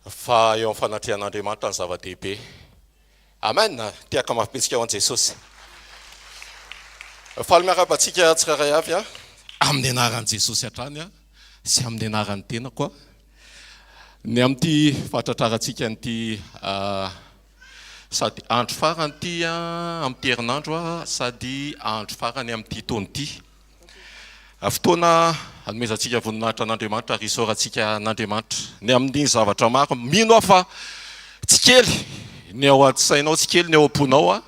Fa eo amin'ny fanatrehan'Andriamanitra ny zava-dehibe. Amen! Tehaka mafy betsika ho an'i Jesosy. Faly miarahaba antsika tsirairay avy aho. Amin'ny anaran'i Jesosy hatrany sy amin'ny anaran'ny tenako aho. Ny amin'ity fahatratrarantsika an'ity sady andro farany ity amin'ity herinandro sady andro farany amin'ity taona ity. Fotoana hanomezantsika voninahitra an'Andriamanitra ary hisaorantsika an'Andriamanitra ny amin'ny zavatra maro. Mino aho fa tsy kely ny ao an-tsainao, tsy kely ny ao am-ponao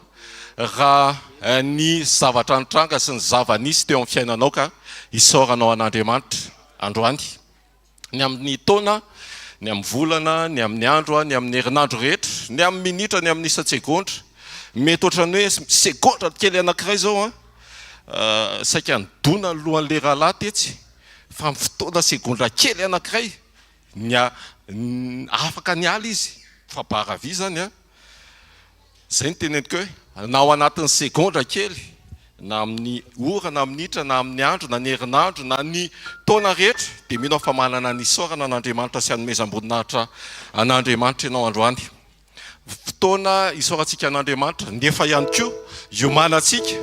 raha ny zavatra nitranga sy ny zava-nisy teo amin'ny fiainanao ka hisaoranao an'Andriamanitra androany. Ny amin'ny taona, ny amin'ny volana, ny amin'ny andro, ny amin'ny herinandro rehetra, ny amin'ny minitra, ny amin'ny isan-tsegondra. Mety ohatran'ny hoe segondra kely anankiray izao an, saika nidona ny lohan'ilay rahalahy tetsy, fa amin'ny fotoana segondra kely anankiray, ny afaka niala izy, fa barre à vue izany an. Izay no teneniko hoe na ao anatin'ny segondra kely, na amin'ny ora, na minitra, na amin'ny andro, na ny herinandro, na ny taona rehetra, dia mino aho fa manana ny isaorana an'Andriamanitra sy hanomezam-boninahitra an'Andriamanitra ianao androany. Fotoana isaorantsika an'Andriamanitra, nefa ihany koa iomanantsika,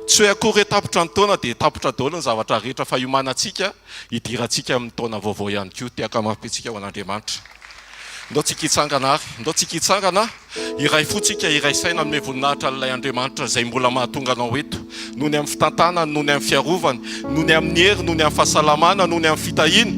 tsy hoe akory hoe tapitra ny taona dia tapitra daholo ny zavatra rehetra fa iomanantsika hidirantsika amin'ny taona vaovao ihany koa. Tehaka mafy antsika ho an'Andriamanitra. Ndao tsika hitsangana ary, ndao tsika hitsangana, hiray fo tsika, hiray saina hanome voninahitra an'ilay Andriamanitra izay mbola mahatonga anao eto, noho ny amin'ny fitantanany, noho ny amin'ny fiarovany, noho ny amin'ny hery, noho ny amin'ny fahasalamana, noho ny amin'ny fitahiany.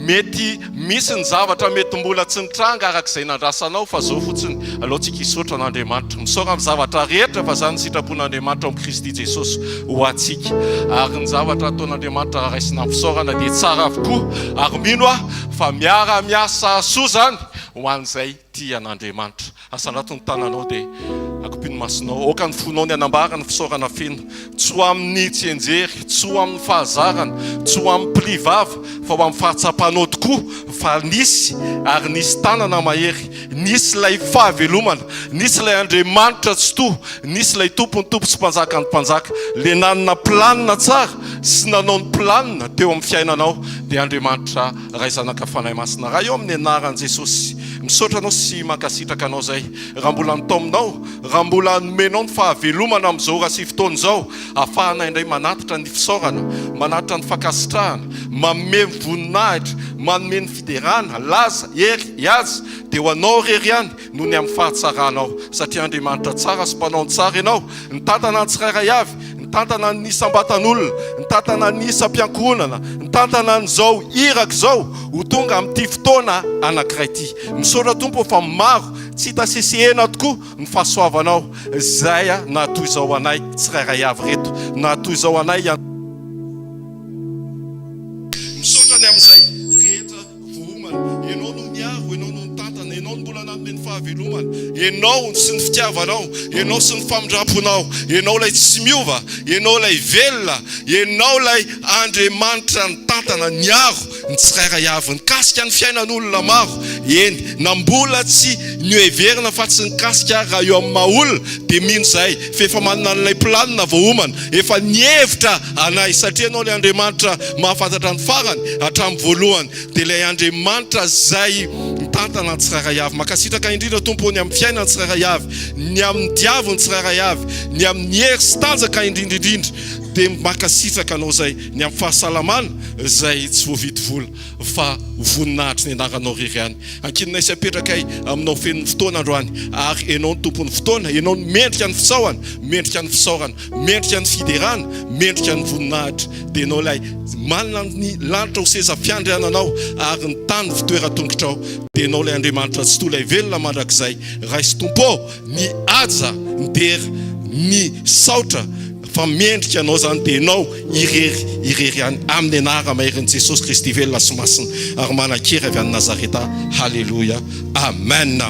Mety misy ny zavatra mety mbola tsy nitranga araka izay nandrasanao fa zao fotsiny, aleo tsika hisaotra an'Andriamanitra. Misaora amin'ny zavatra rehetra fa izany ny sitrapon'Andriamanitra ao amin'i Kristy Jesosy ho antsika. Ary ny zavatra ataon'Andriamanitra raha raisina amin'ny fisaorana dia tsara avokoa ary mino aho fa miara-miasa soa izany ho an'izay tia an'Andriamanitra. Asandrato ny tananao dia akopio ny masonao. Aoka ny fonao ny hanambara ny fisaorana feno. Tsy ho amin'ny tsianjery, tsy ho amin'ny fahazarana, tsy ho amin'ny pli vava, fa ho amin'ny fahatsapanao tokoa fa nisy ary nisy tanana mahery, nisy ilay fahavelomana, nisy ilay Andriamanitra Tsitoha, nisy ilay Tompon'ny tompo sy Mpanjakan'ny mpanjaka, ilay nanana planina tsara sy nanao ny planina teo amin'ny fiainanao, dia Andriamanitra Ray Zanaka Fanahy Masina. Ray ô amin'ny anaran'i Jesosy, misaotra Anao sy mankasitraka Anao izay raha mbola nitaominao, raha mbola nomenao ny fahavelomana amin'izao ora sy fotoana izao, ahafahana indray manatitra ny fisaorana, manatitra ny fankasitrahana, manome ny voninahitra, manome ny fiderana, laza, hery, haja, dia ho Anao irery ihany noho ny amin'ny fahatsaranao, satria Andriamanitra tsara sy mpanao ny tsara Ianao, nitantana ny tsirairay avy, nitantana ny isam-batan'olona, nitantana ny isam-piankohonana, nitantana an'izao iraka izao ho tonga amin'ity fotoana anankiray ity. Misaotra Tompo ô fa maro tsy hita sesehena tokoa ny fahasoavanao izay nahatoy izao anay tsirairay avy ireto, nahatoy izao anay. Misaotra ny amin'izay rehetra. Voaomana. Ianao no niaro, Ianao no nitantana, Ianao no mbola nanome ny fahavelomana, Ianao sy ny fitiavanao, Ianao sy ny famindram-ponao, Ianao ilay tsy miova, Ianao ilay velona, Ianao ilay Andriamanitra nitantana, niaro ny tsirairay avy, nikasika ny fiainan'olona maro, eny na mbola tsy noheverina fa tsy nikasika ary raha eo amin'ny maha olona dia mino izahay fa efa manana an'ilay planina voaomana, efa nihevitra anay satria Ianao ilay Andriamanitra mahafantatra ny farany hatramin'ny voalohany dia ilay Andriamanitra izay mitantana ny tsirairay avy. Mankasitraka indrindra Tompo ô ny amin'ny fiainan'ny tsirairay avy, ny amin'ny diavin'ny tsirairay avy, ny amin'ny hery sy tanjaka indrindra indrindra dia mankasitraka Anao izay ny amin'ny fahasalamana izay tsy voavidy vola fa voninahitry ny anaranao irery ihany. Ankininay sy apetrakay aminao feno ny fotoana androany ary Ianao no tompon'ny fotoana, Ianao no mendrika ny fisaorana, mendrika ny fisaorana, mendrika ny fiderana, mendrika ny voninahitra. Dia Ianao ilay manana ny lanitra ho seza fiandriananao ary ny tany fitoeran-tongotrao. Dia Ianao ilay Andriamanitra Tsitoha ilay velona mandrakizay. Ray sy Tompo ô, ny haja, ny dera, ny saotra fa mendrika Anao izany dia Ianao irery irery ihany amin'ny anara-maherin'i Jesosy Kristy velona sy masina ary manan-kery avy any Nazareta. Haleloia. Amen.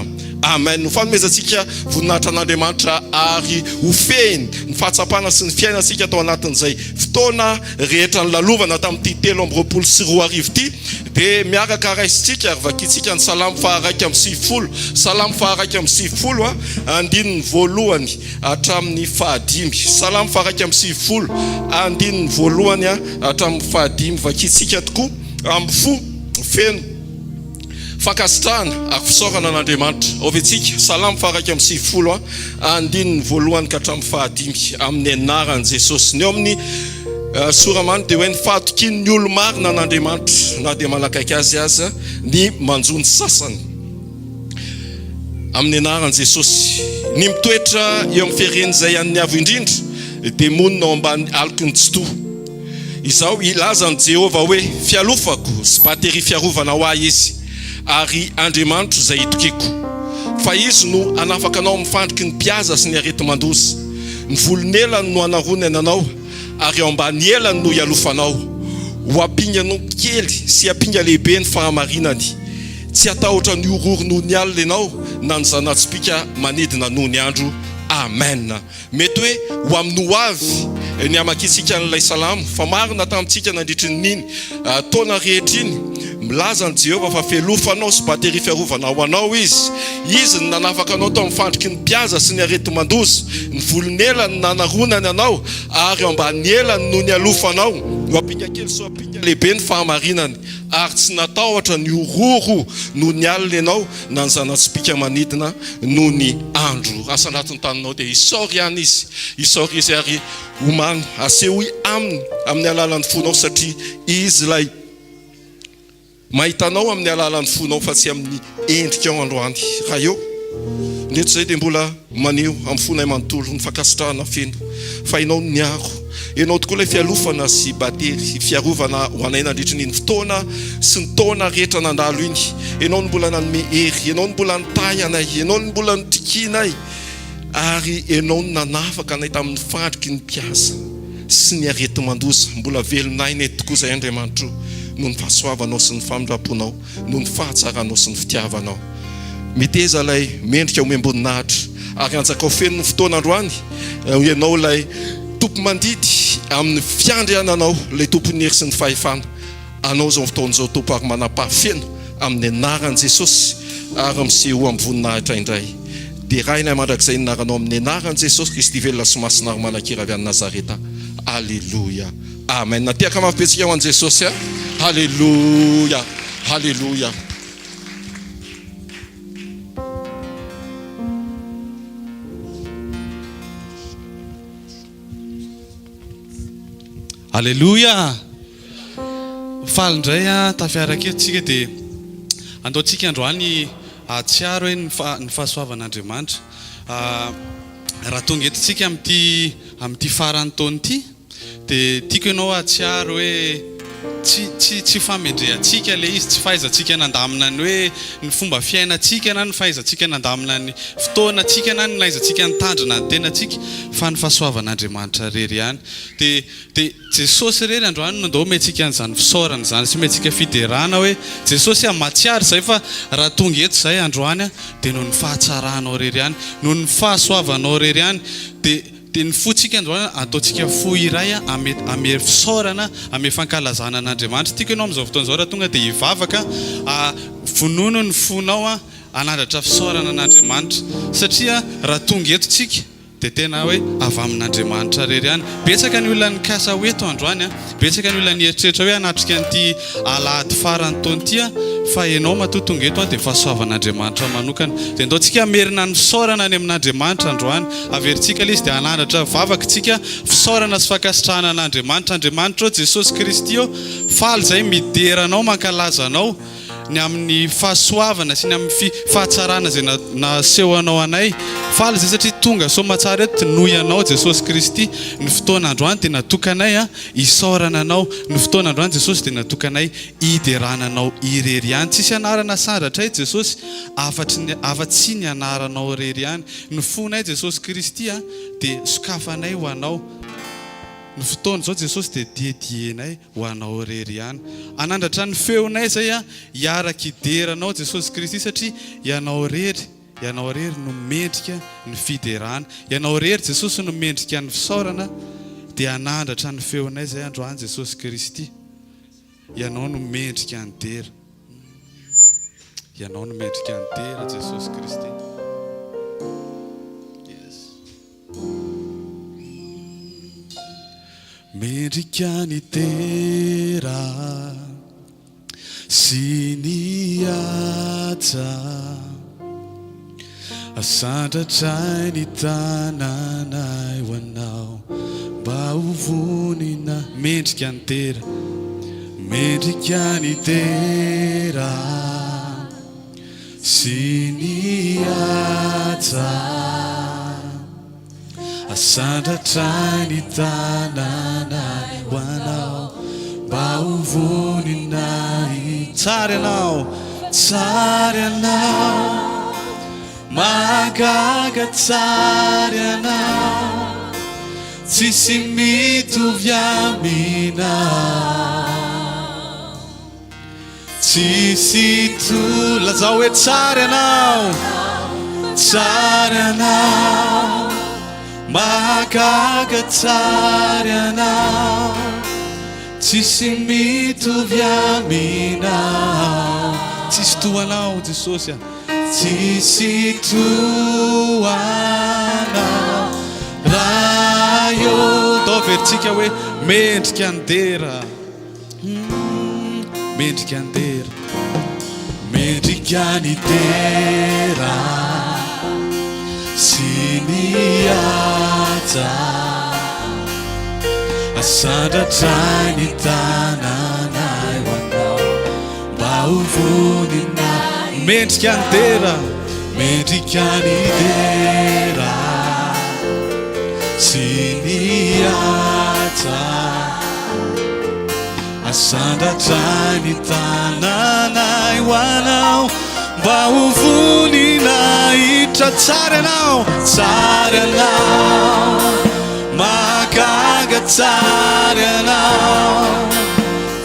Amen. Ho fanomezantsika voninahitra an'Andriamanitra ary ho fehiny ny fahatsapana sy ny fiainantsika tao anatin'izay fotoana rehetra nilalovana tamin'ity 2023 ity dia miaraka raisintsika ary vakintsika ny Salamo faha-91, Salamo faha-91 andininy voalohany hatramin'ny fahadimy. Salamo faha-91 andininy voalohany hatramin'ny fahadimy. Vakintsika tokoa amin'ny fo feno. Fankasitrahana ary fisaorana an'Andriamanitra. Aovy antsika, Salamo faha 91, andininy voalohany ka hatramin'ny fahadimy, amin'ny anaran'i Jesosy. Ny eo amin'ny soramany dia hoe ny fahatokian'ny olo-marina an'Andriamanitra, na dia manakaiky azy aza ny manjo ny sasany. Amin'ny anaran'i Jesosy. Ny mitoetra eo amin'ny firen'izay an'ny Avo Indrindra dia monina ao ambany aloky ny Tsitoha. Izaho hilaza an'i Jehovah hoe, Fialofako sy bateria fiarovana ho ahy Izy, ary Andriamanitro izay itokiako. Fa Izy no hanafaka anao amin'ny fandriky ny mpihaza sy ny areti-mandoza. Ny volon'elany no hanaronany anao, ary ao ambany elany no hialofanao. Ho ampinga kely sy ampinga lehibe ny fahamarinany. Tsy hatahotra ny horohoro noho ny alina ianao, na ny zana-tsipìka manidina noho ny andro. Amen. Mety hoe ho amin'ny ho avy ny hamakiantsika an'ilay salamo, fa marina tamintsika nandritry ny iny taona rehetra iny. Milaza an'i Jehovah fa fialofanao sy bateria fiarovana ho anao izy. Izy no nanafaka anao tao amin'ny fandriky ny mpihaza sy ny areti-mandoza. Ny volon'elany no nanaronany anao, ary eo ambany elany no nialofanao. Ho ampinga kely sy ho ampinga lehibe ny fahamarinany, ary tsy natahotra ny horohoro noho ny alina ianao, na ny zana-tsipìka manidina noho ny andro. Asandrato ny taninao dia isaory ihany izy, isaory izy ary omano, asehoy aminy amin'ny alalan'ny fonao satria izy ilay mahita anao amin'ny alalan'ny fonao fa tsy amin'ny endrikao androany. Raha eo ny eto izay dia mbola maneho amin'ny fonay manontolo ny fankasitrahana feno fa ianao no niaro. Ianao tokoa ilay fialofana sy batery fiarovana ho anay nandritry ny iny fotoana sy ny taona rehetra nandalo iny. Ianao no mbola nanome hery, Ianao no mbola nitahy anay, Ianao no mbola notikianay ary Ianao no nanafaka anay tamin'ny fandriky ny mpiasa sy ny areti-mandoza. Mbola velon'aina eto tokoa izahay Andriamanitro noho ny fahasoavanao sy ny famindram-ponao. noho ny fahatsaranao sy ny fitiavanao. Meteza ilay mendrika omem-boninahitra ary anjakao feno ny fotoana androany, ianao ilay tompo-mandidy amin'ny fiandriananao, ilay tompon'ny hery sy ny fahefana. Anao izao fotoana izao Tompo ary manapaha feno amin'ny anaran'i Jesosy ary misehoa amin'ny voninahitra indray. Derainay mandrakizay ny anaranao amin'ny anaran'i Jesosy Kristy velona sy masina ary manan-kery avy any Nazareta. Aleloia. Amen. Tehaka mafy be tsika ho an'i Jesosy a. Haleloia. Haleloia. Aleloia! Faly indray a tafiaraka eto tsika dia andao tsika androany hahatsiaro hoe ny ny fahasoavan'Andriamanitra. Raha tonga eto tsika amin'ity amin'ity faran'ny taona ity Dia tiako ianao hahatsiaro hoe tsy tsy tsy famendrehantsika ilay izy, tsy fahaizantsika nandamina ny hoe ny fomba fiainantsika na ny fahaizantsika nandamina ny fotoanantsika na ny nahaizantsika nitandrina ny tenantsika fa ny fahasoavan'Andriamanitra irery ihany. Dia dia Jesosy irery androany no ndao omentsika an'izany fisaorana izany sy omentsika fiderana hoe Jesosy a, mahatsiaro izahay fa raha tonga eto izahay androany dia noho ny fahatsaranao irery ihany, noho ny fahasoavanao irery ihany. Dia Dia ny fontsika androany ataontsika fo iray ame ame fisaorana, ame fankalazana an'Andriamanitra. Tiako ianao amin'izao fotoana izao raha tonga dia hivavaka, vonono ny fonao hanandratra fisaorana an'Andriamanitra. Satria raha tonga eto tsika dia tena hoe avy amin'Andriamanitra irery ihany. Betsaka ny olona nikasa ho eto androany, betsaka ny olona nieritreritra hoe hanatrika an'ity alahady farany taona ity fa ianao matoa tonga eto dia fahasoavan'Andriamanitra manokana. Dia ndao tsika hamerina ny fisaorana any amin'Andriamanitra androany. Averintsika ilay izy dia hanandratra vavaka tsika fisaorana sy fankasitrahana an'Andriamanitra. Andriamanitra ô, Jesosy Kristy ô, faly izay midera Anao, mankalaza Anao ny amin'ny fahasoavana sy ny amin'ny fi, fahatsarana izay na, nasehonao anay. Faly izay satria tonga soamatsara eto noho Ianao Jesosy Kristy. Ny fotoana androany dia natokanay a. Isaorana Anao. Ny fotoana androany Jesosy dia natokanay hiderana Anao irery ihany. Tsisy anarana asandratray Jesosy afatry ny afa-tsy ny anaranao irery ihany. Ny fonay Jesosy Kristy a dia sokafanay ho Anao. Ny fotoana izao Jesosy dia diedienay ho Anao irery ihany. Hanandratra ny feonay izay a hiaraka hidera Anao Jesosy Kristy satria Ianao irery Ianao irery no mendrika ny fiderana. Ianao irery Jesosy no mendrika ny fisaorana dia hanandratra ny feonay izay androany Jesosy Kristy. Ianao no mendrika ny dera. Ianao no mendrika ny dera Jesosy Kristy. Yes. Mendrika ny dera. sy ny haja. Asandratray ny tananay ho anao mba ho vonina. Mendrika ny dera, mendrika ny dera sy ny haja. Asandratray ny tananay ho anao mba ho voninahitra. Tsara ianao, tsara ianao, mahagaga tsara ianao, tsisy mitovy aminao. Tsisy to lazao hoe tsara ianao, tsara ianao, mahagaga tsara ianao, tsisy mitovy aminao, tsisy toa anao Jesosy a, tsisy toa anao Ray ô, ndao averintsika hoe mendrika ny dera. Mendrika ny dera, mendrika ny dera sy ny haja. Asandratray ny tananay ho anao mba ho voninahitra. Mendrika ny dera, mendrika ny dera sy ny haja. Asandratray ny tananay ho anao mba ho voninahitra. Tsara ianao, tsara ianao, mahagaga tsara ianao,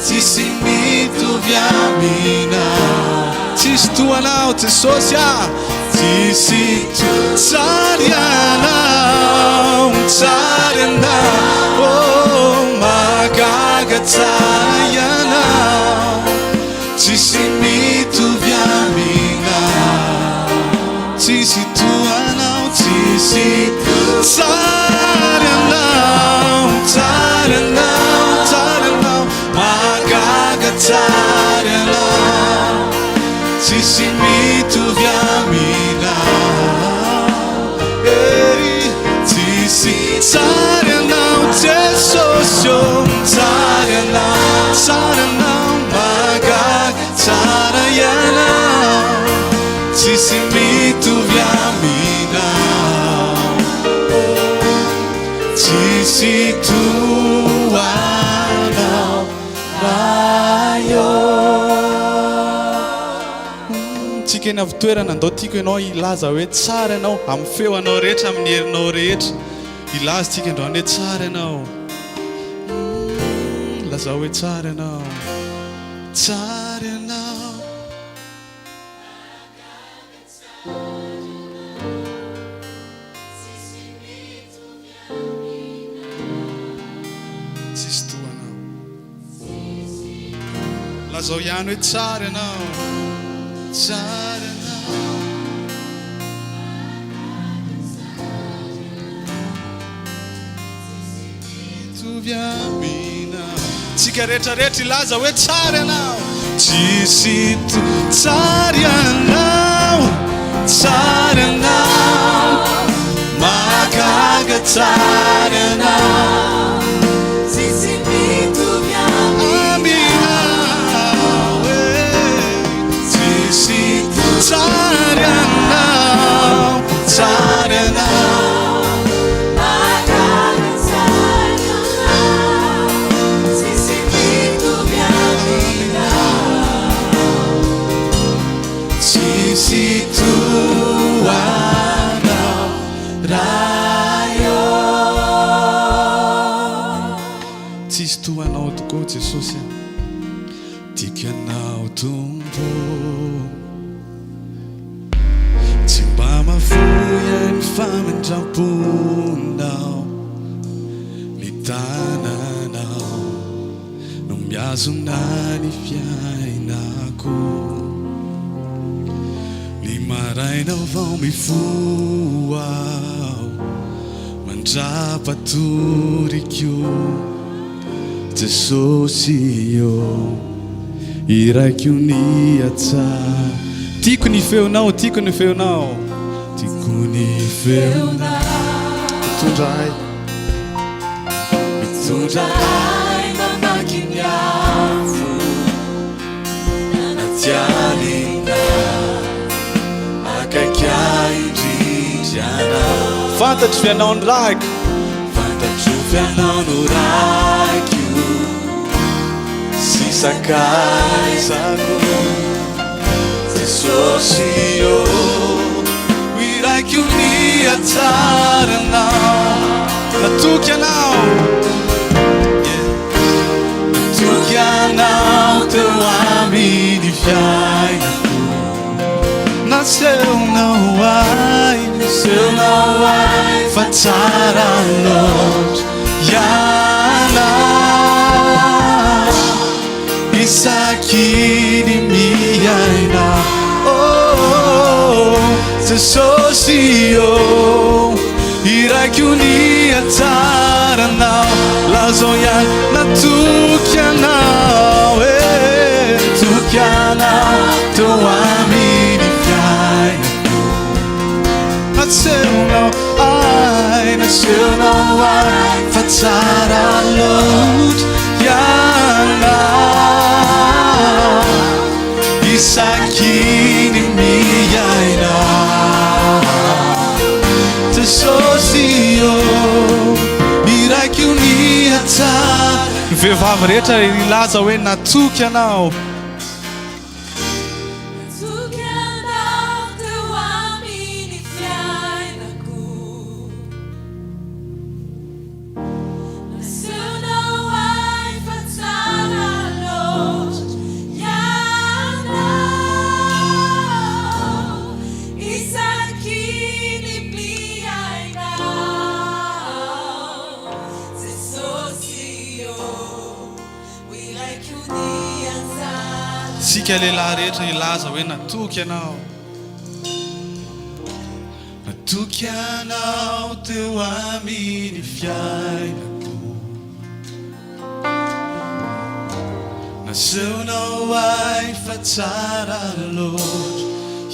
tsisy mitovy aminao, tsisy toa anao Jesosy ah, tsisy toa, tsara ianao, tsara ianao, oh, mahagaga tsara ianao, tsisy mitovy aminao, tsisy toa anao, tsisy tsara ianao, tsara ianao, tsara ianao, mahagaga tsara ianao, tsisy mitovy aminao, eh, tsisy tsara ianao Jesosy ô, tsara ianao, tsara ianao, mahagaga tsara ianao, tsisy mitovy aminao, tsisy toa anao Ray ô. Tsika eny avy-toerana, ndao tiako ianao hilaza hoe tsara ianao amin'ny feo anao rehetra, amin'ny herinao rehetra. Hilaza tsika androany hoe tsara ianao. Lazao hoe tsara ianao. Tsara ianao. Tsisy toa anao. Lazao ihany hoe tsara ianao. Tsara ianao. Mitovy aminao. Tsika rehetra rehetra hilaza hoe tsara ianao. Tsisy tsara ianao, tsara ianao, mahagaga tsara ianao. Tsisy mitovy aminao. Eh. Tsisy tsara ianao, tsara ianao. Tsisy toa anao Ray ô. Tsisy toa anao tokoa Jesosy a. Tiako ianao Tompo. Tsy mba mahafoy ahy ny famindram-ponao, ny tananao no mihazona ny fiainako. Ny maraina vao mifoha aho, mandra-patoriko, Jesosy ô. Hiraiko ny hatsara. Tiako ny feonao, tiako ny feonao. Tiako ny feonao. Mitondra ahy. Mitondra ahy mamaky ny afo anaty alina akaiky ahy indrindra ianao. Fantatro f'ianao no rahiko. Fantatro f'ianao no raiko sy sakaizako Jesosy ô. Hiraiko ny hatsaranao. Natoky anao. Yeah. Natoky anao teo amin'ny fiainako. Nasehonao ahy, Nasehonao ahy fa tsara loatra ianao isaky ny miaina. Oh, Jesosy ô, hiraiko ny hatsaranao. Lazao ihany, natoky anao, eh. Natoky anao teo amin'ny fiainako. Nasehonao ahy, Nasehonao ahy fa tsara loatra ianao isaky ny miaina. Jesosy ô, Hiraiko ny hatsara. Ny vehivavy rehetra hilaza hoe natoky anao. Natoky anao teo amin'ny fiainako. Nasehonao ahy fa tsara loatra ianao isaky ny miaina. Jesosy ô, hiraiko ny hatsara. Sika lehilahy rehetra hilaza hoe natoky anao. Natoky anao teo amin'ny fiainako. Nasehonao ahy fa tsara loatra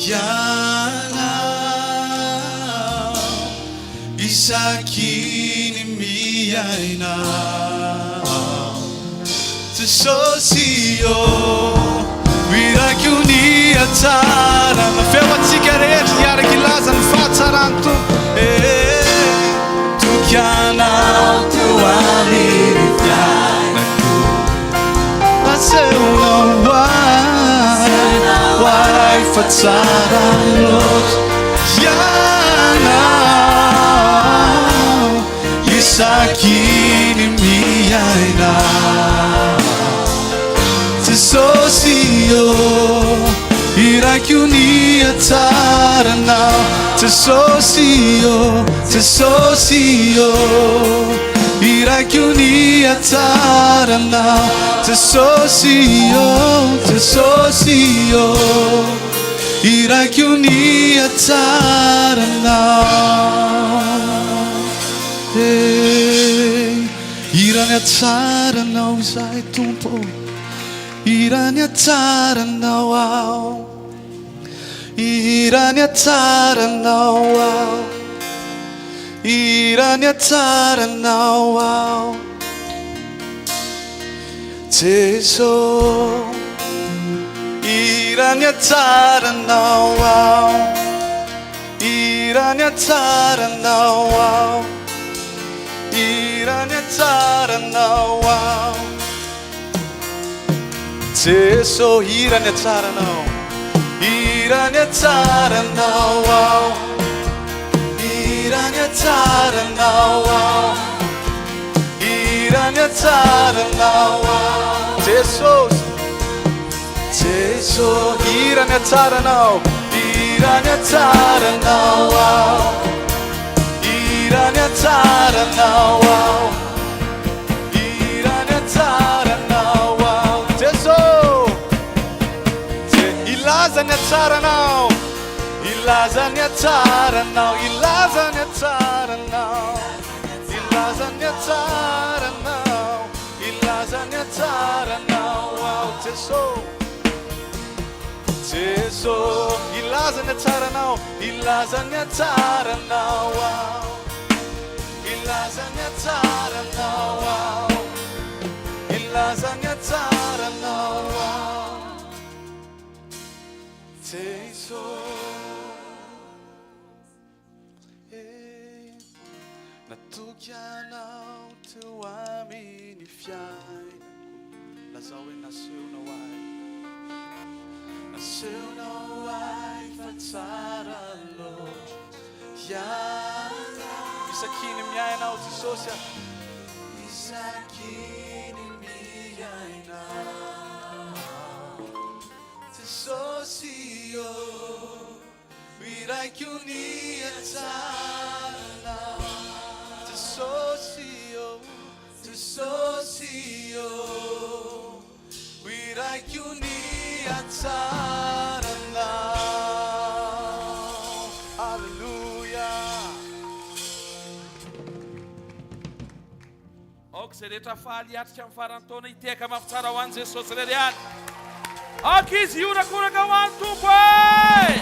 ianao isaky ny miaina. Jesosy ô, hiraiko ny hatsarana. Feo antsika rehetra hiaraka hilaza ny fahatsaran'ny Tompo. Eh, Natoky anao teo amin'ny fiainako. Nasehonao ahy fa tsara loatra ianao isaky ny miaina. Jesosy ô, hiraiko ny hatsaranao. Jesosy ô, Jesosy ô, hiraiko ny hatsaranao. Jesosy ô, Jesosy ô, hiraiko ny hatsaranao. Eh, hihira ny hatsaranao izahay Tompo, hihira ny hatsaranao aho, hihira ny hatsaranao aho, hihira ny hatsaranao aho. Jeso, hihira ny hatsaranao aho, hihira ny hatsaranao aho, hihira ny hatsaranao aho. Jeso, hihira ny hatsaranao, hihira ny hatsaranao aho, hihira ny hatsaranao aho, hihira ny hatsaranao aho. Jesosy, Jeso, hihira ny hatsaranao, hihira ny hatsaranao aho, hihira ny hatsaranao aho, hihira ny hatsaranao aho. Jeso, hilaza ny hatsaranao, hilaza ny hatsaranao, hilaza ny hatsaranao, hilaza ny hatsaranao, hilaza ny hatsaranao aho. Jeso. Jeso, hilaza ny hatsaranao, hilaza ny hatsaranao aho, hilaza ny hatsaranao aho, hilaza ny hatsaranao aho, Jeso. Eh, natoky anao teo amin'ny fiainako. Lazao hoe nasehonao ahy, nasehonao ahy fa tsara loatra ianao. Isaky ny miaina aho Jesosy ah. Isaky ny miaina aho Jesosy ô. Miraiko ny hatsarana Jesosy ô, Jesosy ô Miraiko ny hatsarana Aleloia. Aoka izay rehetra faly hiatrika ny faran'ny taona hitehaka mafy tsara ho an'i Jesosy irery ihany. Aoka izy hihorakoraka ho an'ny Tompo e!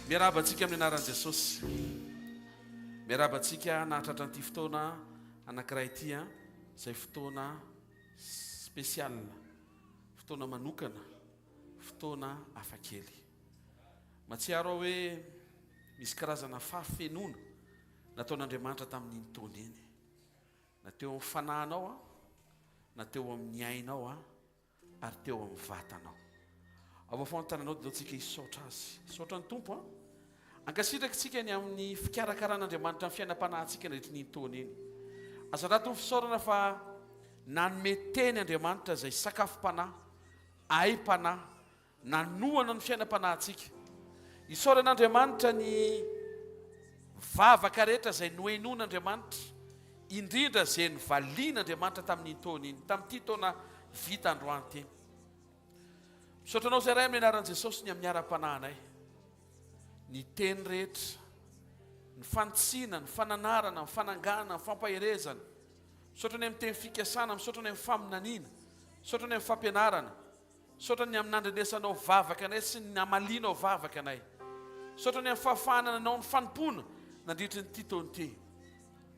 Miarahaba antsika amin'ny anaran'i Jesosy. Miarahaba antsika nahatratra an'ity fotoana anankiray ity, izay fotoana spécial, fotoana manokana, fotoana hafakely. Matsiaro aho hoe misy karazana fahafenoana nataon'Andriamanitra tamin'iny taona iny, na teo amin'ny fanahinao, na teo amin'ny ainao, ary teo amin'ny vatanao. Avafao ny tananao dia tsika hisaotra Azy. Hisaotra ny Tompo an. Ankasitraka isika ny amin'ny fikarakaran'Andriamanitra ny fiainam-panahintsika nandritra iny taona iny. Aza rato ny fisaorana fa nanome teny Andriamanitra izay sakafom-panahy, aim-panahy, Nanohana ny fiainam-panahintsika. Isaorana Andriamanitra ny vavaka rehetra izay nohenoin'Andriamanitra, indrindra izay novalian'Andriamanitra tamin'iny taona iny, tamin'ity taona vita androany ity. Misaotra anao izay Ray amin'ny anaran'i Jesosy ny amin'ny ara-panahinay. Ny teny rehetra, ny fanitsiana, ny fananarana, ny fanangana, ny fampaherezana. Misaotra ny amin'ny teny fikasana, misaotra ny amin'ny faminaniana, misaotra ny amin'ny fampianarana. Misaotra ny amin'ny nandrenesanao vavaka anay sy ny namalianao vavaka anay. Misaotra ny amin'ny fahafahana nanao ny fanompoana nandritry ny ity taona ity.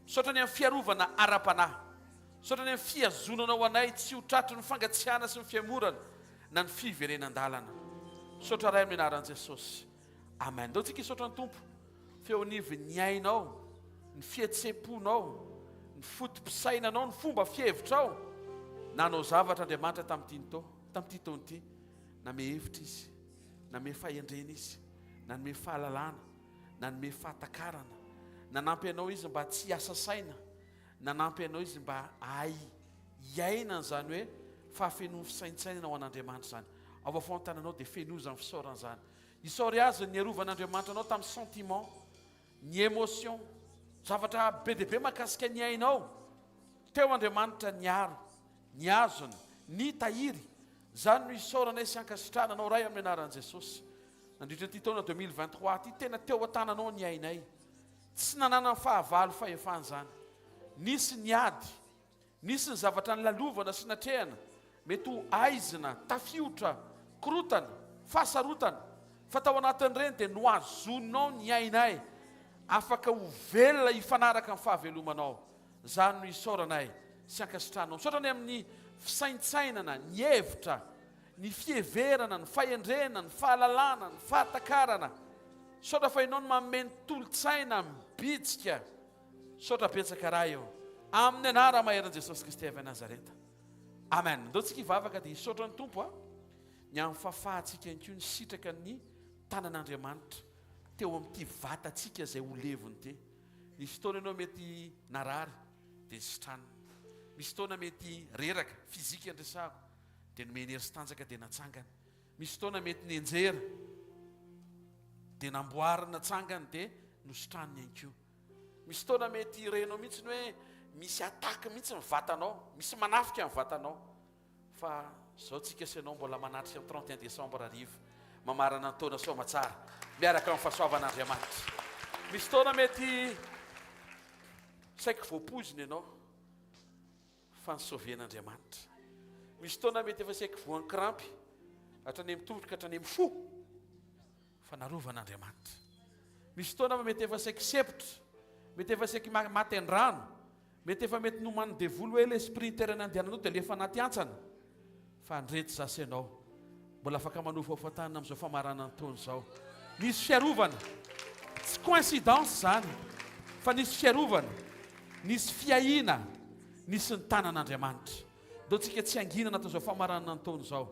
Misaotra ny amin'ny fiarovana ara-panahy. Misaotra ny amin'ny fihazonanao anay tsy ho tratry ny fangatsiahana sy ny fihemorana na ny fiverenan-dalana. Misaotra Ray amin'ny anaran'i Jesosy. Amen. Ndao tsika hisaotra ny Tompo fa eo anivon'ny ainao, ny fihetseham-ponao, ny foto-pisainanao, ny fomba fihevitrao. Nanao zavatra Andriamanitra tamin'ity nto, tamin'ity taona ity. Name hevitra Izy, name fahendrena Izy, nanome fahalalana, nanome fahatakarana. Nanampy anao Izy mba tsy hiasa saina, nanampy anao Izy mba hahay hiaina an'izany hoe fahafenoan'ny fisaintsainana ho an'Andriamanitra izany. Ao afoantananao dia fenoy izany fisaorana izany. Isaory azy ny niarovan'Andriamanitra anao tamin'ny sentiment, ny émotion, zavatra be dia be mahakasika ny ainao. Teo Andriamanitra niaro, nihazona, nitahiry. Izany no isaoranay sy ankasitrahana anao Ray amin'ny anaran'i Jesosy. Nandritra ity taona 2023 ity, tena teo an-tananao ny ainay. Tsy nananan'ny fahavalo fahefana izany. Nisy ny ady, Nisy ny zavatra nilalovana sy natrehana, mety ho aizina, tafiotra, korotana, fahasarotana, fa tao anatin'ireny dia nohazoninao ny ainay, afaka ho velona hifanaraka amin'ny fahavelomanao. Izany no isaoranay sy ankasitrahanao. Misaotra ny amin'ny fisaintsainana, ny hevitra, ny fiheverana, ny fahendrena, ny fahalalana, ny fahatakarana. Misaotra fa Ianao no manome ny tolo-tsaina mibitsika. Misaotra betsaka Ray ô. Amin'ny anara maherin'i Jesosy Kristy avy any Nazareta. Amen. Ndao tsika hivavaka dia hisaotra ny Tompo a. Ny amin'ny fahafahantsika ihany koa nisitraka ny tanan'Andriamanitra teo amin'ity vatantsika izay ho levony ity. Nisy fotoana ianao mety narary dia nisitranina. Misy fotoana mety reraka, fizika ny resahako, dia nomeny hery sy tanjaka dia natsangana. Misy fotoana mety nianjera dia namboarina natsangany dia nositraniny ihany koa. Misy fotoana mety renao mihitsy ny hoe misy attaque mihitsy ny vatanao, misy manafika ny vatanao. Fa zao tsika sy ianao mbola manatrika ny 31 décembre hariva, mamarana ny taona soamatsara, miaraka amin'ny fahasoavan'Andriamanitra. Misy fotoana mety saiky voapoizina ianao fa ny sauver-n'Andriamanitra. Misy fotoana mety efa saiky voan'ny krampy. Hatrany amin'ny tongotra ka hatrany amin'ny fo. Fa narovan'Andriamanitra. Misy fotoana fa mety efa saiky sepotra, mety efa saiky maty an-drano, mety efa mety nomanin'ny devoly hoe ilay sprinter nandehananao dia alefa anaty hantsana. Fa ndreto za sy ianao mbola afaka manofahofa tanana amin'izao famaranana ny taona izao. Nisy fiarovana. Tsy coïncidence izany fa nisy fiarovana, nisy fiahiana, nisy ny tanan'Andriamanitra. Ndao tsika tsy hangina anatin'izao famaranana ny taona izao.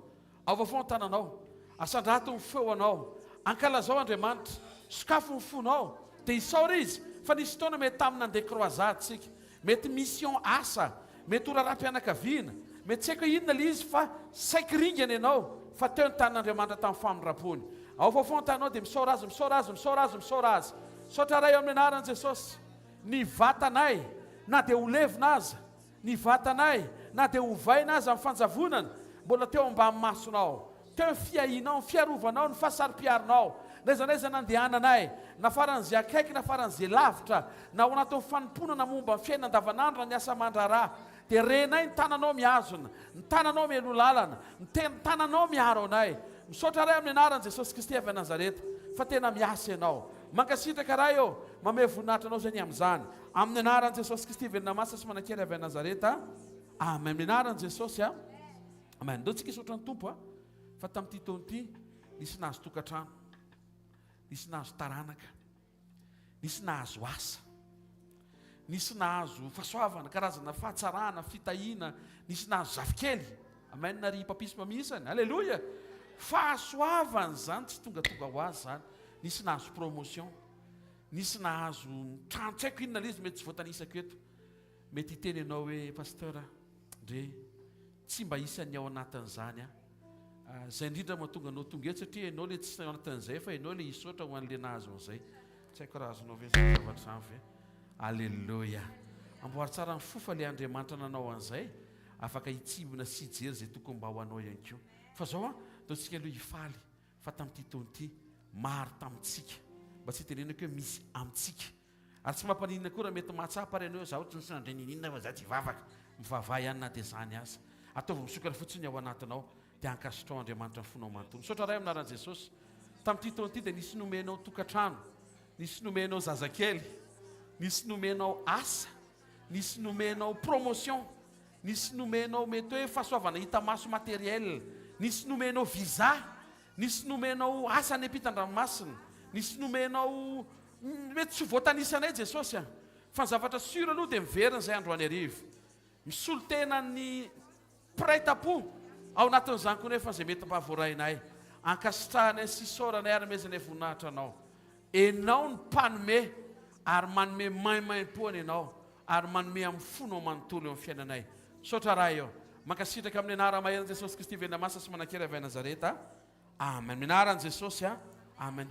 Aovafao ny tananao, asandrato ny feo anao, ankalazao Andriamanitra, sokafo ny fonao, dia isaory Izy fa nisy fotoana mety tamin'ny nandeha croisade tsika, mety mission asa, mety ho raharaham-pianakaviana, mety tsy haiko hoe inona ilay izy fa saiky ringana ianao fa teo ny tanin'Andriamanitra tamin'ny famindrampony. Aovafao ny tananao dia misaora Azy, misaora Azy, misaora Azy, misaora Azy. Misaotra Ray ao amin'ny anaran'i Jesosy. Ny vatanay na dia ho levona aza, Ny vatanay, na dia ovaina aza amin'ny fanjavonana, mbola teo ambany masonao. Teo ny fiahianao, ny fiarovanao, ny fahasaro-piaronao. N'aiza n'aiza nandehananay, na faran'izay akaiky na faran'izay lavitra, na ao anatin'ny fanompoana na momba ny fiainana andavanandro na ny asa aman-draharaha, dia renay ny tananao mihazona, ny tananao mialoha lalana, ny ny tananao miaro anay. Misaotra Ray amin'ny anaran'i Jesosy Kristy avy any Nazareta, fa tena miasa Ianao. Mankasitraka Ray ô, mamehy voninahitra Anao izay ny amin'izany. Amin'ny anaran'i Jesosy Kristy velona masina sy manan-kery avy any Nazareta. Amen. Amin'ny anaran'i Jesosy a. Amen. Ndao tsika hisaotra ny Tompo a. Fa tamin'ity taona ity nisy nahazo tokantrano. Nisy nahazo taranaka. Nisy nahazo asa. Nisy nahazo fahasoavana, karazana fahatsarana, fitahiana, nisy nahazo zafikely. Amen ry papisy mamisany. Alléluia. Fahasoavana izany tsy tongatonga ho azy izany. Nisy nahazo promotion. Nisy nahazo trano tsy haiko inona ilay izy mety tsy voatanisako eto. Mety hiteny ianao hoe pasteur a, ndre tsy mba isan'ny ao anatin'izany aho. Ah, izay indrindra mahatonga anao tonga eto satria ianao ilay tsy ao anatin'izay fa ianao ilay hisaotra ho an'ilay nahazo an'izay. Tsy haiko raha azonao ve izany zavatra izany ve? Alléluia. Amboary tsara ny fo fa ilay Andriamanitra nanao an'izay afaka hitsimbina sy hijery izay tokony mba ho anao ihany koa. Fa izao an, ataontsika aloha hifaly. Fa tamin'ity taona ity, maro tamintsika, mba tsy hitenenako hoe misy amintsika, ary tsy mampaninona koa raha mety mahatsapa ary ianao hoe izaho tsy nisy nandre niniana fa izaho tsy hivavaka. Mivavaha ihany na dia izany aza. Ataovy misokatra fotsiny ny ao anatinao, dia ankasitraho Andriamanitra ny fonao manontolo. Misaotra Ray amin'ny anaran'i Jesosy. Tamin'ity taona ity dia nisy nomenao tokantrano, nisy nomenao zazakely, nisy nomenao asa, nisy nomenao promotion, Nisy nomenao mety hoe fahasoavana hita maso matériel, nisy nomenao visa, nisy nomenao asa any ampitan-dranomasina, nisy nomenao mety tsy ho voatanisanay Jesosy a! Fa ny zavatra sûr aloha dia miverina izay androany hariva. Misolo tena ny mpiray tampo ao anatin'izany koa nefa izay mety mba voarainay. Ankasitrahanay sy isaoranay ary amezanay voninahitra Anao. Enao no mpanome ary manome maimaimpoana Ianao ary manome amin'ny fonao manontolo eo amin'ny fiainanay. Misaotra Ray ô. Mankasitraka amin'ny anara maherin'i Jesosy Kristy velona masina sy manan-kery avy any Nazareta. Amen. Amin'ny anaran'i Jesosy a. Amen.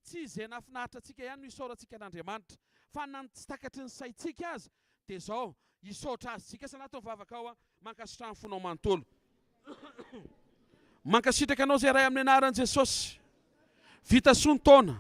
Tsy izay nahafinaritra antsika ihany no isaorantsika an'Andriamanitra, fa na ny tsy takatry ny saintsika aza dia izao, hisaotra Azy isika. Asa anatin'ny vavaka ao, mankasitraha ny fonao manontolo. Mankasitraka anao izay Ray amin'ny anaran'i Jesosy. Vita soa ny taona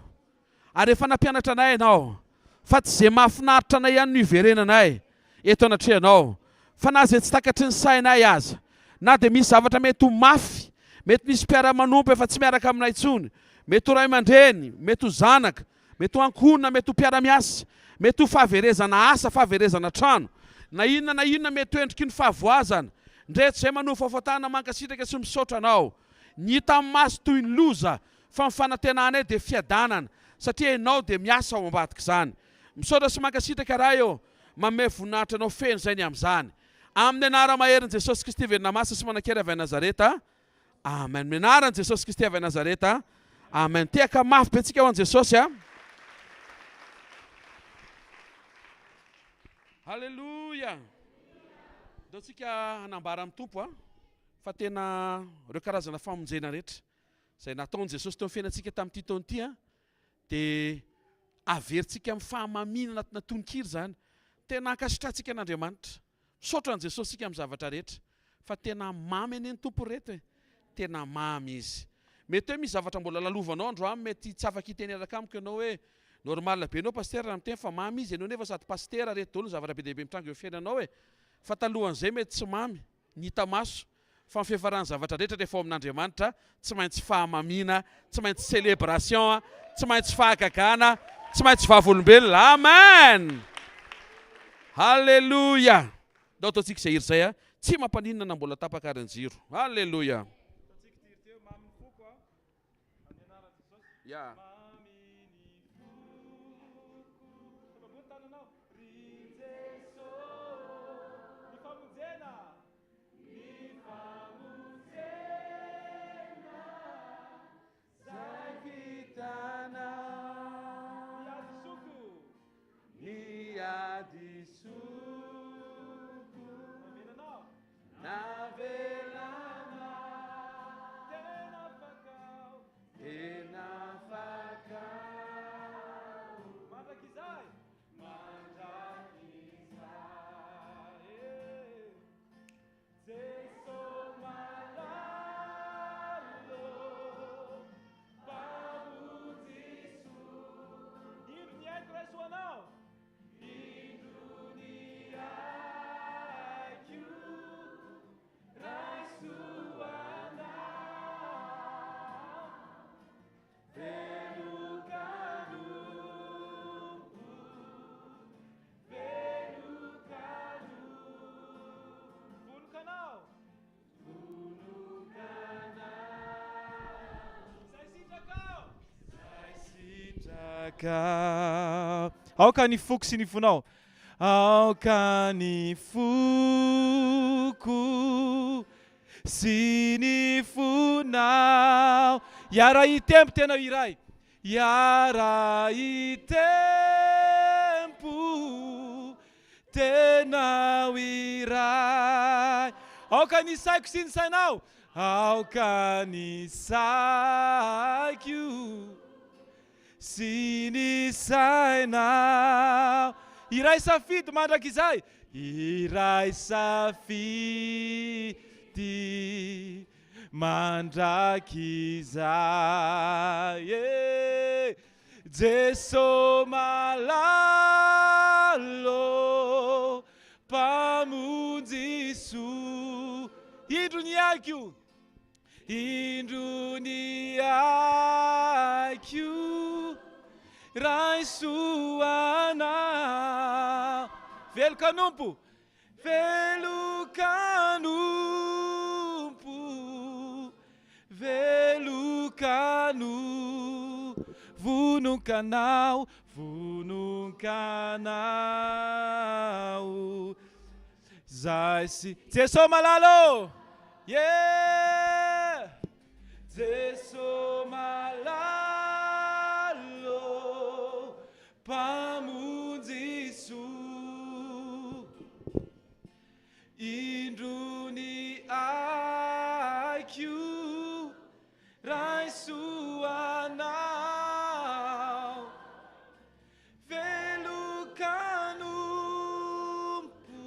ary efa nampianatra anay ianao fa tsy izay mahafinaritra anay ihany no hiverenanay eto anatrehanao fa na izay tsy takatry ny sainay aza, na dia misy zavatra mety ho mafy, mety misy mpiara-manompo efa tsy miaraka aminay intsony, mety ho ray aman-dreny, mety ho zanaka, mety ho ankohonana, mety ho mpiara-miasa, mety ho fahaverezana asa, fahaverezana trano, na inona na inona mety ho endriky ny fahavoazana, ndreto izay manofaofatana mankasitraka sy misaotra anao. Ny hita amin'ny maso toy ny loza. Fa ny fanantenanay dia fiadanana, satria Ianao dia miasa ao ambadik'izany. Misaotra sy mankasitraka Ray ô, manome voninahitra Anao feno izay ny amin'izany. Amin'ny anara-maherin'i Jesosy Kristy velona masina sy manan-kery avy any Nazareta. Amen. Amin'ny anaran'i Jesosy Kristy avy any Nazareta. Amen. Tehaka mafy be tsika ho an'i Jesosy a. Haleloia. Ndao tsika hanambara amin'ny Tompo a fa tena ireo karazana famonjena rehetra izay nataon'i Jesosy teo amin'ny fiainantsika tamin'ity taona ity a dia averintsika amin'ny fahamamiana anatina tononkira izany. Tena ankasitrahantsika an'Andriamanitra. Misaotra an'i Jesosy isika amin'ny zavatra rehetra. Fa tena mamy anie ny Tompo ry reto e! Tena mamy Izy. Mety hoe misy zavatra mbola lalovanao androany, mety tsy afaka hiteny hiaraka amiko ianao hoe, normal be ianao Pasitera raha miteny fa mamy Izy, ianao nefa sady Pasitera, reto daholo ny zavatra be dia be mitranga eo fiainanao e! Fa talohan'izay mety tsy mamy. ny hita maso, fa ny fiafaran'ny zavatra rehetra rehefa ao amin'Andriamanitra, tsy maintsy fahamamiana, tsy maintsy celebration, tsy maintsy fahagagana, tsy maintsy vavolombelona. Amen! Haleloia! Ndao ataontsika izay hira izay a! Tsy mampaninona na mbola tapaka ary ny jiro. Haleloia! Ya. Aoka ny foko sy ny fonao. Aoka ny foko sy ny fonao. Hiara-hitempo tena iray. Hiara-hitempo tena ho iray. Aoka ny saiko sy ny sainao. Aoka ny saiko sy ny sainao. Hiray safidy mandrakizay. Hiray safidy mandrakizay. Eh, Jeso malala ô, Mpamonjy soa. Indro ny aiko, indro ny aiko, raiso anah. Velon-kanompo, Velon-kanompo, velon-kano, vonon-kanao, vonon-kanao. Zay sy Jeso malala ô! Yeah! Jeso malala ô! Mpamonjy soa, indro ny aiko, raiso anao, velon-kanompo,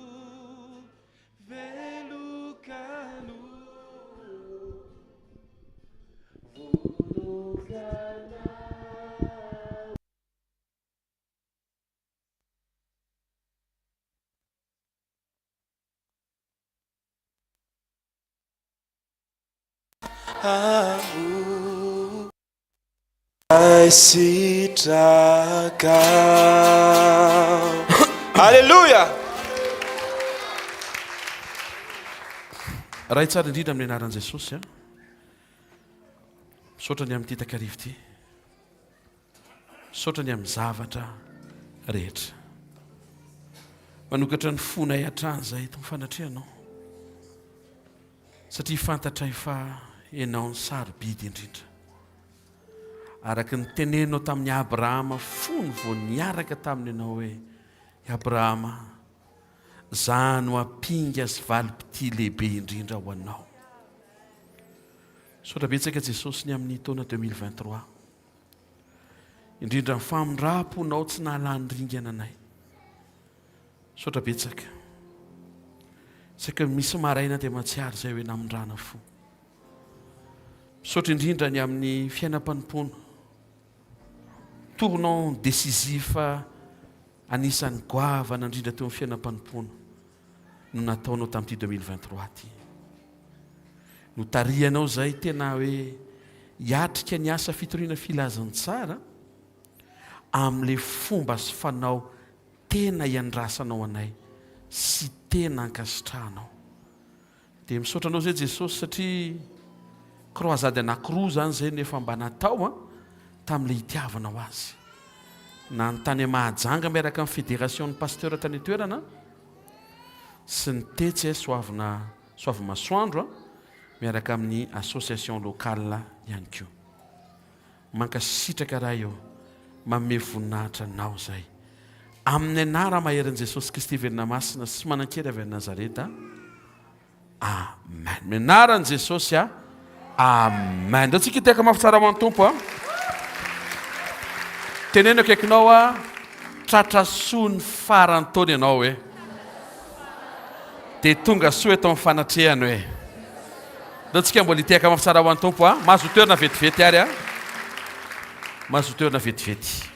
velon-kanompo, vonon-kanao. Sitraka. Alléluia. Ray tsara indrindra amin'ny anaran'i Jesosy a. Misaotra ny amin'ity takariva ity. Misaotra ny amin'ny zavatra rehetra. Manokatra ny fonay hatrany izay eto amin'ny fanatrehanao. Satria fantatray fa ianao ny sarobidy indrindra. Araka ny teneninao tamin'i Abrahama fony vao niaraka taminy ianao hoe, I Abrahama, za no ampinga sy valim-pitia lehibe indrindra ho anao. Misaotra betsaka Jesosy ny amin'ny taona 2023. Indrindra ny famindram-ponao tsy nahalany ringana anay. Misaotra betsaka. Isaky ny misy maraina dia mahatsiaro izay hoe namindrana fo. Misaotra indrindra ny amin'ny fiainam-panompoana. Tournant décisif anisan'ny goavana indrindra teo amin'ny fiainam-panompoana no nataonao tamin'ity 2023 ity. Notarihanao izay tena hoe hiatrika ny asa fitoriana filazantsara amin'ilay fomba sy fanao tena iandrasanao anay sy tena ankasitrahanao. Dia misaotra anao zay Jesosy satria croisade anakiroa zany zay no efa mba natao an, tamin'ilay itiavanao azy. Na ny tany Mahajanga miaraka amin'ny fédération ny pasteur tany an-toerana sy ny tetsy Soavina Soavimasoandro an, miaraka amin'ny association locale ihany koa. Mankasitraka Ray ô, manome voninahitra Anao izahay. Amin'ny anara-maherin'i Jesosy Kristy velona masina sy manan-kery avy any Nazareta. Amen. Amin'ny anaran'i Jesosy a. Amen. Ndao tsika hitehaka mafy tsara ho an'ny Tompo a. Teneno akaikinao a, tratra soa ny faran'ny taona ianao hoe. Dia tonga soa eto amin'ny fanatrehany hoe. Ndao tsika mbola hitehaka mafy tsara ho an'ny Tompo a. Mahazo toerana vetivety ary a. Mahazo toerana vetivety.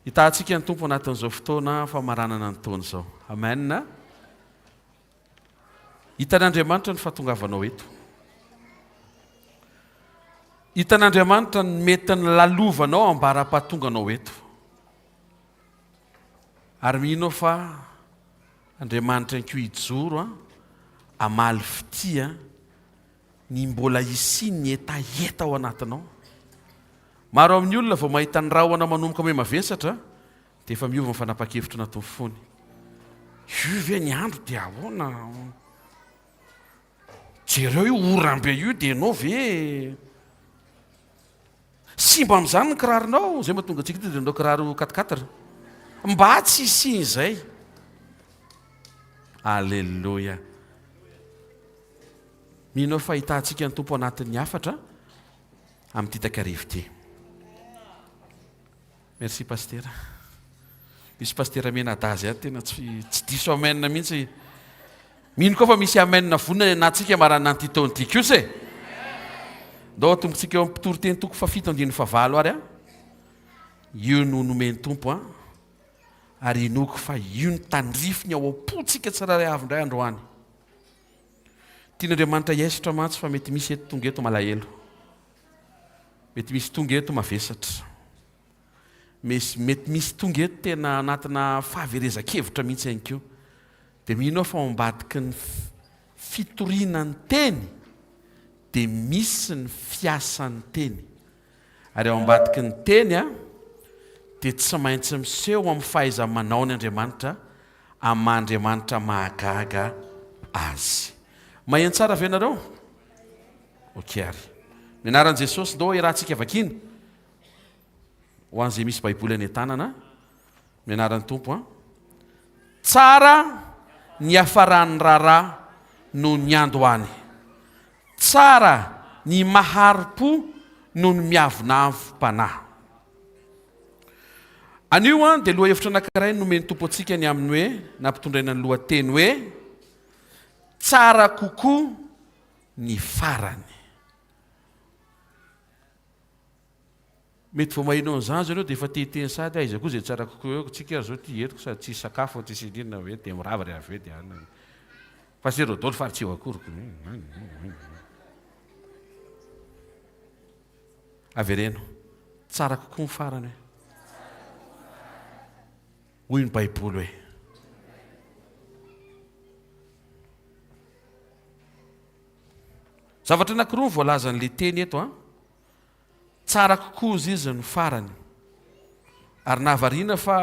Hitahantsika ny Tompo anatin'izao fotoana famaranana ny taona izao. Amen. Hitan'Andriamanitra ny fahatongavanao eto. Hitan'Andriamanitra ny mety ny lalovanao ambara-pahatonganao eto. Ary mino aho fa Andriamanitra ihany koa hijoro an, hamaly fitia ny mbola hisian'ny hetaheta ao anatinao. Maro amin'ny olona vao mahita ny rahona manomboka miha-mavesatra dia efa miova ny fanapahan-kevitra anatin'ny fony. Io ve ny andro dia ahoana? Jereo io oram-be io dia ianao ve? Simba amin'izany ny kiraronao, izay mahatonga antsika ity dia manao kiraro quatre quatre. Mba tsy hisian'izay. Aleloia. Mino aho fa ahitantsika ny Tompo anatin'ny hafatra amin'ity takariva ity. Merci Pasitera. Misy Pasitera mianadahy zay tena tsy tsy diso amen mihitsy. Mino koa fa misy amen vonona ny anatintsika marana an'ity taona ity kosa e. Ndao atombotsika eo amin'ny mpitoriteny toko fahafito andininy fahavalo ary a. Io no nomen'ny Tompo a. Ary inoako fa io no tandrifiny ao am-pontsika tsirairay avy indray androany. Tian'Andriamanitra hiaisotra mantsy fa mety misy eto tonga eto malahelo. Mety misy tonga eto mavesatra. Mesy, mety misy tonga eto tena anatina fahaverezan-kevitra mihitsy ihany koa. Dia mino aho fa ao ambadiky ny fitoriana ny teny dia misy ny fiasan'ny teny. Ary ao ambadiky ny teny dia tsy maintsy miseho amin'ny fahaiza-manaony Andriamanitra amin'ny maha Andriamanitra mahagaga Azy. Maheno tsara ve nareo? Ok ary. Ny anaran'i Jesosy ndao iarahantsika vakiana. Ho an'izay misy baiboly any an-tanana. Ny anaran'ny Tompo an. Tsara ny hiafaran'ny raharaha noho ny andohany. Tsara ny mahari-po noho ny miavonavom-panahy. Anio an dia lohahevitra anankiray nomen'ny Tompo antsika ny amin'ny hoe nampitondraina ny lohateny hoe tsara kokoa ny farany. Mety vao maheno an'izany zareo dia efa te hiteny sahady hoe aiza koa izay tsara kokoa eo, tsika ary zao ty entiko sady tsisy sakafo tsisy inona hoe dia mirava ry avy eo dia any. Pasitera Rodolphe ary tsy eo akory. Avereno. Tsara kokoa ny farany hoe. Hoy ny Baiboly hoe. Zavatra anankiroa no voalazan'ilay teny eto an. Tsara kokoa ozy izy ny farany. Ary nahavariana fa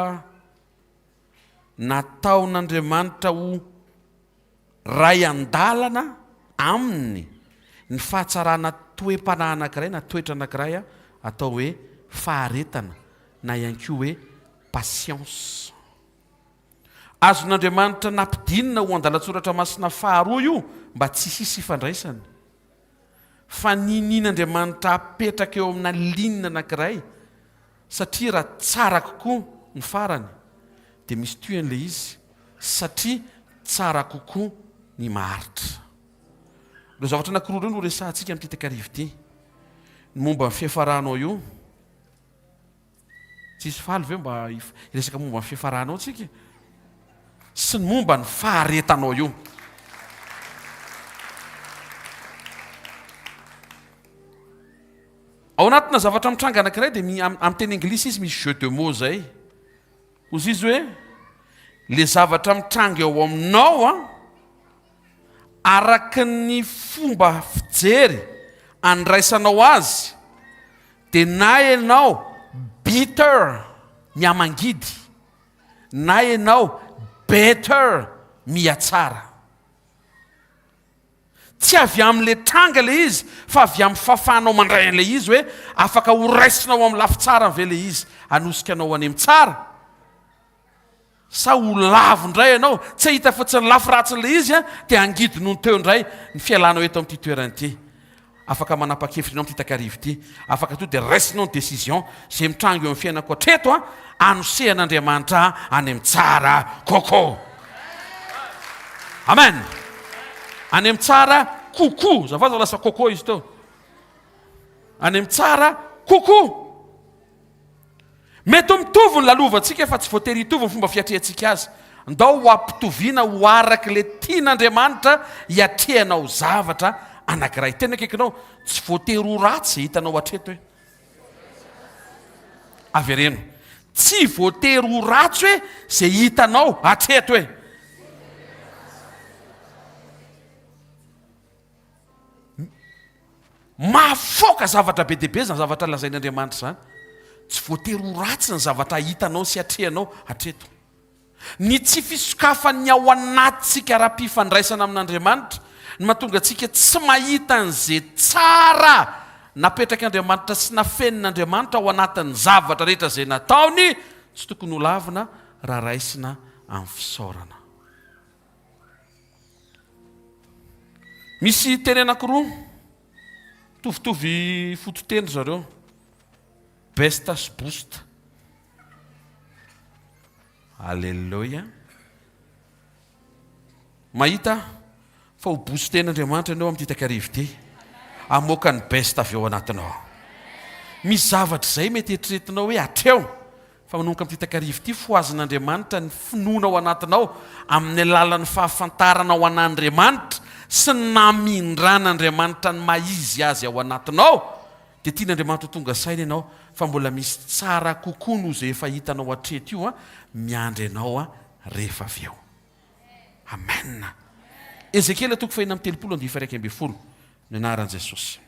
nataon'Andriamanitra ho ray an-dalana aminy ny fahatsarana toe-panahy anankiray na toetra anankiray atao hoe faharetana na ihany koa hoe patience. Azon'Andriamanitra nampidinina ho andalan-tsoratra masina faharoa io mba tsy hisy ifandraisany. Fa ninian'Andriamanitra apetraka eo amina ligne anankiray satria raha tsara kokoa ny farany dia misy tohiny ilay izy satria tsara kokoa ny maharitra. Ireo zavatra anankiroa ireo no resahantsika amin'ity takariva ity. Ny momba ny fiafaranao io. Tsisy faly ve mba hiresaka momba ny fiafaranao tsika? Sy ny momba ny faharetanao io. Ao anatina zavatra mitranga anankiray dia amin'ny teny anglisy izy misy jeu de mots zay. Hozy izy hoe le zavatra mitranga eo aminao an, araka ny fomba fijery andraisanao azy dia na ianao bitter mihamangidy na ianao better mihatsara. Tsy avy amin'ilay tranga ilay izy fa avy amin'ny fahafahanao mandray an'ilay izy hoe afaka ho raisinao amin'ny lafy tsarany ve ilay izy hanosika anao any amin'ny tsara Sa ho lavo indray ianao, tsy hahita afa-tsy ny lafy ratsin'ilay izy dia hangidy nony teo indray ny fialanao eto amin'ity toerana ity. Afaka manapa-kevitra ianao amin'ity takariva ity. Afaka tonga dia raisinao ny décision, izay mitranga eo amin'ny fiainako hatreto an, anosehan'Andriamanitra ahy any amin'ny tsara kokoa. Amen. Any amin'ny tsara kokoa. Azafady fa lasa coco izy teo. Any amin'ny tsara kokoa. Mety ho mitovy ny lalovantsika fa tsy voatery hitovy ny fomba fiatrehantsika azy. Ndao ho ampitoviana ho araka ilay tian'Andriamanitra hiatrehanao zavatra anankiray. Tena akaikinao, tsy voatery ho ratsy izay hitanao hatreto hoe. Avereno. Tsy voatery ho ratsy hoe izay hitanao hatreto hoe. Mahafaoka zavatra be dia be izany zavatra lazain'Andriamanitra izany. Tsy voatery ho ratsy ny zavatra hitanao sy atrehanao hatreto. Ny tsy fisokafan'ny ao anatintsika ara-pifandraisana amin'Andriamanitra no mahatonga antsika tsy mahita an'izay tsara napetrak'Andriamanitra sy nafenin'Andriamanitra ao anatin'ny zavatra rehetra izay nataony, tsy tokony holavina raha raisina amin'ny fisaorana. Misy teny anankiroa mitovitovy fototeny ry zareo, best sy boost. Alléluia. Mahita fa ho boosten'Andriamanitra ianao amin'ity takariva ity. Hamoaka ny best avy ao anatinao. Misy zavatra izay mety eritreretinao hoe hatreo. Fa manomboka amin'ity takariva ity, fohazin'Andriamanitra ny finoana ao anatinao amin'ny alalan'ny fahafantaranao an'Andriamanitra sy ny namindran'Andriamanitra ny maha-izy azy ao anatinao, dia tian'Andriamanitra ho tonga saina ianao fa mbola misy tsara kokoa noho izay efa hitanao hatreto io miandry anao rehefa avy eo. Amen. Ezekiela toko fahenina amby 30 andihy faha 11, ny anaran'i Jesosy.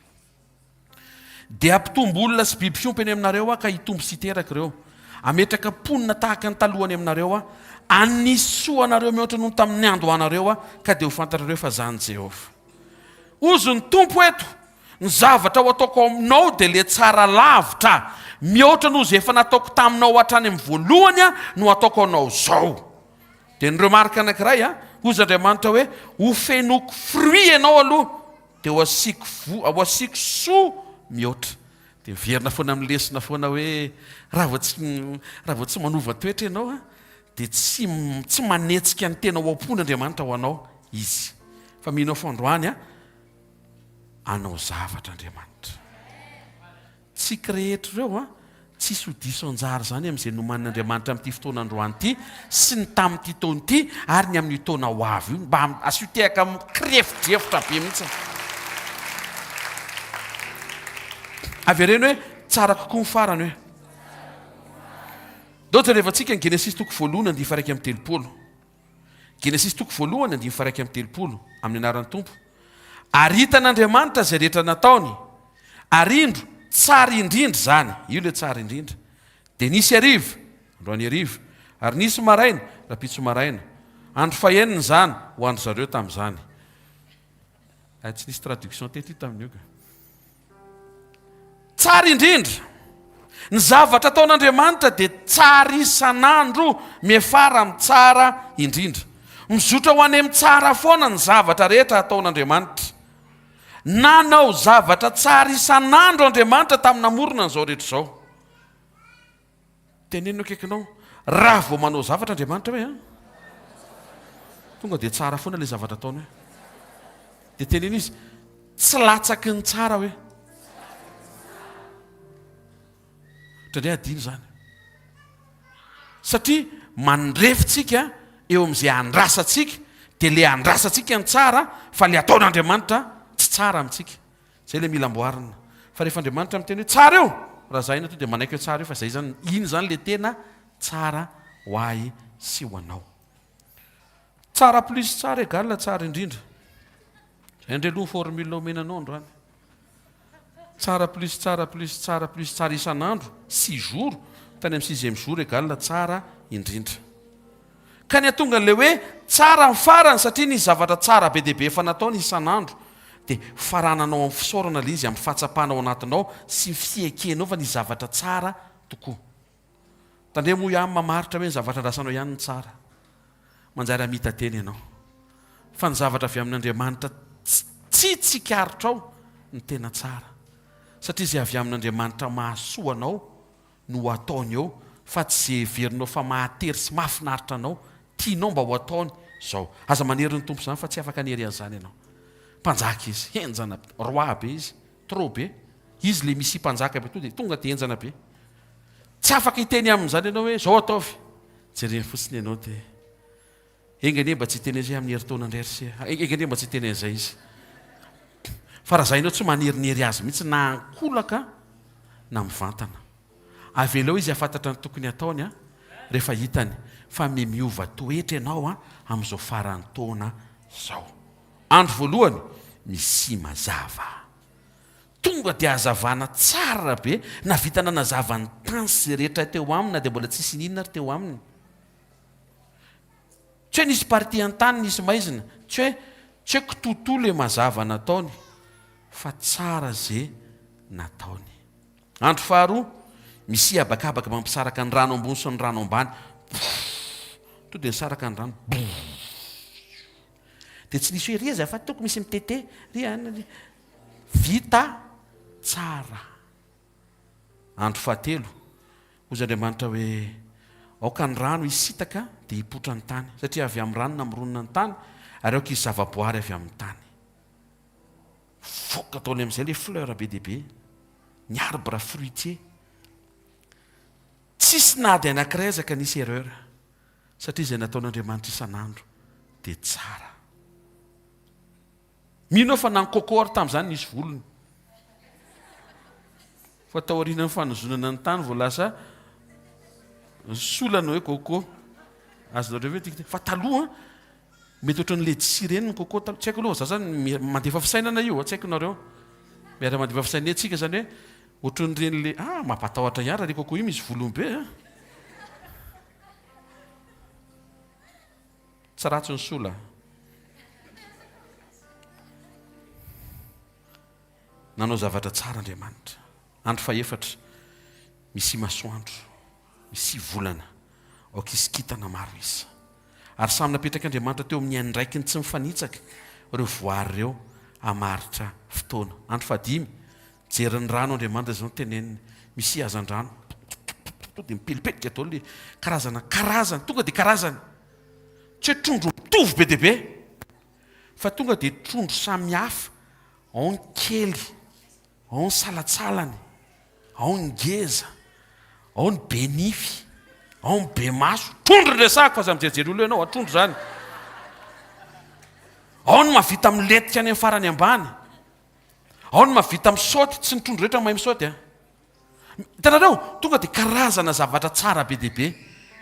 Dia hampitombo olona sy biby fiompy eny aminareo Aho, ka hitombo sy hiteraka ireo. Hametraka mponina tahaka ny taloha any aminareo Aho. Hanisy soa anareo mihoatra noho ny tamin'ny niandohanareo Aho, ka dia ho fantatrareo fa Izaho no Jehovah. Hozy ny Tompo eto, Ny zavatra ho ataoko ao aminao dia ilay tsara lavitra mihoatra noho izay efa nataoko taminao hatrany amin'ny voalohany no hataoko anao izao. Dia ny remarque anankiray, hozy Andriamanitra hoe, Hofenoiko fruit ianao aloha, Dia ho asiako voa, ho asiako soa mihoatra. Dia miverina foana amin'ny lesona foana hoe raha vao tsy raha vao tsy manova toetra ianao an, dia tsy tsy manetsika ny tena ao am-pony Andriamanitra ho anao Izy. Fa mino aho fa androany an, hanao zavatra Andriamanitra. Tsika rehetra ireo an, tsisy ho diso anjara izany amin'izay nomanin'Andriamanitra amin'ity fotoana androany ity sy ny tamin'ity taona ity ary ny amin'io taona ho avy io. Mba asio tehaka mikirefodrefotra be mihitsy. Avereno hoe tsara kokoa ny farany hoe. Ndao jerevantsika ny Genesisy toko voalohany andiany faha 31. Genesisy toko voalohany andininy faha 31, amin'ny anaran'ny Tompo. Ary hitan'Andriamanitra izay rehetra nataony, ary indro, tsara indrindra izany. Io ilay tsara indrindra. Dia nisy hariva, androany hariva, ary nisy maraina, rahampitso maraina. Andro fahenina izany ho an-dry zareo tamin'izany. Hay tsy nisy traduction teto io tamin'io ka. Tsara indrindra! Ny zavatra ataon'Andriamanitra dia tsara isan'andro, miafara amin'ny tsara indrindra. Mizotra ho any amin'ny tsara foana ny zavatra rehetra ataon'Andriamanitra. Nanao zavatra tsara isan'andro Andriamanitra tamin'ny namorona an'izao rehetra izao. Teneno akaikinao, raha vao manao zavatra Andriamanitra hoe an, tonga dia tsara foana ilay zavatra ataony hoe. Dia teneno izy, tsy latsaky ny tsara hoe. Indraindray adino izany. Satria mandrefy tsika eo amin'izay andrasantsika, dia ilay andrasantsika ny tsara, fa ilay ataon'Andriamanitra tsy tsara amintsika. Zay le mila amboarina. Fa rehefa Andriamanitra miteny hoe tsara io, raha za ina to dia manaiky hoe tsara io fa zay zany, iny zany le tena tsara ho ahy sy ho anao. Tsara plus tsara égale tsara indrindra. Zay ndray aloha formule omena anao androany. Tsara plus tsara plus tsara plus tsara isan'andro, six jours, tany amin'ny sixième jour égale tsara indrindra. Ka ny hahatonga an'ilay hoe tsara ny farany satria nisy zavatra tsara be dia be efa nataony isan'andro dia farananao amin'ny fisaorana ilay izy, amin'ny fahatsapana ao anatinao sy ny fiekenao fa nisy zavatra tsara tokoa. Tandremo hoy aho mamaritra hoe ny zavatra andrasanao ihany no tsara. Manjary hamita-tena ianao. Fa ny zavatra avy amin'Andriamanitra tsy tsikaritrao no tena tsara. Satria izay avy amin'Andriamanitra mahasoa anao no ho ataony eo fa tsy ze heverinao fa mahatery sy mahafinaritra anao, tianao mba ho ataony zao. Aza manery ny Tompo zany fa tsy afaka hanery an'izany ianao. Mpanjaka izy, henjana be, roi be izy, trop be. Izy le misy mpanjaka be to de tonga de henjana be. Tsy afaka hiteny amin'izany ianao hoe zao ataovy. Jereny fotsiny ianao de Enga anie mba tsy hiteny an'izay amin'ny herintaona indray ry se a. Enga anie mba tsy hiteny an'izay izy. Fa raha zahinao tsy manerinery azy mihitsy na ankolaka na mivantana. Avelao izy hahafantatra ny tokony hataony a, rehefa hitany fa mimiova toetra ianao a amin'izao faran'ny taona izao. Andro voalohany, misia mazava. Tonga dia hazavana tsara be, nahavita nanazava ny tany sy izay rehetra teo aminy na dia mbola tsisy ininona ary teo aminy. Tsy hoe nisy partie an-tany nisy maizina, tsy hoe tsy hoe kitoatoa le mazava nataony fa tsara ze nataony. Andro faharoa, misy habakabaka mampisaraka ny rano ambony sy ny rano ambany, pfff, to dia nisaraka ny rano, brrrr. Dia tsy nisy hoe ry azafady tompoko misy mitete, ry an, ry. Vita tsara. Andro fahatelo, hozy Andriamanitra hoe, Aoka ny rano hisintaka dia hipoitra ny tany, satria avy amin'ny rano namoronana ny tany, ary aoka hisy zavaboary avy amin'ny tany. Voka daholo amin'izay ilay fleur be dia be, ny arbre fruitier. Tsisy na dia anankiray aza ka nisy erreur, satria izay nataon'Andriamanitra isan'andro dia tsara. Mino aho fa na ny coco ary tamin'izany nisy volony. Fa taorian'ny fanozonana ny tany vao lasa sola ny hoe coco. Azonareo ve tiako Fa taloha mety ohatran'ny letchis ireny ny coco taloha. Tsy haiko aloha za zany mandefa fisainana io, tsy haiko nareo. Miara mandefa fisainana tsika zany hoe ohatran'ireny le ah mampatahotra ihany raha le coco io misy volony be a. Tsy ratsy ny sola. Nanao zavatra tsara Andriamanitra. Andro fahefatra, misia masoandro, misia volana, aoka hisy kintana maro isa. Ary samy napetrak'Andriamanitra teo amin'ny andraikiny tsy mifanitsaka ireo voary ireo hamaritra fotoana. Andro fahadimy, Mijery ny rano Andriamanitra izao no teneniny. Misy hazandrano. Tonga dia mipelipelika daholo le karazana karazany, tonga dia karazany. Tsy hoe trondro mitovy be dia be, fa tonga dia trondro samy hafa. Ao ny kely, ao ny salatsalany, ao ny ngeza, ao ny be nify, ao ny be maso. Trondro no resahako fa aza mijerijery olona ianao, trondro izany. Ao ny mahavita milentika any amin'ny farany ambany. Ao ny mahavita misaoty, tsy ny trondro rehetra mahay misaoty an. Hitanareo, tonga dia karazana zavatra tsara be dia be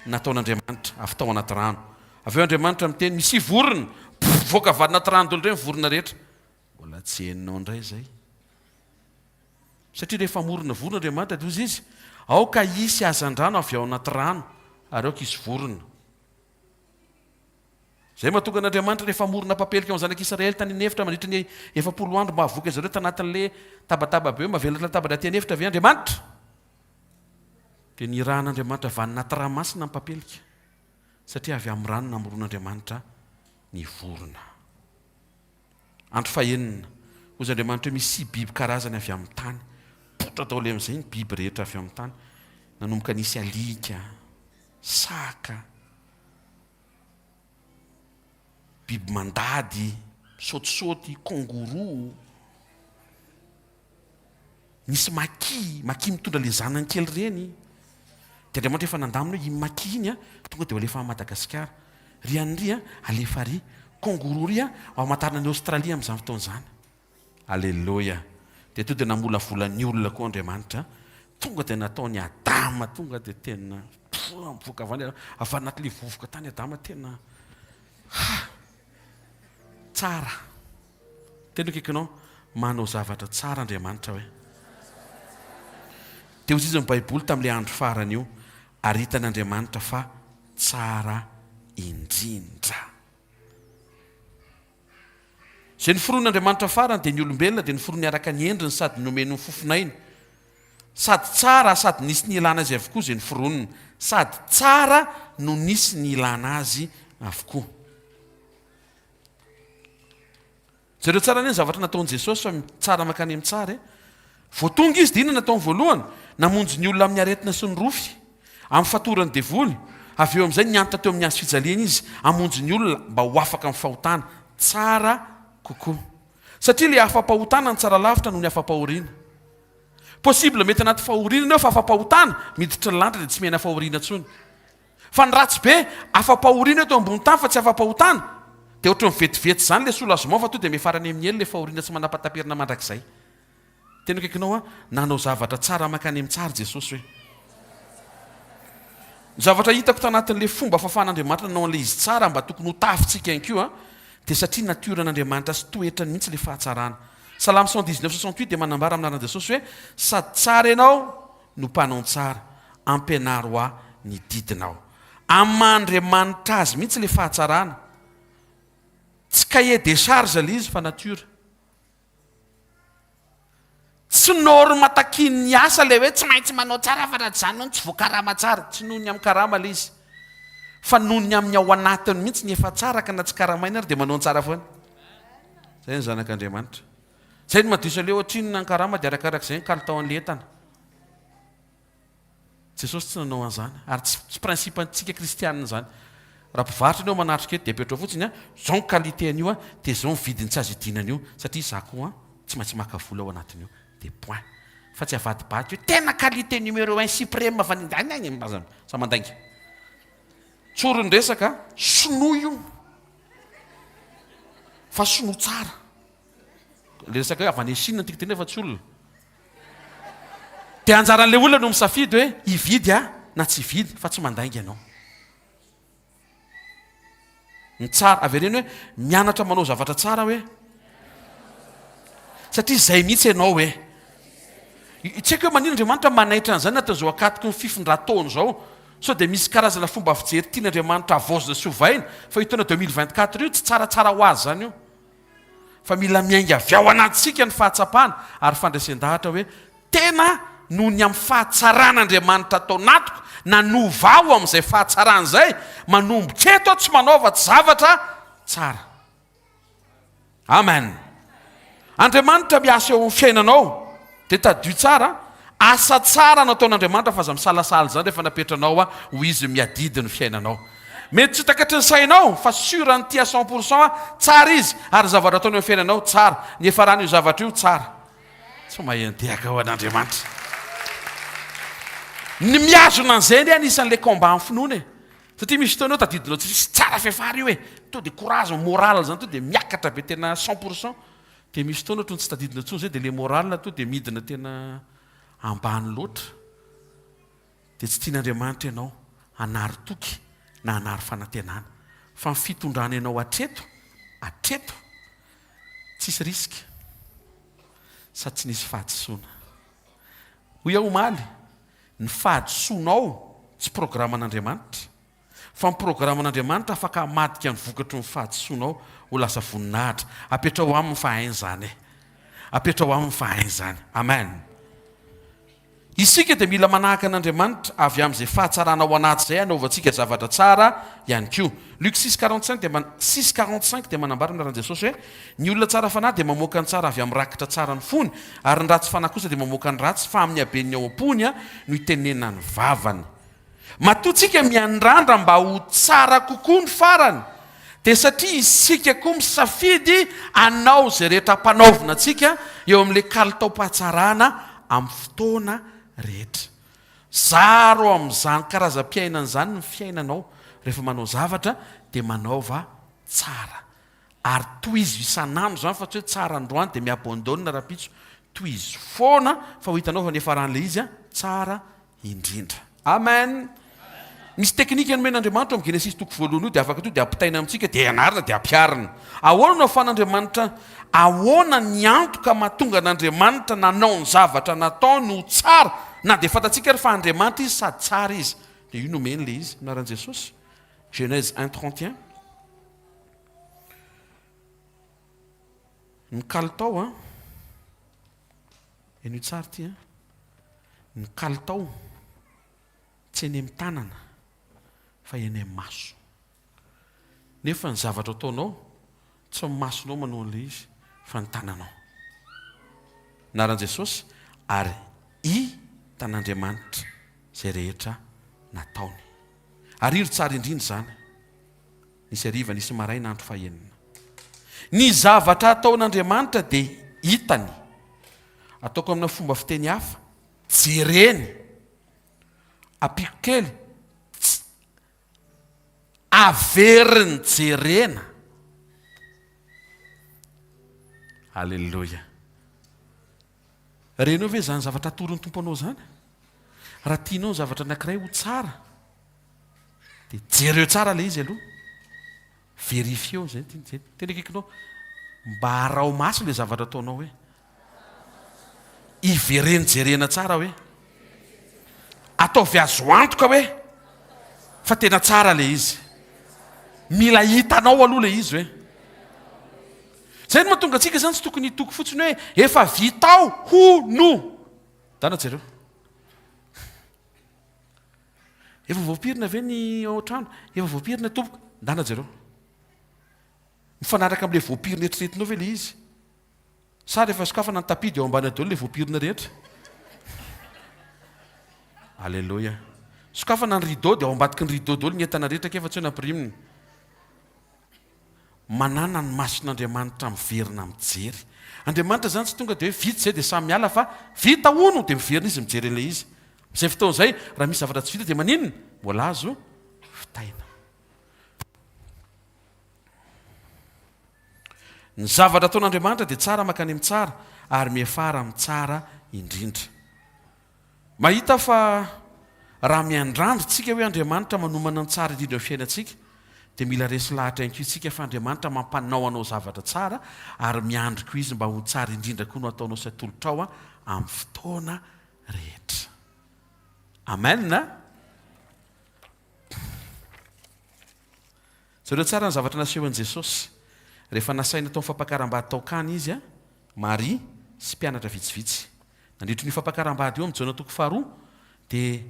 nataon'Andriamanitra avy tao anaty rano. Avy eo Andriamanitra miteny, misia vorona, mivoaka avy anaty rano daholo indray ny vorona rehetra. Mbola. Tsy henonao indray izay. Satria rehefa hamorona vorona Andriamanitra dia hoy Izy, Aoka hisy hazandrano avy ao anaty rano, ary aoka hisy vorona. Izay mahatonga an'Andriamanitra rehefa hamorona mpampelika ao amin'ny zanak'Israely tany an'efitra mandritra ny 40 andro mba hahavoky azy ireo tanatin'ilay tabataba be hoe mavelatra latabatra aty an'efitra ve Andriamanitra? Dia nirahan'Andriamanitra avy any anaty ranomasina ny mpampelika, satria avy amin'ny rano namoron'Andriamanitra ny vorona. Andro fahenina, hozy Andriamanitra hoe misia biby karazany avy amin'ny tany. Potra daholo amin'izay ny biby rehetra avy amin'ny tany. Nanomboka nisy alika, saka, biby mandady, misaotisaoty, kangoroa. Nisy maki, maki mitondra le zanany kely ireny. Dia Andriamanitra efa nandamina hoe iny maki iny tonga dia ho alefa any Madagasikara. Ry an'i ry alefa ary. Kangoroa ry ho hamantarina an'i Aostralia amin'izany fotoana izany. Aleloia. Dia tonga dia namolavola ny olona koa Andriamanitra. Tonga dia nataony Adama, tonga dia tena mivoaka avy any, avy anatin'ilay vovoka tany Adama tena ha! Tsara. Tena akaikinao, manao zavatra tsara Andriamanitra hoe. Dia hoy izy ny Baiboly tamin'ilay andro farany io, ary hitan'Andriamanitra fa tsara indrindra. Izay noforonin'Andriamanitra farany dia ny olombelona dia noforoniny araka ny endriny sady nomeny ny fofonainy. Sady tsara sady nisy nilana azy avokoa izay noforoniny. Sady tsara no nisy nilana azy avokoa. Jereo tsara anie ny zavatra nataon'i Jesosy fa tsara mankany amin'ny tsara e. Vao tonga izy dia inona nataony voalohany? Namonjy ny olona amin'ny aretina sy ny rofy, amin'ny fatoran'ny devoly. Avy eo amin'izay niantona teo amin'ny hazo fijaliana izy hamonjy ny olona mba ho afaka amin'ny fahotana. Tsara kokoa. Satria ilay afa-pahotana no tsara lavitra noho ny afa-pahoriana. Possible mety anaty fahoriana ianao fa afa-pahotana, miditra ny lanitra dia tsy miaina fahoriana intsony. Fa ny ratsy be, afa-pahoriana eto ambony tany fa tsy afa-pahotana, dia ohatran'ny vetivety izany ilay soulagement fa tonga dia miafara any amin'ny helo ilay fahoriana tsy manam-pahataperana mandrakizay. Tena akaikinao aho, nanao zavatra tsara mankany amin'ny tsara Jesosy hoe. Ny zavatra hitako tanatin'ilay fomba fahafahan'Andriamanitra nanao an'ilay izy tsara mba tokony ho tahafintsika ihany koa dia satria natioran'Andriamanitra sy toetrany mihitsy ilay fahatsarana. Salamo 119 68 dia manambara amin'ny anaran'i Jesosy hoe sady tsara ianao no mpanao ny tsara, ampianaro ahy ny didinao. Amin'ny maha Andriamanitra azy mihitsy ilay fahatsarana. Tsy cahier des charges ilay izy fa nature. Tsy norme takian'ny asa ilay hoe tsy maintsy manao tsara fa raha tsy izany hono tsy voakarama tsara. Tsy noho ny amin'ny karama ilay izy fa noho ny amin'ny ao anatiny mihitsy ny efa tsara ka na tsy karamaina ary dia manao ny tsara foana. Izay ny zanak'Andriamanitra. Izay no mahadiso aleo ohatrinona ny karama dia arakarak'izay ny kalitaon'ilay entana. Jesosy tsy nanao an'izany ary tsy tsy principe antsika kristianina izany. Raha mpivarotra ianao manatrika eto dia apetrao fotsiny an, izao ny qualité an'io an, dia izao ny vidiny tsy azo idina an'io satria izaho koa an tsy maintsy maka vola ao anatin'io dia point. Fa tsy avadibadika hoe tena qualité numéro un suprême fa ny aza samy mandainga. Tsory ny resaka, sinoa io fa sinoa tsara. Le resaka hoe avy any Chine no tiako tenenina fa tsy olona. Dia anjaran'ilay olona no misafidy hoe hividy aho na tsy hividy fa tsy mandainga ianao. Ny tsara, avereno hoe mianatra manao zavatra tsara hoe. Satria izay mihitsy ianao hoe. Tsy haiko hoe manino Andriamanitra manaitra an'izany anatin'izao ankatoky ny fifindran-taona izao. Sao dia misy karazana fomba fijery tian'Andriamanitra havaozina sy ovaina fa io taona 2024 io tsy tsaratsara ho azy izany io. Fa mila miainga avy ao anatintsika ny fahatsapana ary fandresen-dahatra hoe tena noho ny amin'ny fahatsaran'Andriamanitra ato anatiko, nanova ahy ho amin'izay fahatsarana izay, manomboka eto aho tsy manao afa-tsy zavatra tsara. Amen. Andriamanitra miasa eo amin'ny fiainanao, dia tadidio tsara, asa tsara no ataon'Andriamanitra fa aza misalasala izany rehefa napetranao ho Izy miadidy ny fiainanao. Mety tsy ho takatry ny sainao fa sûr an'ity à 100 pour cent tsara izy ary ny zavatra ataony eo amin'ny fiainanao tsara. Ny hiafaran'io zavatra io tsara. Tsy mahay antehaka ho an'Andriamanitra. Ny mihazona an'izay anie anisan'ilay combat amin'ny finoana e. Satria misy fotoana eo tadidinao tsy misy tsara fiafara io e. To dia courage, moral zany to dia miakatra be tena 100 pour cent. Dia misy fotoana ohatran'ny tsy tadidina intsony izay dia ilay moral to dia midina tena ambany loatra. Dia tsy tian'Andriamanitra ianao hanary toky na hanary fanantenana. Fa ny fitondrany anao hatreto, hatreto, tsisy risque. Sa tsy nisy fahadisoana? Hoy aho omaly, ny fahadisoanao tsy programan'Andriamanitra, fa ny programan'Andriamanitra afaka hamadika ny vokatry ny fahadisoanao ho lasa voninahitra. Apetraho aminy fa hainy izany e. Apetraho aminy fa hainy izany. Amen. Isika dia mila manahaka an'Andriamanitra avy amin'izay fahatsarana ao anaty izay hanaovantsika zavatra tsara ihany koa. Luc six 45 dia six 45 dia manambara ny anaran'i Jesosy hoe, Ny olona tsara fanahy dia mamoaka ny tsara avy amin'ny rakitra tsara ny fony, ary ny ratsy fanahy kosa dia mamoaka ny ratsy, fa amin'ny haben'ny ao am-pony no itenenan'ny vavany. Matoa tsika miandrandra mba ho tsara kokoa ny farany, dia satria isika koa misafidy hanao izay rehetra ampanaovina antsika eo amin'ilay kalitaom-pahatsarana amin'ny fotoana rehetra. Zaro amin'izany karazam-piainana izany ny fiainanao. Rehefa manao zavatra dia manaova tsara. Ary tohizo isan'andro izany fa tsy hoe tsara androany dia mi-abandonne rahampitso. Tohizo foana fa ho hitanao fa ny hiafaran'ilay izy tsara indrindra. Amen! Misy teknika nomen'Andriamanitra ao amin'ny Genesisy toko voalohany io dia afaka to dia ampitaina amintsika dia ianarana dia ampiharina. Ahoana no ahafahan'Andriamanitra ahoana ny antoka mahatonga an'Andriamanitra nanao ny zavatra nataony ho tsara na dia fantatsika ary fa Andriamanitra izy sady tsara izy. Dia io nomeny ilay izy, anaran'i Jesosy. Genèse 1 31. Ny kalitao an. Henoy tsara ity an. Ny kalitao tsy eny amin'ny tanana fa eny amin'ny maso. Nefa ny zavatra ataonao tsy ny masonao manao an'ilay izy fa ny tananao. Anaran'i Jesosy ary hitan'Andriamanitra izay rehetra nataony. Ary indro tsara indrindra izany. Nisy hariva, nisy maraina, andro fahenina. Ny zavatra ataon'Andriamanitra dia hitany. Ataoko amina fomba fiteny hafa, jereny. Ampiako kely, tsy averiny jerena. Aleloia. Renao ve izany zavatra atoron'ny Tompo anao izany? Raha tianao ny zavatra anankiray ho tsara, dia jereo tsara ilay izy aloha. Verifieo izay ny tiany. Tena akaikinao. Mba araho maso ilay zavatra ataonao hoe. Ivereno jerena tsara hoe. Ataovy azo antoka hoe fa tena tsara ilay izy. Mila hitanao aloha ilay izy hoe. Izay no mahatonga antsika izany tsy tokony hitoky fotsiny hoe efa vitao hono. Dana jereo. Efa voapirina ve ny ao an-trano? Efa voapirina tompoko. Ndana jereo. Mifanaraka amin'ilay voapirina eritreretinao ve ilay izy? Sa rehefa sokafana ny tapis dia ao ambany ao daholo ilay voapirina rehetra? Aleloia. Sokafana ny rideau dia ao ambadiky ny rideau daholo ny entana rehetra k'efa tsy hoe nampirimina. Manana ny mason'Andriamanitra miverina mijery. Andriamanitra izany tsy tonga dia hoe vita izay dia samy miala fa vita hono dia miverina izy mijery an'ilay izy. Amin'izay fotoana izay raha misy zavatra tsy vita dia maninona? Mbola azo vitaina. Ny zavatra ataon'Andriamanitra dia tsara mankany amin'ny tsara ary miafara amin'ny tsara indrindra. Mahita fa raha miandrandra isika hoe Andriamanitra manomana ny tsara indrindra eo fiainantsika, dia mila resy lahatra ihany koa isika fa Andriamanitra mampanao anao zavatra tsara ary miandry koa Izy mba ho tsara indrindra koa no ataonao sy atolotrao amin'ny fotoana rehetra. Amen! Jereo tsara ny zavatra nasehon'i Jesosy rehefa nasaina tao amin'ny fampakaram-bady tao Kana izy, Maria sy mpianatra vitsivitsy. Nandritra io fampakaram-bady io, amin'ny Jaona toko faharoa, dia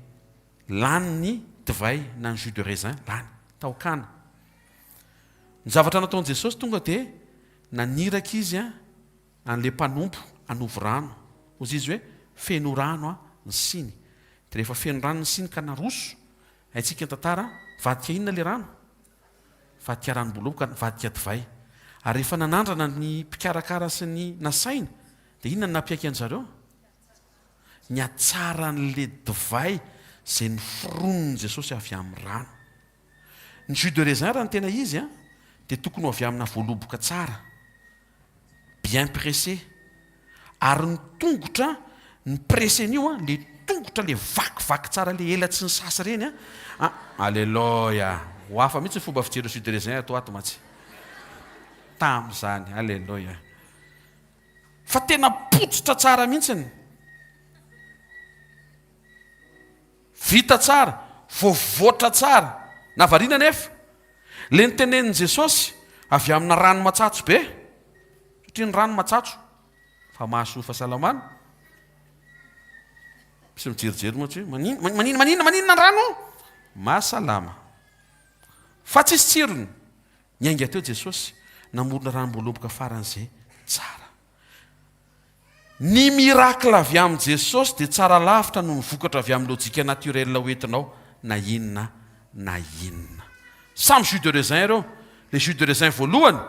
lany ny divay na ny jus de raisin, lany, tao Kana. Ny zavatra nataon'i Jesosy, tonga dia naniraka izy an'ilay mpanompo hanovo rano. Hoy izy hoe, Feno rano ny siny. Dia rehefa feno rano ny siny ka naroso, Haintsika ny tantara, nivadika inona ilay rano? Nivadika ranom-boaloboka, nivadika divay. Ary rehefa nanandrana ny mpikarakara sy ny nasaina, dia inona no nampiaiky an-dry zareo? Ny hatsaran'ilay divay izay noforonin'i Jesosy avy amin'ny rano. Ny jus de raisin raha ny tena izy dia tokony ho avy amina voaloboka tsara. bien pressé ary ny tongotra ny pressé-n'io an, le tongotra le vakivaky tsara le ela tsy nisasa ireny an, an, aleloia, ho hafa mihitsy ny fomba fijery ny jus de raisin ato ho ato mantsy, tamin'izany, aleloia. Fa tena potsitra tsara mihitsiny. Vita tsara, voavoatra tsara. Nahavariana anefa, ilay notenenin'i Jesosy avy amina rano matsatso be, satria ny rano matsatso fa mahasoa fahasalamana. Misy mijerijery mantsy hoe maninona, maninona, maninona, maninona ny rano? Mahasalama. Fa tsisy tsirony. Niainga teo Jesosy, namorona ranom-boaloboka faran'izay tsara. Ny miracle avy amin'i Jesosy dia tsara lavitra noho ny vokatra avy amin'ny lojika naturel ho entinao na inona na inona. Samy jus de raisin ireo. Ilay jus de raisin voalohany,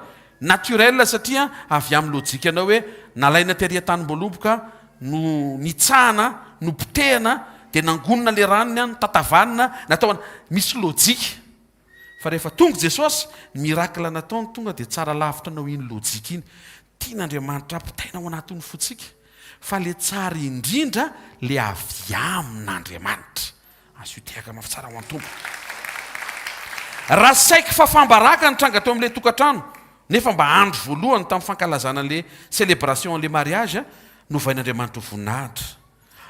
naturel satria avy amin'ny lojikanao hoe nalaina tery an-tanim-boaloboka, no nitsahana, nopotehana, dia nangonina ilay ranony, notatavanina, natao an-, misy lojika. Fa rehefa tonga Jesosy, ny miracle nataony tonga dia tsara lavitra noho iny lojika iny. Tian'Andriamanitra ampitaina ao anatin'ny fontsika fa le tsara indrindra le avy amin'Andriamanitra. Asio tehaka mafy tsara ho an'ny Tompo. Raha saiky fafam-baraka ny tranga teo amin'ilay tokantrano, nefa mba andro voalohany tamin'ny fankalazana an'ilay célébration an'ilay mariage, novain'Andriamanitra ho voninahitra.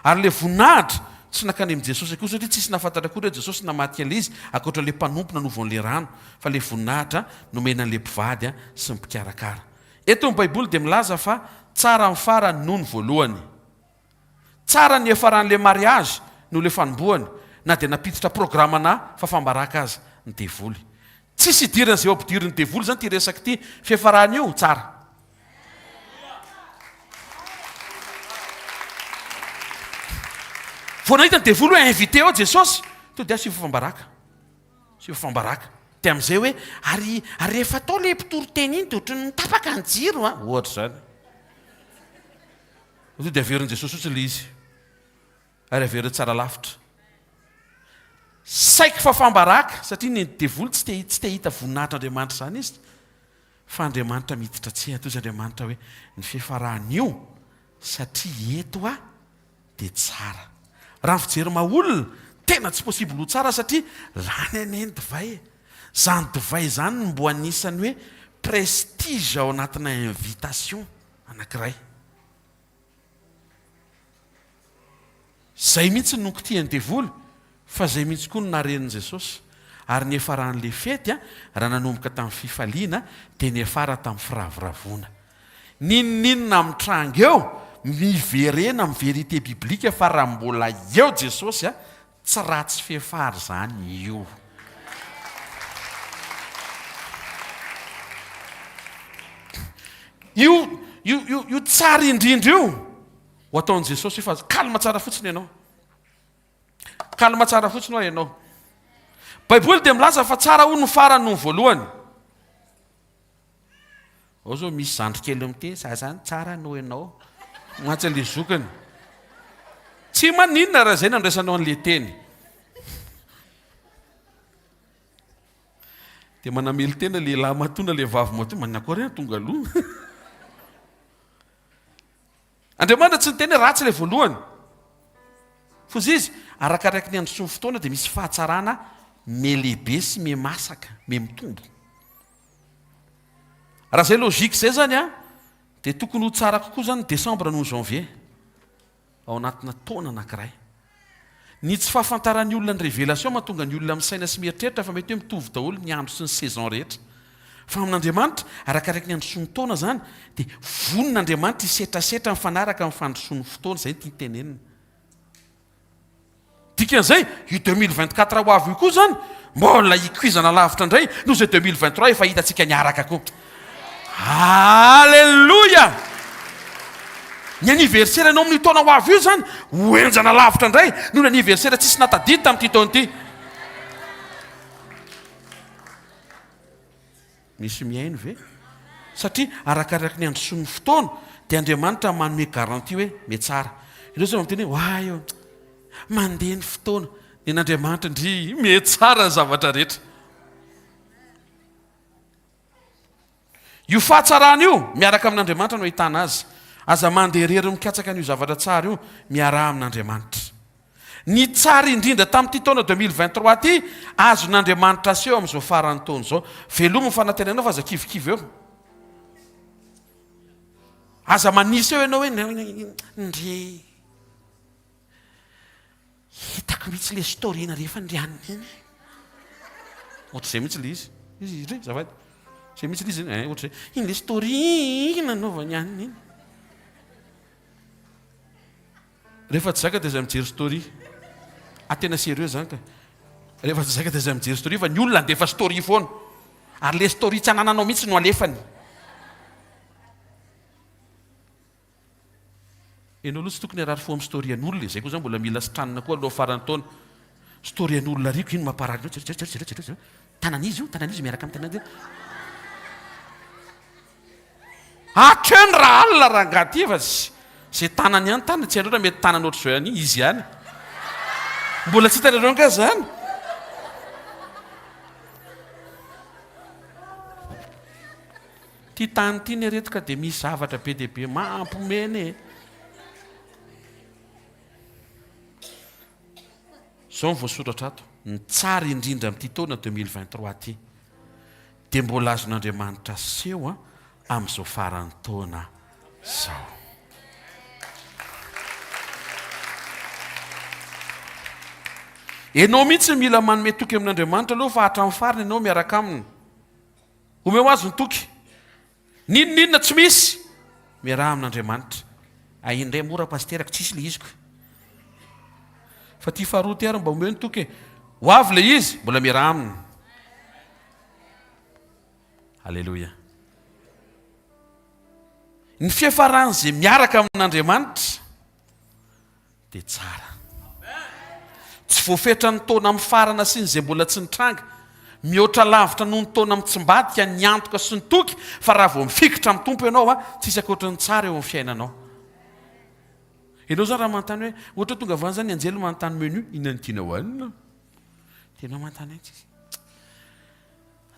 Ary ilay voninahitra tsy nankany amin'i Jesosy akory satria tsisy nahafantatra akory hoe Jesosy namadika an'ilay izy ankoatra ilay mpanompo nanova an'ilay rano fa ilay voninahitra nomena an'ilay mpivady sy ny mpikarakara. Eto ny Baiboly dia milaza fa tsara ny farany noho ny voalohany. Tsara ny hiafaran'ilay mariage noho ilay fanombohany na dia nampiditra programana fafam-baraka aza ny devoly. Tsisy idiran'izay ho ampidirin'ny devoly izany ity resaka ity, fiafarany io tsara. Vao nahita ny devoly hoe invité ao Jesosy, to dia asio fafam-baraka. Asio fafam-baraka. Dia amin'izay hoe ary ary rehefa atao ilay mpitory teny iny dia ohatran'ny mitapaka ny jiro an, ohatra izany. To dia averin'i Jesosy fotsiny ilay izy. Ary averiny tsara lavitra. Saiky fafam-baraka satria ny devoly tsy te tsy te hahita voninahitr'Andriamanitra izany izy. Fa Andriamanitra miditra an-tsehatra, hoy Andriamanitra hoe, ny fiafaran'io, satria eto aho dia tsara. Raha ny fijery maha olona, tena tsy possible ho tsara satria lany anie ny divay e. Izany divay izany no mbo anisan'ny hoe prestige ao anatina invitation anankiray. Zay mihitsy no nokitihan'ny devoly fa zay mihitsy koa no narenin'i Jesosy. Ary niafaran'ilay fety raha nanomboka tamin'ny fifaliana dia niafara tamin'ny firavoravoana. N'inon'inona mitranga eo, miverena amin'ny vérité biblique fa raha mbola eo Jesosy tsy ratsy fiafara izany io. Io io io io tsara indrindra io ho ataon'i Jesosy io fa calme tsara fotsiny ianao. Calme tsara fotsiny hoa ianao. Baiboly dia milaza fa tsara hono ny farany noho ny voalohany. Ao zao misy zandry kely miteny za zany tsara noho ianao. Mantsy an'le zokiny. Tsy maninona raha izay no andraisanao an'le teny. Dia manamelo-tena le lahy matoa na le vavy matoa, manina koa re tonga aloha. Andriamanitra tsy niteny hoe ratsy ilay voalohany. Foza izy, arakaraka ny androsoan'ny fotoana dia misy fahatsarana mihalehibe sy mihamasaka, mihamitombo. Raha izay logique izay izany an, dia tokony ho tsara kokoa izany ny décembre noho ny janvier, ao anatina taona anankiray. Ny tsy fahafantaran'ny olona ny révélation mahatonga ny olona misaina sy mieritreritra fa mety hoe mitovy daholo ny andro sy ny saison rehetra. Fa amin'Andriamanitra, arakaraka ny androsoan'ny taona izany, dia vonona Andriamanitra hisetrasetra mifanaraka amin'ny fandrosoan'ny fotoana, izay no tiany tenenina. Dikan'izay, io 2024 ho avy io koa izany, mbola hikoizana lavitra indray noho izay 2023 efa hitantsika niaraka koa. Alléluia! Ny anniversaire anao amin'io taona ho avy io izany, ho henjana lavitra indray noho ny anniversaire tsisy nahatadidy tamin'ity taona ity. Misy mihaino ve? Satria arakaraky ny androsoan'ny fotoana dia Andriamanitra manome garantie hoe mihatsara. Ireo zao miteny hoe oay io, mandeha ny fotoana. Nen'Andriamanitra ndry mihatsara ny zavatra rehetra. Io fahatsarana io miaraka amin'Andriamanitra no ahitana azy. Aza mandeha irery mikatsaka an'io zavatra tsara io, miaraha amin'Andriamanitra. Ny tsara indrindra tamin'ity taona 2023 ity, azon'Andriamanitra aseho amin'izao faran'ny taona izao. Velomy ny fanantenanao fa aza kivikivy eo. Aza manisa eo ianao hoe ndry hitako mihitsy le story nareo fa ndry anona iny. Ohatr'izay mihitsy le izy. Izy izy azafady. Zay mihitsy le izy eh ohatr'izay. Iny le story nanaovany anona iny. Rehefa tsy zaka dia zay mijery story. Ah tena sérieux zany ka. Rehefa tsy zaka dia zay mijery story fa ny olona andefa story foana. Ary le story tsy anananao mihitsy no alefany. Enao aloha tsy tokony harary fo amin'ny story an'olona e, zay koa zany mbola mila sitranina koa aloha faran'ny taona. Story an'olona ariko ino mamparary anao, jereo jereo jereo jereo jereo. Tanan'iza io? Tanan'iza miaraka amin'ny tanan'iza? Hatreo ny raha alina rangahy ty fa zay tanany ihany tanany tsy hainareo raha mety tanany ohatr'izao ihany izy ihany. Mbola tsy hitanareo angaha zany? Ty tany ty ny reto ka dia misy zavatra be dia be mampomena e. Zao ny voasoratra ato, ny tsara indrindra amin'ity taona 2023 ity dia mbola azon'Andriamanitra aseho amin'izao faran'ny taona izao. Ianao mihitsy no mila manome toky amin'Andriamanitra aloha fa hatramin'ny farany ianao miaraka aminy. Omeo azy ny toky. N'inon'inona tsy misy, miaraha amin'Andriamanitra. Ay indray mora pasitera ko tsisy le iziko. Fa ty faharoa ty ary mba omeo ny toky e. Ho avy le izy, mbola miaraha aminy. Aleloia. Ny fiafaran'izay miaraka amin'Andriamanitra dia tsara. Tsy voafetran'ny taona mifarana sy ny izay mbola tsy nitranga. Mihoatra lavitra noho ny taona mitsimbadika ny antoka sy ny toky fa raha vao mifikitra amin'ny Tompo ianao, tsisy ankoatry ny tsara eo amin'ny fiainanao. Ianao izany raha manontany hoe, ohatra hoe tonga avy any izany ny anjely manontany menu, inona no tianao hohanina? Dia ianao manontany hoe, tsisy.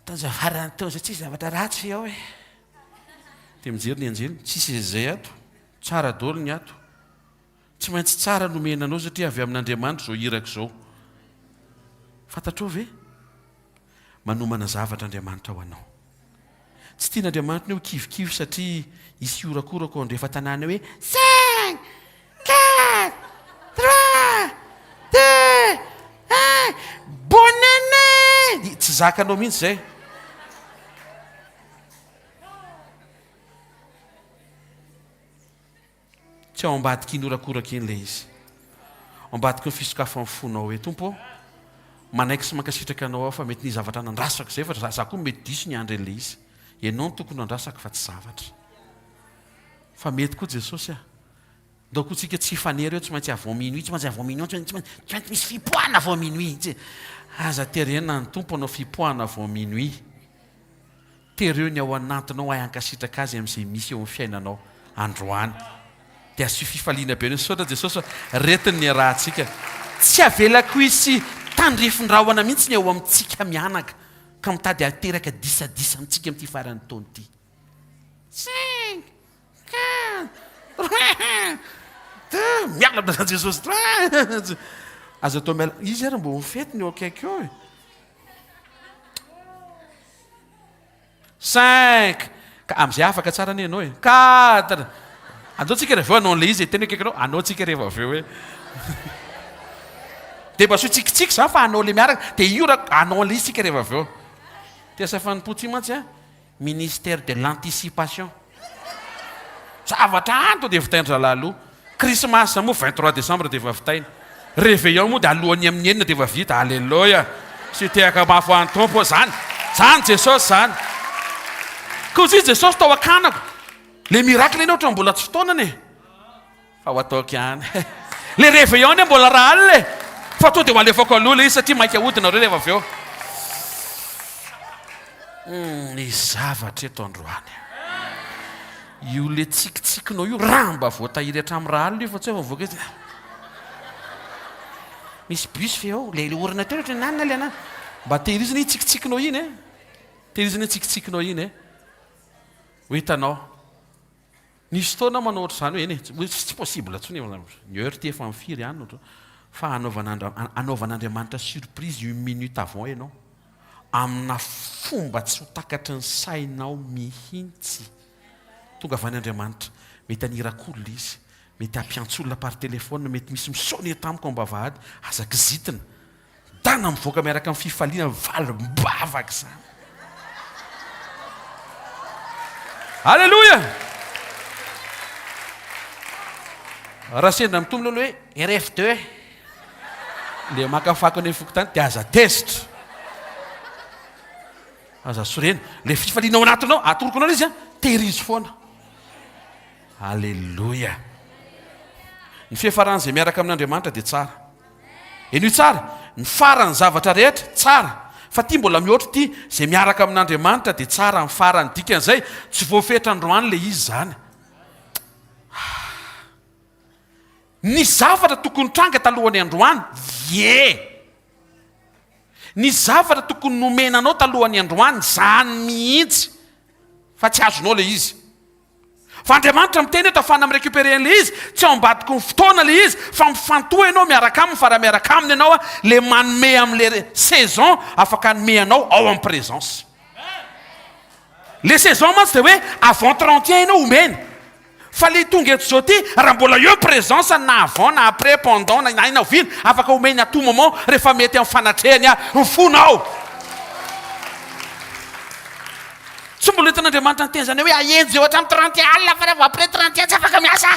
Tanjavarana teo izay tsisy zavatra ratsy ao e. Dia mijery ny anjely, tsisy izay ato, tsara daholo ny ato. Tsy maintsy tsara no omena anao satria avy amin'Andriamanitra izao iraka izao. Fantatrao ve? Manomana zavatra Andriamanitra ho anao. Tsy tian'Andriamanitra ny ho kivikivy satria hisy horakoraka ao andrefan-tanàna hoe cinq, quatre, trois, deux, un, bonne année! Tsy zakanao mihitsy izay. Tsy ao ambadik'iny horakoraka iny ilay izy. Ao ambadiky ny fisokafan'ny fonao hoe, Tompo ô, manaiky sy mankasitraka Anao aho fa mety nisy zavatra nandrasako izay fa za koa mety diso niandry an'ilay izy. Ianao no tokony handrasako fa tsy zavatra. Fa mety koa Jesosy a. Ndao koa tsika tsy hifanery hoe tsy maintsy avant minuit, tsy maintsy avant minuit, tsy maintsy, tsy maintsy misy fipoahana avant minuit. Aza terena ny Tompo hanao fipoahana avant minuit. Tereo ny ao anatinao hay hankasitraka Azy amin'izay misy eo amin'ny fiainanao androany. Dia asio fifaliana be. Misaotra Jesosy fa retiny ny iarahantsika. Tsy avelako hisy tandrifin-drahona mihitsy ny ao amintsika mianaka ka mitady hiteraka disadisa amintsika amin'ity faran'ny taona ity. Cinq, quatre, trois, deux, miala amin'izany Jesosy. Trois. Aza atao miala. Izy ary mbo mifety ny eo akaiky eo e. Cinq. Ka amin'izay afaka tsara anie ianao e. Quatre. Andao tsika rehefa avy eo hanao an'ilay izy e. Tena akaikinao, hanao tsika rehefa avy eo e. Dia mba asio tsikitsiky izany fa hanao ilay miaraka. Dia io raha hanao an'ilay izy tsika rehefa avy eo. Ty asa fanompoa ty mantsy a, ministère de l'anticipation. Zavatra any to dia vitain-dry zalahy aloha. Krismasy moa 23 décembre dia efa vitaina. Réveillon moa dia alohan'ny amin'ny enina dia efa vita. Alléluia. Sy tehaka mafy ho an'ny Tompo zany. Zany Jesosy zany. Koa tsy Jesosy tao an-kanako. Le miracle anie ohatran'ny mbola tsy fotoanany e. Fa ho ataoko ihany. Le réveillon anie mbola raha alina e. Fa tonga dia ho alefako aloha le izy satria maika hody nareo rehefa avy eo. Ny zavatra eto androany. Io le tsikitsikinao io raha mba voatahiry hatramin'ny raha alina io fa tsy hoe vao mivoaka izy. Misy bus ve ao? Le le ordinateur ohatran'ny anona le anona. Mba tehirizina iny tsikitsikinao iny e. Tehirizina iny tsikitsikinao iny e. Ho hitanao. Nisy fotoana aho manao ohatr'izany hoe eny e, hoe tsy possible intsony e, ny heure ity efa amin'ny firy any ohatr, fa hanaovana hanaovan'Andriamanitra surprise une minute avant ianao, amina fomba tsy ho takatry ny sainao mihitsy. Tonga avy any Andriamanitra. Mety haniraka olona Izy, mety hampiantso olona par téléphone, mety misy mi-sonner tamiko am-bavahady, aza kizitina. Dana mivoaka miaraka amin'ny fifaliana, valim-bavaka izany. Alléluia! Raha sendra mitombo aloha hoe RF2, le maka fako any fokontany dia aza tezitra. Aza sorena. Le fifaliana ao anatinao, atoroko anao ilay izy an, tehirizo foana. Aleloia. Ny fiafaran'izay miaraka amin'Andriamanitra dia tsara. Henoy tsara, ny faran'ny zavatra rehetra, tsara. Fa ity mbola mihoatra ity, izay miaraka amin'Andriamanitra dia tsara ny farany. Dikan'izay, tsy voafetra androany ilay izy izany. Ny zavatra tokony tranga talohan'ny androany, ie. Ny zavatra tokony nomena anao talohan'ny androany, izany mihitsy. Fa tsy azonao ilay izy. Fa Andriamanitra miteny eto afahana mi-recuperer an'ilay izy, tsy ao ambadiky ny fotoana ilay izy fa mifantoha ianao miaraka aminy fa raha miaraka aminy ianao le manome amin'le saison afaka hanome anao ao amin'ny présence. Le saison mantsy dia hoe avant 31 ianao omeny. Fa le tonga eto zao ty raha mbola eo ny présence na avant na après pendant na na oviana afaka omeny à tout moment rehefa mety amin'ny fanatrehany ny fonao. Tsy mbola entin'Andriamanitra niteny izany hoe ahenjy eo hatramin'ny 31 alina fa raha vao après 31 tsy afaka miasa.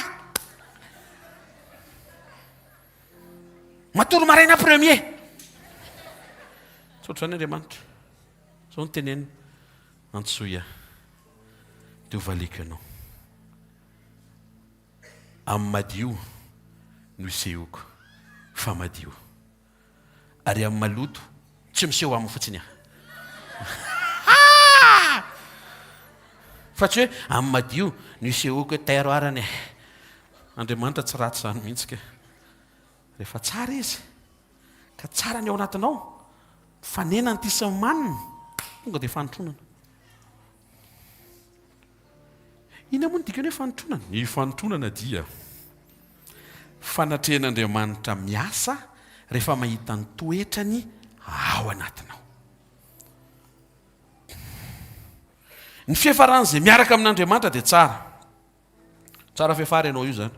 Matory maraina premier. Tsy ohatr'izany Andriamanitra. Izao no teneniny, antsoy ahy dia ho valiako ianao. Amin'ny madio no isehoako fa madio. Ary amin'ny maloto tsy miseho aminy fotsiny aho. Fa tsy hoe amin'ny madio no isehoako hoe tairo arany e. Andriamanitra tsy ratsy izany mihitsy ka. Rehefa tsara izy, ka tsara ny ao anatinao, mifanena ny tia sy ny manina, tonga dia fanotronana. Inona moa no dikany hoe fanotronana? Ny fanotronana dia fanatrehan'Andriamanitra miasa rehefa mahita ny toetrany ao anatinao. Ny fiafaran'izay miaraka amin'Andriamanitra dia tsara. Tsara fiafara ianao io zany.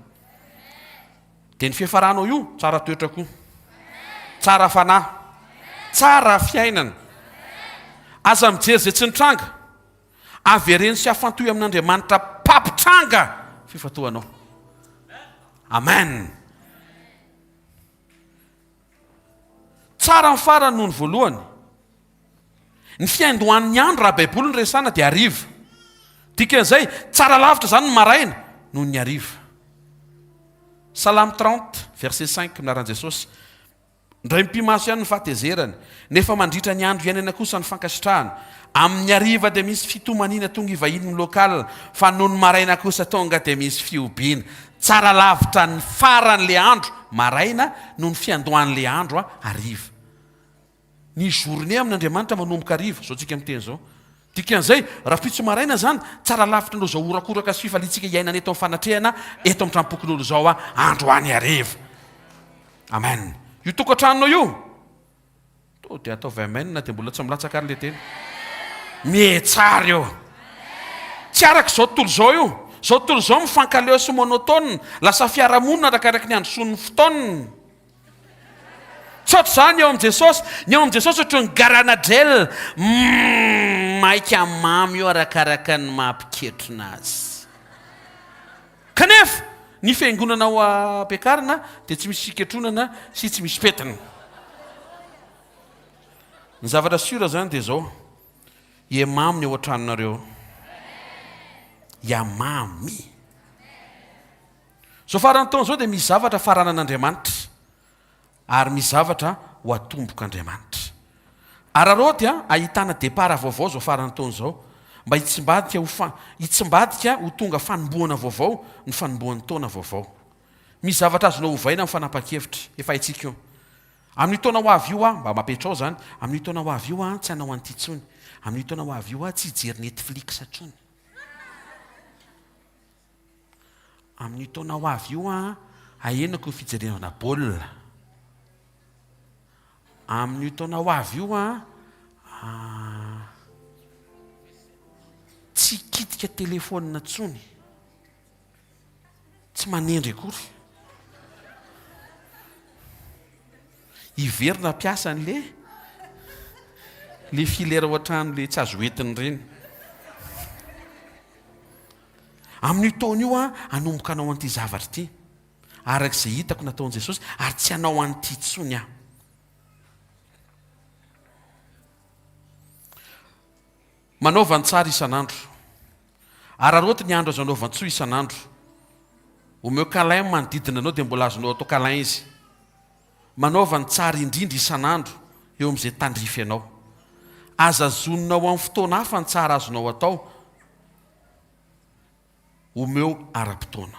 Dia ny fiafaranao io tsara toetra koa. Tsara fanahy. Tsara fiainana. Aza mijery izay tsy nitranga. Avereno sy afantohy amin'Andriamanitra mpampitranga fifantohanao. Amen. Tsara ny farany noho ny voalohany. Ny fiandohan'ny andro raha baiboly no resahana dia hariva. Dikan'izay, tsara lavitra izany ny maraina noho ny hariva. Salamo 30 verset 5 anaran'i Jesosy. Indray mipi-maso ihany ny fahatezerany, nefa mandritra ny andro iainana kosa ny fankasitrahana. Amin'ny hariva dia misy fitomaniana tonga hivahiny ny local, fa nony maraina kosa tonga dia misy fihobiana. Tsara lavitra ny faran'le andro, maraina, noho ny fiandohan'le andro, hariva. Ny journée amin'Andriamanitra manomboka hariva, izao tsika miteny izao. Dikan'izay, rahampitso maraina izany, tsara lavitra noho izao horakoraka sy fifaliantsika iainana eto amin'ny fanatrehana eto amin'ny tranom-pokonolona izao androany hariva. Amen. Io tokantranonao io, to dia ataovy amen na dia mbola tsy milatsaka ary le teny. Mihetsara io. Tsy araka izao tontolo izao io. Izao tontolo izao mifankaleo sy monotone, lasa fiarahamonina arakaraky ny handrosoan'ny fotoana. Tsy ohatr'izany ny ao amin'i Jesosy. Ny ao amin'i Jesosy ohatry ny garanadrel, maika mamy io arakaraka ny maha mpiketrona azy. Kanefa, ny fiangonana ao ampiakarina dia tsy misy fiketronana sy tsy misy fetiny. Ny zavatra sûr zany dia izao, Ihamamy ny ao an-tranonareo. Ihamamy. Izao faran'ny taona izao dia misy zavatra faranan'Andriamanitra ary misy zavatra ho atombok'Andriamanitra. Araraoty a, ahitana départ vaovao izao faran'ny taona izao mba hitsimbadika ho fa, hitsimbadika ho tonga fanombohana vaovao ny fanombohan'ny taona vaovao. Misy zavatra azonao ovaina amin'ny fanapahan-kevitra, efa haintsika io. Amin'io taona ho avy io aho, mba mapetrao izany, amin'io taona ho avy io aho tsy hanao an'ity intsony, amin'io taona ho avy io aho tsy hijery Netflix intsony. Amin'io taona ho avy io an, ahenako ny fijerevana baolina. Amin'io taona ho avy io an, tsy hikitika telefaonina intsony. Tsy manendry akory. Hiverina hampiasa an'le le filaire ao an-trano le tsy azo entina ireny. Amin'io taona io aho hanomboka hanao an'ity zavatra ity. Araka izay hitako nataon'i Jesosy, ary tsy hanao an'ity intsony aho. Manaova ny tsara isan'andro. Araraoty ny andro azo anaovan-tsoa isan'andro. Omeo câlin ny manodidina anao dia mbola azonao atao câlin izy. Manaova ny tsara indrindra isan'andro eo amin'izay tandrify anao. Aza zoninao amin'ny fotoana hafa ny tsara azonao atao. Omeo ara-potoana.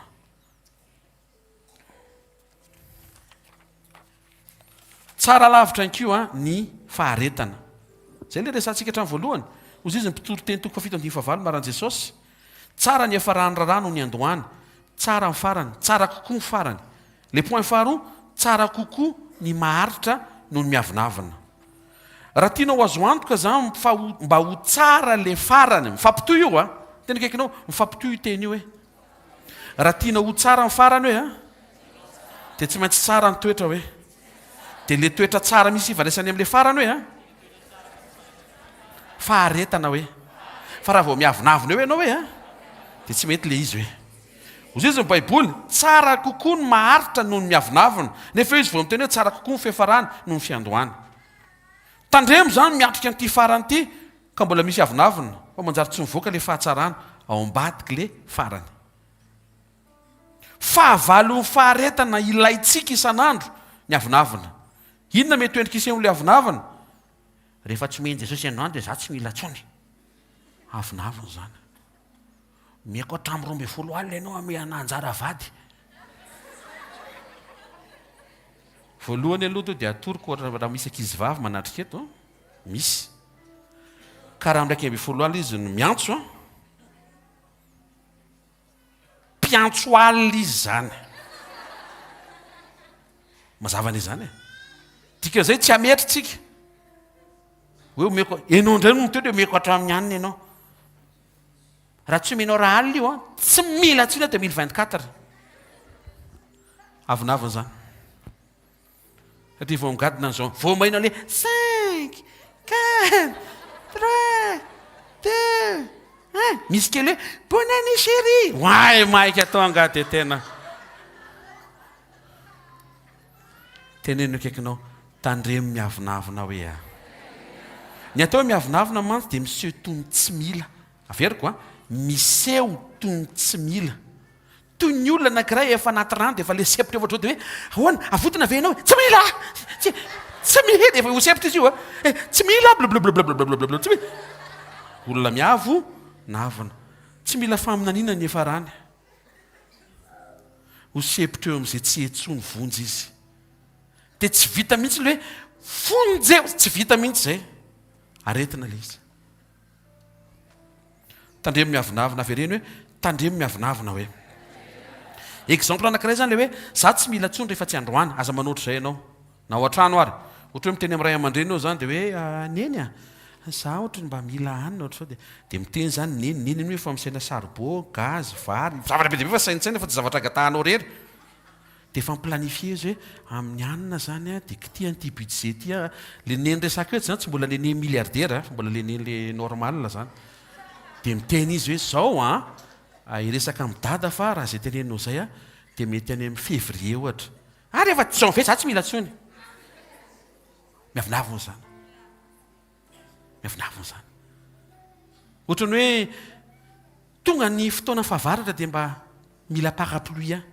Tsara lavitra ihany koa ny faharetana. Izay ilay resahantsika hatramin'ny voalohany. Hoy izy ny mpitory teny toko fahafito andininy fahavalo maran'i Jesosy. Tsara ny hiafaran'ny raharaha noho ny andohany. Tsara ny farany. Tsara kokoa ny farany. Ilay point faharoa, tsara kokoa ny maharitra noho ny miavonavona. Raha tianao ho azo antoka izany fa ho, mba ho tsara ilay farany, mifampitohy io a! Tena akaikinao, mifampitohy io teny io hoe. Raha tianao ho tsara ny farany hoe a, dia tsy maintsy tsara ny toetra hoe. Dia ilay toetra tsara misy ifandraisany amin'ilay farany hoe a, faharetana hoe. Fa raha vao miavonavona eo ianao hoe a, dia tsy mety ilay izy hoe. Hoy izy ny Baiboly, tsara kokoa ny maharitra noho ny miavonavona. Nefa eo izy vao miteny hoe tsara kokoa ny fiafarana noho ny fiandohana. Tandremo izany miatrika an'ity farany ity Ka mbola misy avonavona fa manjary tsy mivoaka le fahatsarana ao ambadiky le farany. Fahavalon'ny faharetana ilaintsika isan'andro ny avonavona. Inona mety ho endrika isehon'le avonavona? Rehefa tsy omen'i Jesosy androany dia za tsy mila intsony. Avonavona izany. Omeko hatramin'ny 12 alina ianao hamehana anjara vady. Voalohany aloha to dia atoroko raha misy ankizivavy manatrika eto, Misy. Ka raha amin'ny 11 alina izy no miantso an, mpiantso alina izy izany. Mazava anie izany e. Dikan'izay tsy hametry tsika. Hoe omeko, ianao indray no miteny hoe omeko hatramin'ny alina ianao. Raha tsy omenao raha alina io an, tsy mila intsony aho 2024. Avonavona izany. Satria vao migadona ny zao, vao maheno an'ilay cinq, quatre, trois, deux, un, misy kely hoe bonne année chérie, oay maika atao angaha dia tena teneno akaikinao, tandremo miavonavona hoe a. Ny atao hoe miavonavona mantsy dia miseho toy ny tsy mila, averiko a, miseho toy ny tsy mila. Toy ny olona anankiray efa anaty rano dia efa le sempotra efa ohatr'izao dia hoe ahoana, avotana ve ianao? Tsy mila aho! Tsy, tsy mila, efa ho sempotra izy io a! Eh, tsy mila aho, blablabla, tsy mila. Olona miavo navona. Tsy mila faminaniana ny efa rany. Ho sempotra eo amin'izay tsy intsony vonjy izy. Dia tsy vita mihitsy ilay hoe vonjeo, tsy vita mihitsy izay. Aretina ilay izy. Tandremo miavonavona, avereno hoe tandremo miavonavona hoe. Exemple anankiray izany ilay hoe za tsy mila intsony rehefa tsy androany, aza manao ohatr'izay ianao. Na ao an-trano ary. Ohatra hoe miteny amin'ny ray aman-dreny eo izany dia hoe ah, neny a, za ohatry ny mba mila hanina ohatr'izao dia dia miteny izany neny, neny anie efa misaina saribô, gaz, vary, zavatra be dia be fa saintsaina fa tsy zavatra angatahanao irery. Dia efa mi-planifier izy hoe amin'ny anona zany an, dia kitihany ity budget ity an, le neny resako eto zany tsy mbola le neny milliardaire an, fa mbola le neny le normal zany. Dia miteny izy hoe zao an, hiresaka amin'i dada fa raha izay teneninao izay an, dia mety any amin'ny février ohatra. Ah rehefa janvier za tsy mila intsony. Miavonavona izany. Miavonavona izany. Ohatran'ny hoe tonga ny fotoana fahavaratra dia mba mila parapluie an.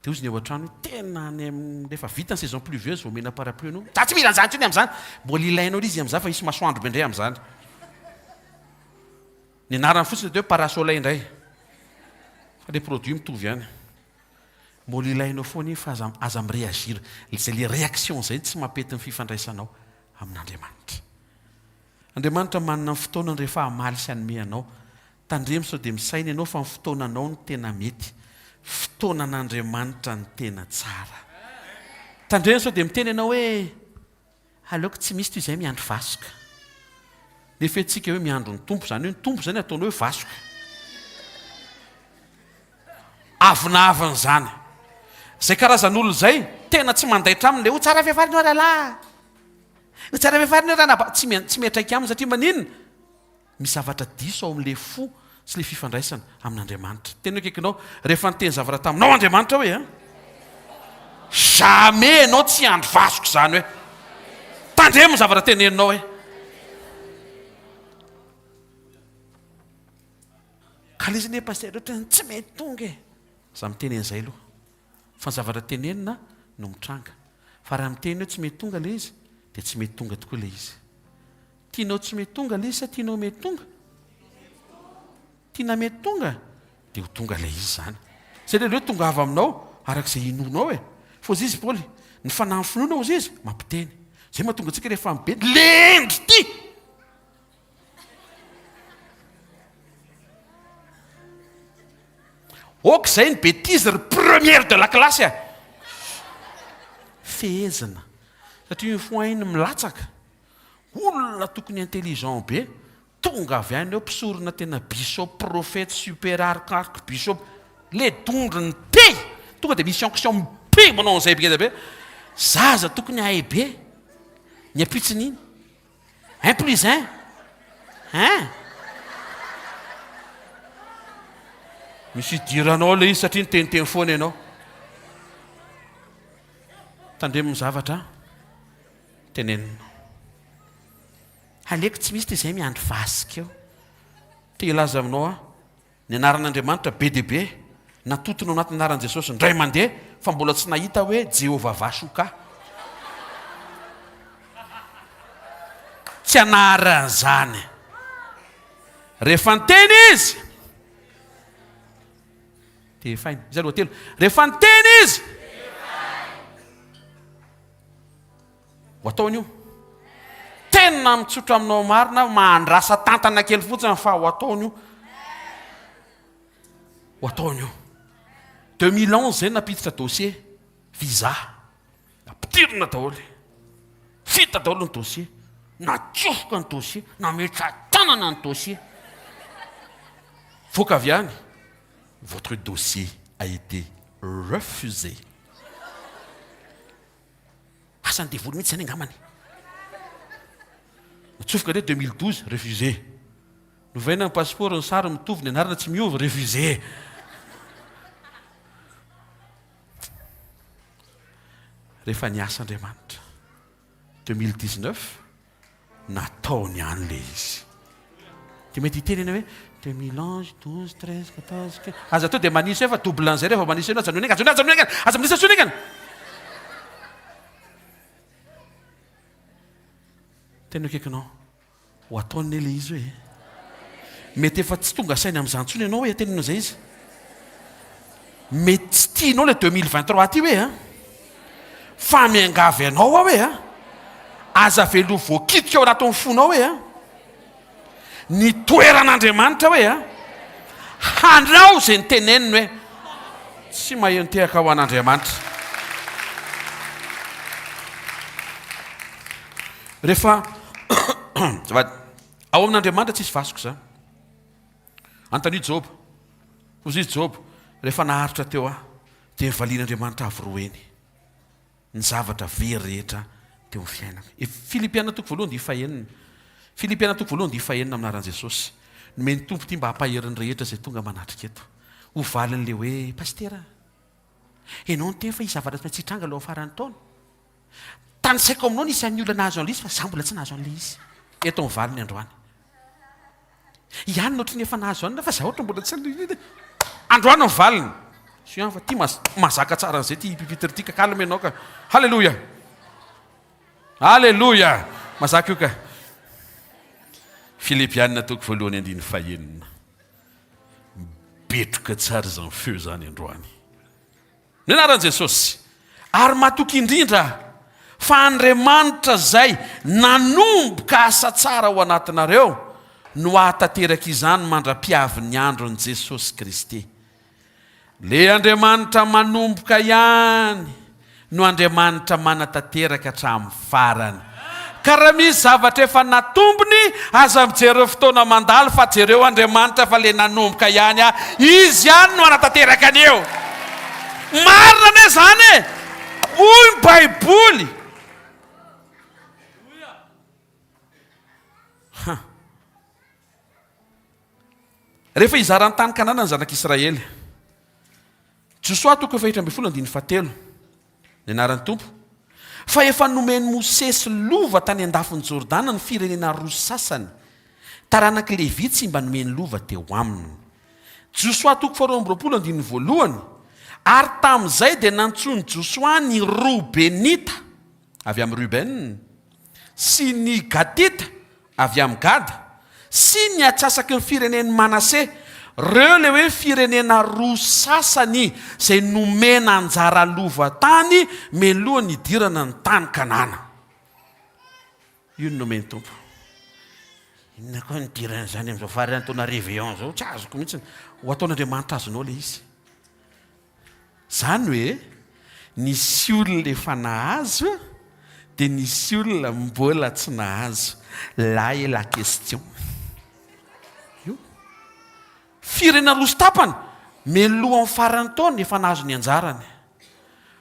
Dia hozy ny ao an-trano hoe tena any amin'ny rehefa vita ny saison pluvieuse vao omena parapluie anao. Za tsy mila an'izany intsony amin'izany. Mbola ilainao ilay izy amin'izany fa hisy masoandro be indray amin'izany. Ny anarany fotsiny dia hoe parasoleil indray. Fa ilay produit mitovy ihany. Mbola ilainao foana iny fa aza aza mi-réagir. Izay ilay réaction izay no tsy mampety ny fifandraisanao amin'Andriamanitra. Andriamanitra manana ny fotoanany rehefa hamaly sy hanome anao. Tandremo sao dia misaina ianao fa ny fotoananao no tena mety. Fotoanan'Andriamanitra no tena tsara. Tandremo sao dia miteny ianao hoe aleoko tsy misy toy izay miandry vasoka. Nefa isika hoe miandry ny Tompo, izany hoe ny Tompo izany ataonao hoe vasoka. Avonavona izany. Izay karazan'olona izay, tena tsy mandaitra aminy ilay ho tsara vehivavy ianao rahalahy. Ho tsara vehivavy ianao ranabavy. Tsy tsy miantraika aminy satria maninona? Misy zavatra diso ao amin'ilay fo sy ilay fifandraisana amin'Andriamanitra. Teny akaikinao, rehefa niteny zavatra taminao Andriamanitra hoe an, jamais ianao tsy hiandry vasoka izany hoe, tandremo ny zavatra teneninao hoe. Ka ilay izy anie pasitera ohatran'ny tsy mety tonga e. Za miteny an'izay aloha. Fa ny zavatra tenenina no mitranga. Fa raha miteny hoe tsy mety tonga ilay izy, dia tsy mety tonga tokoa ilay izy. Tianao tsy mety tonga ilay izy sa tianao mety tonga? Tiana mety tonga? Dia ho tonga ilay izy izany. Izay ilay hoe tongava aminao araka izay inoanao e. Fa hozy izy Paoly, ny fanahin'ny finoana hozy izy, mampiteny. Izay mahatonga antsika rehefa mibedy, lendry ity! Ok izay ny bêtise ry première de la classe a! Fehezina. Satria une fois iny milatsaka, olona tokony intelligent be, tonga avy any eo mpisorona tena bishop, prophète, super arc arc bishop, le dondrony pe! Tonga dia misy onction mipe manao an'izay be dia be. Zaza tokony hahay be ny ampitsony iny. Un plus un hein? Misy idiranao ilay izy satria niteniteny foana ianao. Tandremo ny zavatra tenenina. Aleoko tsy misy toy izay miandry vasika eo. Te hilaza aminao aho. Ny anaran'Andriamanitra be dia be natotona ao anatin'ny anaran'i Jesosy indray mandeha fa mbola tsy nahita hoe Jehovah Vashoka. Tsy anaran'izany. Rehefa niteny izy dia efainy. Iza aloha telo. Rehefa niteny izy Ho ataony io. Tena mitsotra aminao marina aho, mahandrasa tantana kely fotsiny fa ho ataony io. Ho ataony io. 2011 zay nampiditra dossier visa. Nampidirina daholo. Vita daholo ny dossier. Natsofoka ny dossier, nametra-tanana ny dossier. Voaka avy any, votre dossier a été refusé. Asan'ny devoly mihitsy izany angambany. Natsofoka indray 2012, refusé. Novaina ny passeport, ny sary mitovy, ny anarana tsy miova, refusé. Rehefa niasa Andriamanitra, 2019, nataony ihany ilay izy. Dia mety hiteny ianao hoe 2011, 12, 13, 14, 15. Aza atao dia manisa eo fa double an'izay rehefa manisa eo ianao. Ajanony haingana, ajanony haingana, aza manisa intsony haingana. Tena akaikinao. Ho ataony anie ilay izy hoe. Mety efa tsy tonga saina amin'izany intsony ianao hoe teneno izay izy. Mety tsy tianao ilay 2023 ity hoe an. Fa miangavy anao aho hoe an. Aza avela ho voakitika ao anatin'ny fonao hoe an. Ny toeran'Andriamanitra hoe an. Hanao izay niteneniny hoe. Tsy maheno tehaka ho an'Andriamanitra. Rehefa Ao amin'Andriamanitra tsisy vasoka izany. Anontanio Joba. Hozy izy Joba, rehefa naharitra teo aho, dia nivalian'Andriamanitra avo roa heny ny zavatra very rehetra teo amin'ny fiainako. E, Filipiana toko voalohany dia fahenina. Filipiana toko voalohany dia fahenina amin'ny anaran'i Jesosy. Nomen'ny Tompo ity mba hampahery ny rehetra izay tonga manatrika eto. Ho valin'ilay hoe, Pasitera, ianao niteny fa hisy zavatra tsy maintsy hitranga alohan'ny faran'ny taona. Tanisaiko aminao ny isan'ny olona nahazo an'ilay izy fa za mbola tsy nahazo an'ilay izy. Eto ny valiny androany. I anona ohatry ny efa nahazo anona fa za ohatry mbola tsy Androany ny valiny. Soa fa ty mazaka tsara an'izay ty pupitre ty ka calme ianao ka. Haleloia. Haleloia. Mazaka io ka. Filipiana toko voalohany andininy fahenina. Mibetroka tsara izany feo izany androany. Ny anaran'i Jesosy. Ary matoky indrindra aho fa Andriamanitra izay nanomboka asa tsara ao anatinareo no hahatanteraka izany mandra-piavin'ny andron'i Jesosy Kristy. Le Andriamanitra manomboka ihany no Andriamanitra manatanteraka hatramin'ny farany. Ka raha misy zavatra efa natombony, aza mijery ireo fotoana mandalo fa jereo Andriamanitra fa le nanomboka ihany ah, Izy ihany no hanatanteraka an'io. Marina anie zany e! Hoy ny baiboly. Ha. Rehefa hizara ny tany Kanana ny zanak'Israely. Josoa toko faha-14 andininy fahatelo. Ny anaran'ny Tompo. Fa efa nomen'i Mosesy lova tany an-dafin'i Jordana ny firenena roa sasany. Taranak'i Levy tsy mba nomeny lova teo aminy. Josoa toko faharoa amby 20 andininy voalohany. Ary tamin'izay dia nantsoin'i Josoa ny Robenita, avy amin'i Ruben, sy ny Gatita, avy amin'i Gada, sy ny atsasaky ny firenen'i Manase, ireo ilay hoe firenena roa sasany izay nomena anjara lova tany mialohan'ny hidirana ny tany Kanana. Io no nomen'ny Tompo. Inona koa ny idiran'izany amin'izao faran'ny taona réveillon izao? Tsy azoko mihitsy. Ho ataon'Andriamanitra azonao ilay izy. Izany hoe nisy olona efa nahazo dia nisy olona mbola tsy nahazo. Là est la question. Io. Firenena roa sy tapany mialohan'ny faran'ny taona efa nahazo ny anjarany.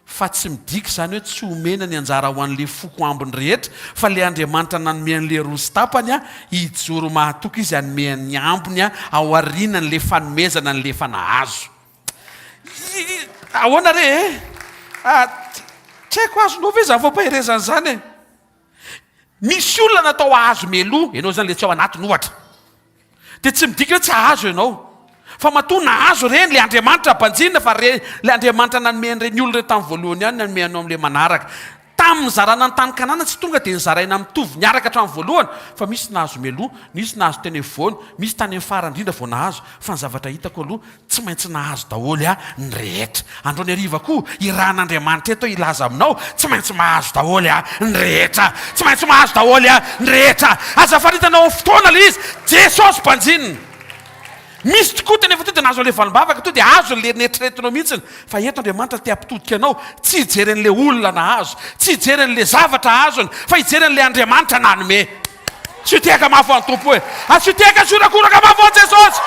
Fa tsy midika izany hoe tsy omena ny anjara ho an'ilay foko ambiny rehetra, fa ilay Andriamanitra nanome an'ilay roa sy tapany, hijoro mahatoky Izy hanome ny ambiny aorianan'ilay fanomezana an'ilay efa nahazo. Ahoana re e? Ah, tsy haiko azonao ve izany fampaherezana izany e? Misy olona natao hahazo mialoha, ianao izany ilay tsy ao anatiny ohatra. Dia tsy midika hoe tsy hahazo ianao. Fa matoa nahazo ireny, ilay Andriamanitra banjinina fa re, ilay Andriamanitra nanome an'ireny olona ireny tamin'ny voalohany ihany no hanome anao amin'ilay manaraka. Tamin'ny nizarana ny tany Kanana tsy tonga dia nozaraina mitovy niaraka hatramin'ny voalohany fa misy nahazo mialoha, nisy nahazo teny afovoany, misy tany amin'ny farany indrindra vao nahazo. Fa ny zavatra hitako aloha tsy maintsy nahazo daholo a ny rehetra. Androany hariva koa irahan'Andriamanitra eto hilaza aminao tsy maintsy mahazo daholo a ny rehetra. Tsy maintsy mahazo daholo a ny rehetra. Aza faritana ao amin'ny fotoana ilay izy. Jesosy mpanjinina. Misy tokoa tena efa tonga dia nahazo an'ilay valim-bavaka tonga dia azony ilay neritreretinao mihitsiny. Fa eto Andriamanitra te hampitodika anao tsy hijery an'ilay olona nahazo, tsy hijery an'ilay zavatra azony fa hijery an'ilay Andriamanitra nanome. Asio tehaka mafy ho an'ny Tompo e! Asio tehaka sy horakoraka mafy ho an'i Jesosy!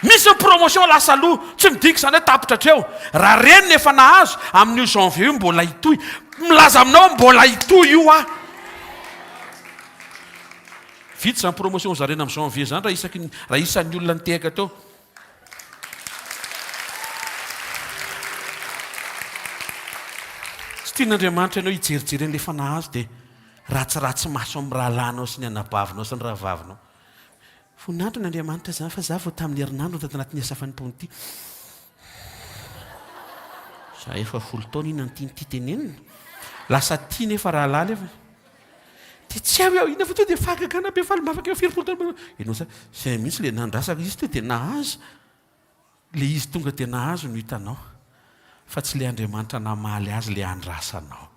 Misy ny promotion lasa aloha, tsy midika izany hoe tapitra hatreo. Raha reny ny efa nahazo, amin'io janvier io mbola hitohy. Milaza aminao aho mbola hitohy io aho. Vita izany promotion hozaraina amin'ny janvier izany raha isaky ny, raha isan'ny olona nitehaka teo. Tsy tian'Andriamanitra ianao hijerijery an'ilay efa nahazo dia ratsiratsy maso amin'ny rahalahinao sy ny anabavinao sy ny rahavavinao. Voninahitro ny Andriamanitra izany fa za vao tamin'ny herinandro tato anatin'ny asa fanompoana ity. Za efa folo taona inona no tian'ity tenenina? Lasa tia nefa rahalahy nefa. Dia tsy hay hoe inona fa tonga dia fahagagana be faly mafaka eo firy folo taona. Ianao sa zay mihitsy le nandrasako izy tonga dia nahazo. Le izy tonga dia nahazo no hitanao fa tsy le Andriamanitra namaly azy le andrasanao.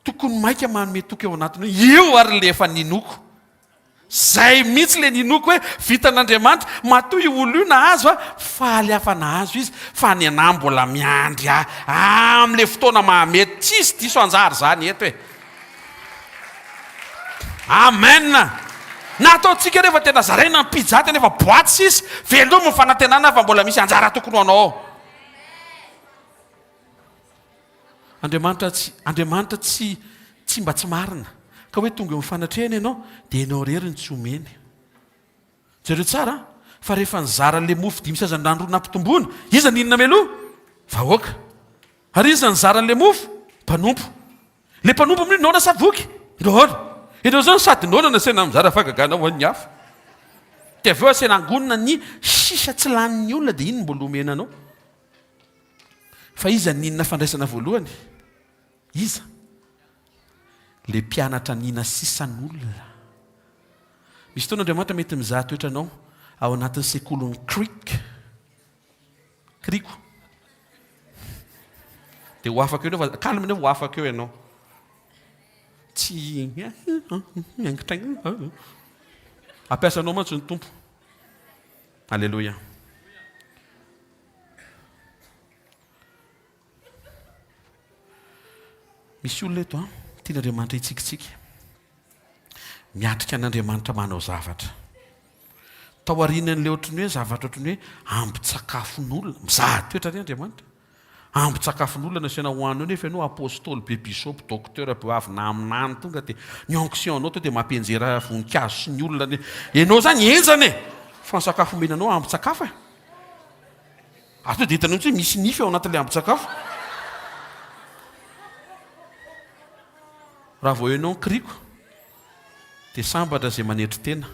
Tokony maika manome toky ao anatiny hoe io ary le efa ninoako. Zay mihitsy le ninoako hoe vitan'Andriamanitra, matoa io olona io nahazo a, faly aho fa nahazo izy, fa ny anah mbola miandry ahy amle fotoana mahamety, tsisy diso anjara zany eto e. Amen! Na ataontsika rehefa tena zaraina ny pizza dia nefa boite sisa, velomy ny fanantenana fa mbola misy anjara tokony ho anao ao. Andriamanitra tsy, Andriamanitra tsy, tsy mba tsy marina. Ka hoe tonga eo amin'ny fanatrehany ianao, dia ianao irery no tsy omeny. Jereo tsara an, fa rehefa nizara an'ilay mofo dimy sy hazandrano roa nampitomboina, iza nihinana mialoha? Vahoaka. Ary iza nizara an'ilay mofo? Mpanompo. Ilay mpanompo amin'io noana sa voky? Noana. Ianao izany sady noana no asaina mizara fahagagana ho an'ny hafa. Dia avy eo asaina angonina ny sisa tsy lanin'ny olona dia iny no mbola omena anao. Fa iza nihinana fandraisana voalohany? Iza? Le mpianatra nihina sisan'olona. Misy fotoana Andriamanitra mety mizaha toetra anao ao anatin'ny sekolin'ny Creek. Kriko. Dia ho afaka eo ianao fa calme ianao ho afaka eo ianao. Tsy Ampiasanao mantsy ny Tompo. Aleloia. Misy olona eto an. Tian'Andriamanitra hitsikitsiky. Miatrika an'Andriamanitra manao zavatra. Tao aorianan'ilay ohatran'ny hoe zavatra ohatran'ny hoe ambin-tsakafon'olona. Mizaha toetra anie Andriamanitra. Ambin-tsakafon'olona no asiana ho anao nefa ianao apostoly be bishop, docteur be avy naminany tonga dia ny onction anao to dia mampianjera voninkazo sy ny olona. Ianao izany henjana e! Fa ny sakafo omena anao ambin-tsakafo e! Ary tonga dia hitanao mihitsy hoe misy nify ao anatin'ilay ambin-tsakafo. Raha vao ianao ny kiriko dia sambatra izay manetry tena,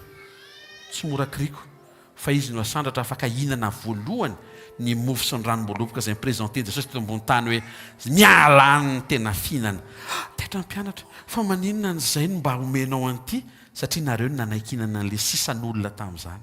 tsy mora kiriko, fa izy no asandratra afaka hihinana voalohany ny mofo sy ny ranom-boaloboka izay ni-presenter Jesosy teto ambony tany hoe miala any ny tena fihinana. Taitra ny mpianatra, fa maninona an'izay no mba omenao an'ity? Satria nareo no nanaiky hihinana an'ilay sisan'olona tamin'izany.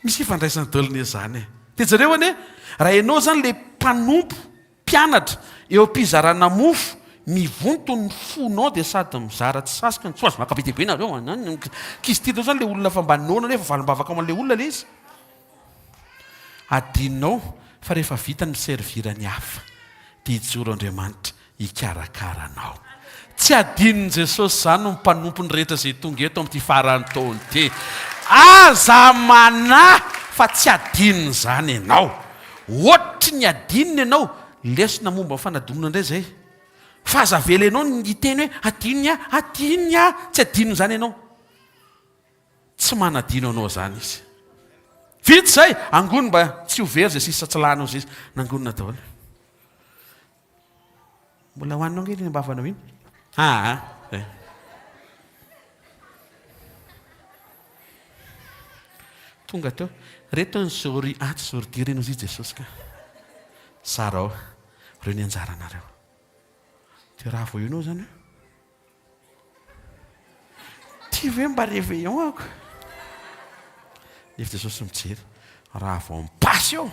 Misy ifandraisany daholo anie izany e. Dia jereo anie, raha ianao izany ilay mpanompo, mpianatra, eo am-pizarana mofo, mivonto ny fonao dia sady mizara tsy sasika ny tsy ho azo maka be dia be nareo an, an, ankizy ity izao izany ilay olona fa mba noana nefa valim-bavaka ho an'ilay olona ilay izy. Adinonao fa rehefa vita ny mi-servir ny hafa dia hijoro Andriamanitra hikarakara anao. Tsy adinon'i Jesosy izany ny mpanompony rehetra izay tonga eto amin'ity faran'ny taona ity. Aza manahy fa tsy adinony izany ianao. Hoatry ny adinony ianao, lesona momba ny fanadinoana indray izay. Fa aza avela ianao ny hiteny hoe adinony aho, adinony aho. Tsy adinony izany ianao. Tsy manadino anao izany izy. Vita izay, angony mba tsy ho very izay sisa tsy lany hozy izy. Nangonina daholo. Mbola hohaninao ange iny am-bavanao iny. Aa eh. Tonga teo. Reto ny zory atsy zory dia ireny hozy i Jesosy ka. Zarao. Ireo ny anjaranareo. Dia raha vao eo ianao izany hoe. Ty ve mba réveillon ako? Nefa Jesosy mijery. Raha vao mipasy eo.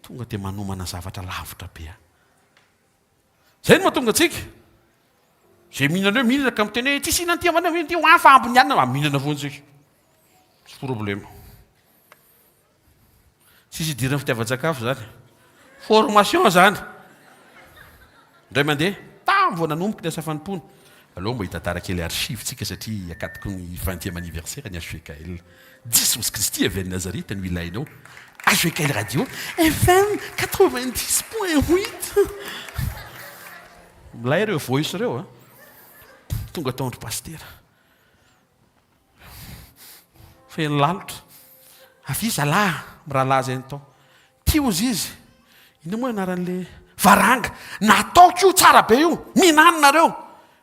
Tonga dia manomana zavatra lavitra be aho. Izay no mahatonga antsika. Izay mihinana eo mihinana ka miteny hoe tsisy hihinana ity ambany hoe ity ho an fa ambiny ihany ah, mihinana foana tsika. Tsy problème. Tsisy idiran'ny fitiavan-tsakafo izany. Formation izany. Indray mandeha, tam vao nanomboka ny asa fanompoana. Aleo mba hitantara kely archive tsika satria akatoko ny vingtième anniversaire ny HVKL. Jesosy Kristy avy any Nazareta no ilainao. HVKL Radio FM 90 point 8. Milay ireo voice ireo a. Tonga tao andry pasitera. Feno lalitra. Avia zalahy, mirahalahy zay ny tao. Ty ozy izy. Inona moa anaran'le varanga? Nataoko io tsara be io. Mihinana nareo.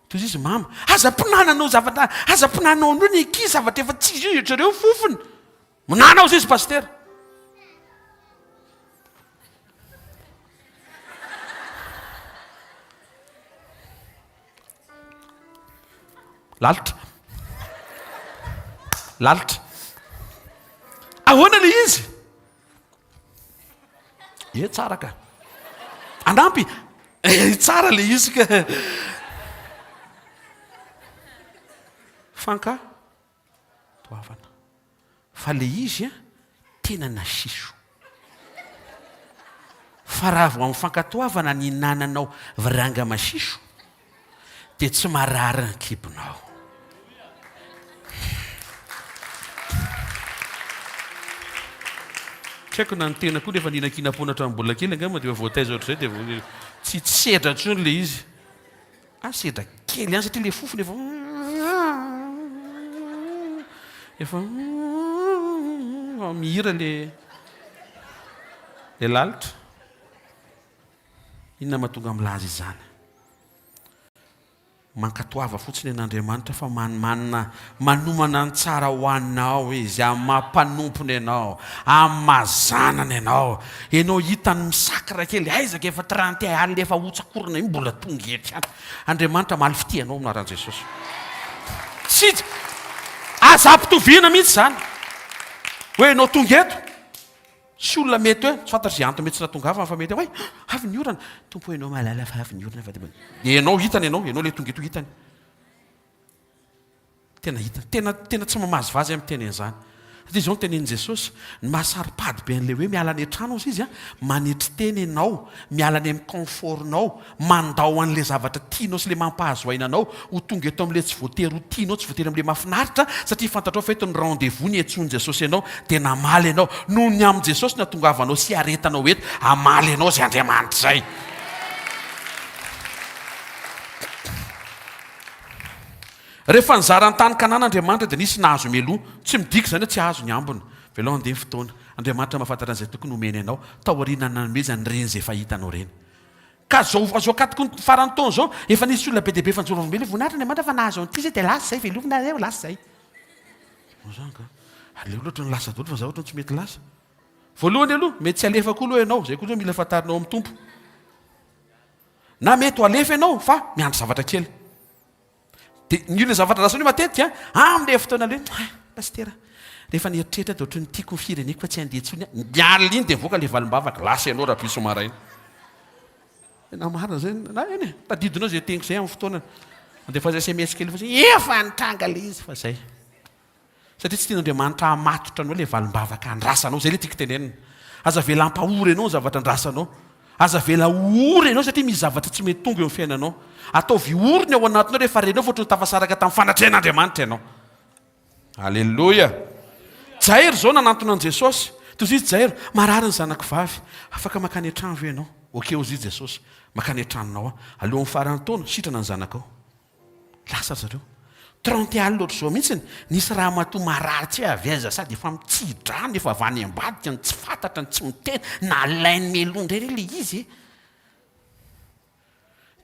Toy izy mama. Aza mpinananao zavatra, aza mpinanao an'io ny ankizy zavatra efa tsy izy io jereo fofony. Minana ozy izy pasitera. Lalitra. Lalitra. Ahoana le izy? Ye tsara ka. Anampy. Eh, tsara le izy ka. Fanka toavana. Fa le izy a tena nasiso. Fa raha vao amin'ny fankatoavana ny hinananao vranga masiso dia tsy marary ny kibonao. Tsy haiko na ny tena koa nefa nihinankinam-poana hatramin'ny mbola kely angamba dia efa voataiza ohatr'izay dia tsy tsy sedra intsony ilay izy. Ah sedra kely ihany satria ilay fofona efa efa mihira ilay ilay lalitra. Inona mahatonga milaza izany? Mankatoava fotsiny an'Andriamanitra fa manimanina manomana ny tsara ho anao Izy, amin'ny maha mpanompony ianao, amin'ny maha zanany ianao. Ianao hitany misakra kely, aiza ka efa 31 alina efa hotsakorina iny mbola tonga eto ihany. Andriamanitra hamaly fitia anao amin'ny anaran'i Jesosy. Tsy aza ampitoviana mihitsy izany hoe ianao tonga eto. Tsy olona mety hoe, tsy fantatro izay antony mety tsy nahatongavany fa mety hoe, avy ny orana, Tompo ô ianao mahalala fa avy ny orana fa dia dia ianao hitany ianao, ianao ilay tonga eto hitany. Tena hitany, tena tena tsy mamazivazy aho miteny an'izany. Satria izao no tenenin'i Jesosy, ny maha saro-pady be an'ilay hoe miala any an-trano hozy izy an, manetry tena ianao, miala any amin'ny confort-nao, mandao an'ilay zavatra tianao sy ilay mampahazo aina anao, ho tonga eto amin'ilay tsy voatery ho tianao, tsy voatery amin'ilay mahafinaritra, satria fantatrao fa eto ny rendez-vous niantsoan'i Jesosy anao, dia namaly ianao. Noho ny amin'i Jesosy no hatongavanao sy hiaretanao eto, hamaly anao izay Andriamanitra izay. Rehefa nizara ny tany Kanana Andriamanitra dia nisy nahazo mialoha. Tsy midika izany hoe tsy hahazo ny ambiny. Avelao handeha ny fotoana. Andriamanitra mahafantatra an'izay tokony homeny anao, taorian'ny nanomezany ireny izay efa hitanao ireny. Ka izao izao akatoko ny faran'ny taona izao, efa nisy olona be dia be efa nijoro vavolombelona hoe voninahitra Andriamanitra fa nahazo an'ity izay dia lasa izay, veloma nareo, lasa izay. Moa izany ka? Aleo loatra ny lasa daholo fa za ohatran'ny tsy mety lasa. Voalohany aloha, mety tsy alefa koa aloha ianao, izay koa aloha mila fantarinao amin'ny Tompo. Na mety ho alefa ianao fa miandry zavatra kely. Dia ny olona zavatra andrasana io matetika amin'ilay fotoana ilay hoe ah pasitera rehefa nieritreritra dia ohatran'ny tiako ny fireneko fa tsy handeha intsony aho. Ny alina iny dia mivoaka ilay valim-bavaka, lasa ianao rahampitso maraina. Tena marina izay, na eny e, tadidinao izay teniko izay amin'ny fotoanany. Andefaso sms kely fotsiny, efa nitranga ilay izy fa izay. Satria tsy tian'Andriamanitra hamatotra anao ilay valim-bavaka andrasanao. Izay ilay tiako tenenina. Aza avela hampahory anao ny zavatra andrasanao. Aza avela ho ory ianao satria misy zavatra tsy mety tonga eo amin'ny fiainanao. Ataovy ory ny ao anatinao rehefa renao fa ohatran'ny tafasaraka tamin'ny fanatrehan'Andriamanitra ianao. Aleloia! Jairo izao nanantona an'i Jesosy. Toy izy Jairo, marary ny zanako vavy. Afaka mankany an-trano ve ianao? Ok, hozy i Jesosy, mankany an-tranonao aho. Alohan'ny faran'ny taona, sitrana ny zanakao. Lasa ry zareo. Trente alina ohatr'izao mihitsy, nisy ramatoa marary tsy hay avy aiza sady efa mitsi-drano, efa avy any ambadika, ny tsy fantatra, ny tsy miteny, nalainy mialoha indray re ilay izy e.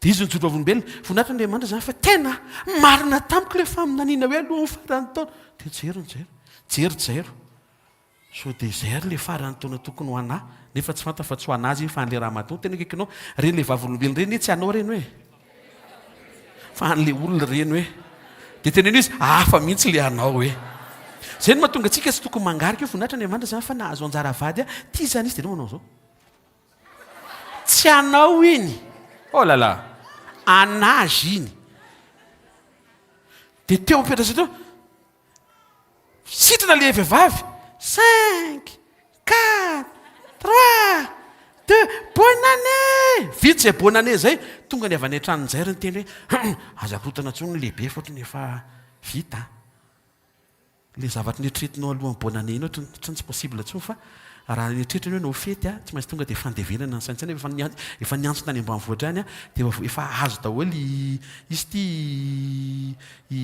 Dia izy nijoro vavolombelona, voninahitra Andriamanitra izany fa tena marina tamiko ilay faminaniana hoe alohan'ny faran'ny taona. Dia jero ny jero, jery jero. Sao dia izay ary ilay faran'ny taona tokony ho anà, nefa tsy fantany fa tsy ho an'azy iny fa an'ilay ramatoa. Tena akaikinao, ireny ilay vavolombelona ireny anie tsy anao ireny hoe. Fa an'ilay olona ireny hoe. Dia teneno izy, hafa mihitsy ilay anao hoe. Izay no mahatonga antsika tsy tokony mangarika hoe voninahitra Andriamanitra izany fa nahazo anjara vady aho. Tia izany izy dia ianao manao izao. Tsy anao iny. Oh là là. An'azy iny. Dia teo am-petrasana teo, Sitrana le vehivavy, cinq, quatre, trois, deux, bonne année! Vita izay bonne année izay, tonga ny avy any an-tranon'i Jair niteny hoe, hum, aza akorontana intsony ny lehibe fa ohatran'ny efa vita an! Ilay zavatra neritreretinao alohan'ny bonne année iny ohatran'ny ohatran'ny tsy possible intsony fa raha nieritreritra ny hoe hanao fety an, tsy maintsy tonga dia fandevenana ny saintsaina, efa efa niantso tany ambanivohitra any an, dia efa efa azo daholo i izy ity i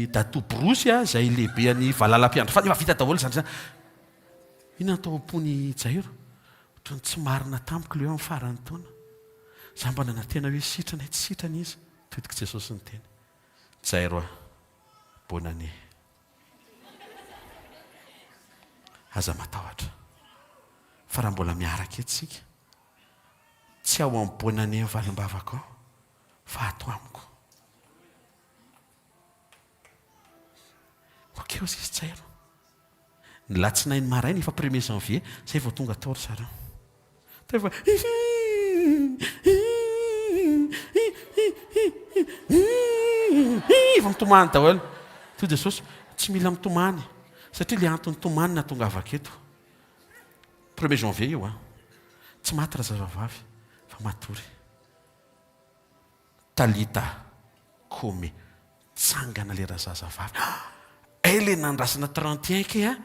Dadatoa Borosy a, izay lehibe an'i Valala mpiandry faty, efa vita daholo izany izany. Inona no tao am-pon'i Jairo? Ohatran'ny tsy marina tamiko ilay hoe amin'ny faran'ny taona. Za mba nanantena hoe sitrana, tsy sitrana izy. Todik'i Jesosy niteny. Jairo a, bonne année. Aza matahotra. Fa raha mbola miaraka eto isika, tsy ao amin'ny bonne année ny valim-bavaka ao. fa ato amiko. Ok hozy izy Jairo. Ny latsinainy maraina efa premier janvier zay vao tonga tao ry zareo. Teo efa efa mitomany daholo. Toy Jesosy tsy mila mitomany satria le antony tomany nahatongavako eto. Premier janvier io an. Tsy maty razazavavy fa matory. Talita kome tsangana le razazavavy ah! le nandrasana 31 kay a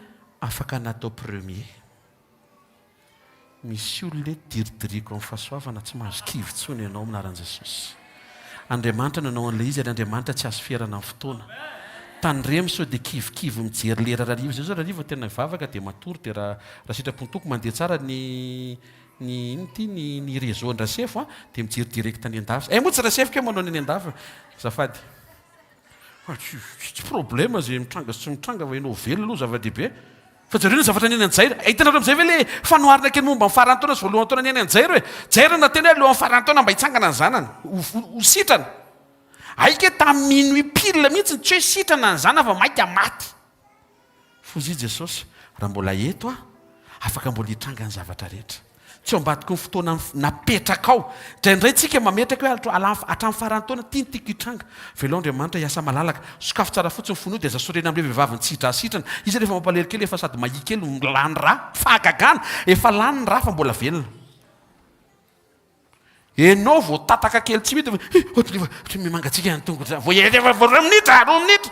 afaka natao premier misy olona eto diridiriko amin'ny fahasoavana tsy mahazo kivy intsony ianao amin'ny anaran'i Jesosy Andriamanitra nanao an'ilay izy ary Andriamanitra tsy azo ferana amin'ny fotoana tandremo sao dia kivikivy mijery lera rariva izay zao rariva tena mivavaka dia matory dia raha raha sitrapon'ny Tompo mandeha tsara ny Ny inona ity ny ny réseau an-dRasefo a, dia mijery direct any an-dafy. Eh moa tsy Rasefo kay manao ny any an-dafy azafady. Fa tsy tsy problème izay mitranga sy tsy mitranga fa ianao velona aloha zava-dehibe. Fa jereo ny zavatra niainan'i Jair. Hitanareo amin'izay ve le fanoharana kely momba ny faran'ny taona sy voalohan'ny taona niainan'i Jair e? Jair nanantena hoe alohan'ny faran'ny taona mba hitsangana ny zanany, ho ho sitrana. Hay kay tamin'ny minuit pile mihitsy tsy hoe sitrana ny zanany fa mainka maty. Fozy i Jesosy, raha mbola eto aho, afaka mbola hitranga ny zavatra rehetra. Tsy ao ambadiky ny fotoana napetrakao. Indraindray tsika mametraka hoe hatramin'ny faran'ny taona ity no tiako hitranga. Velao Andriamanitra hiasa malalaka. Sokafy tsara fotsiny ny fonao dia aza sorena amin'ilay vehivavy nitsidra sitrana. Izy rehefa mampalahelo kely efa sady mahia kely no lany rà. Fahagagana! Efa lany ny rà fa mbola velona. Enao vao tataka kely tsy mety hi ohatry ny efa mangatsiaka ny tongotra vao efa vao roa minitra roa minitra.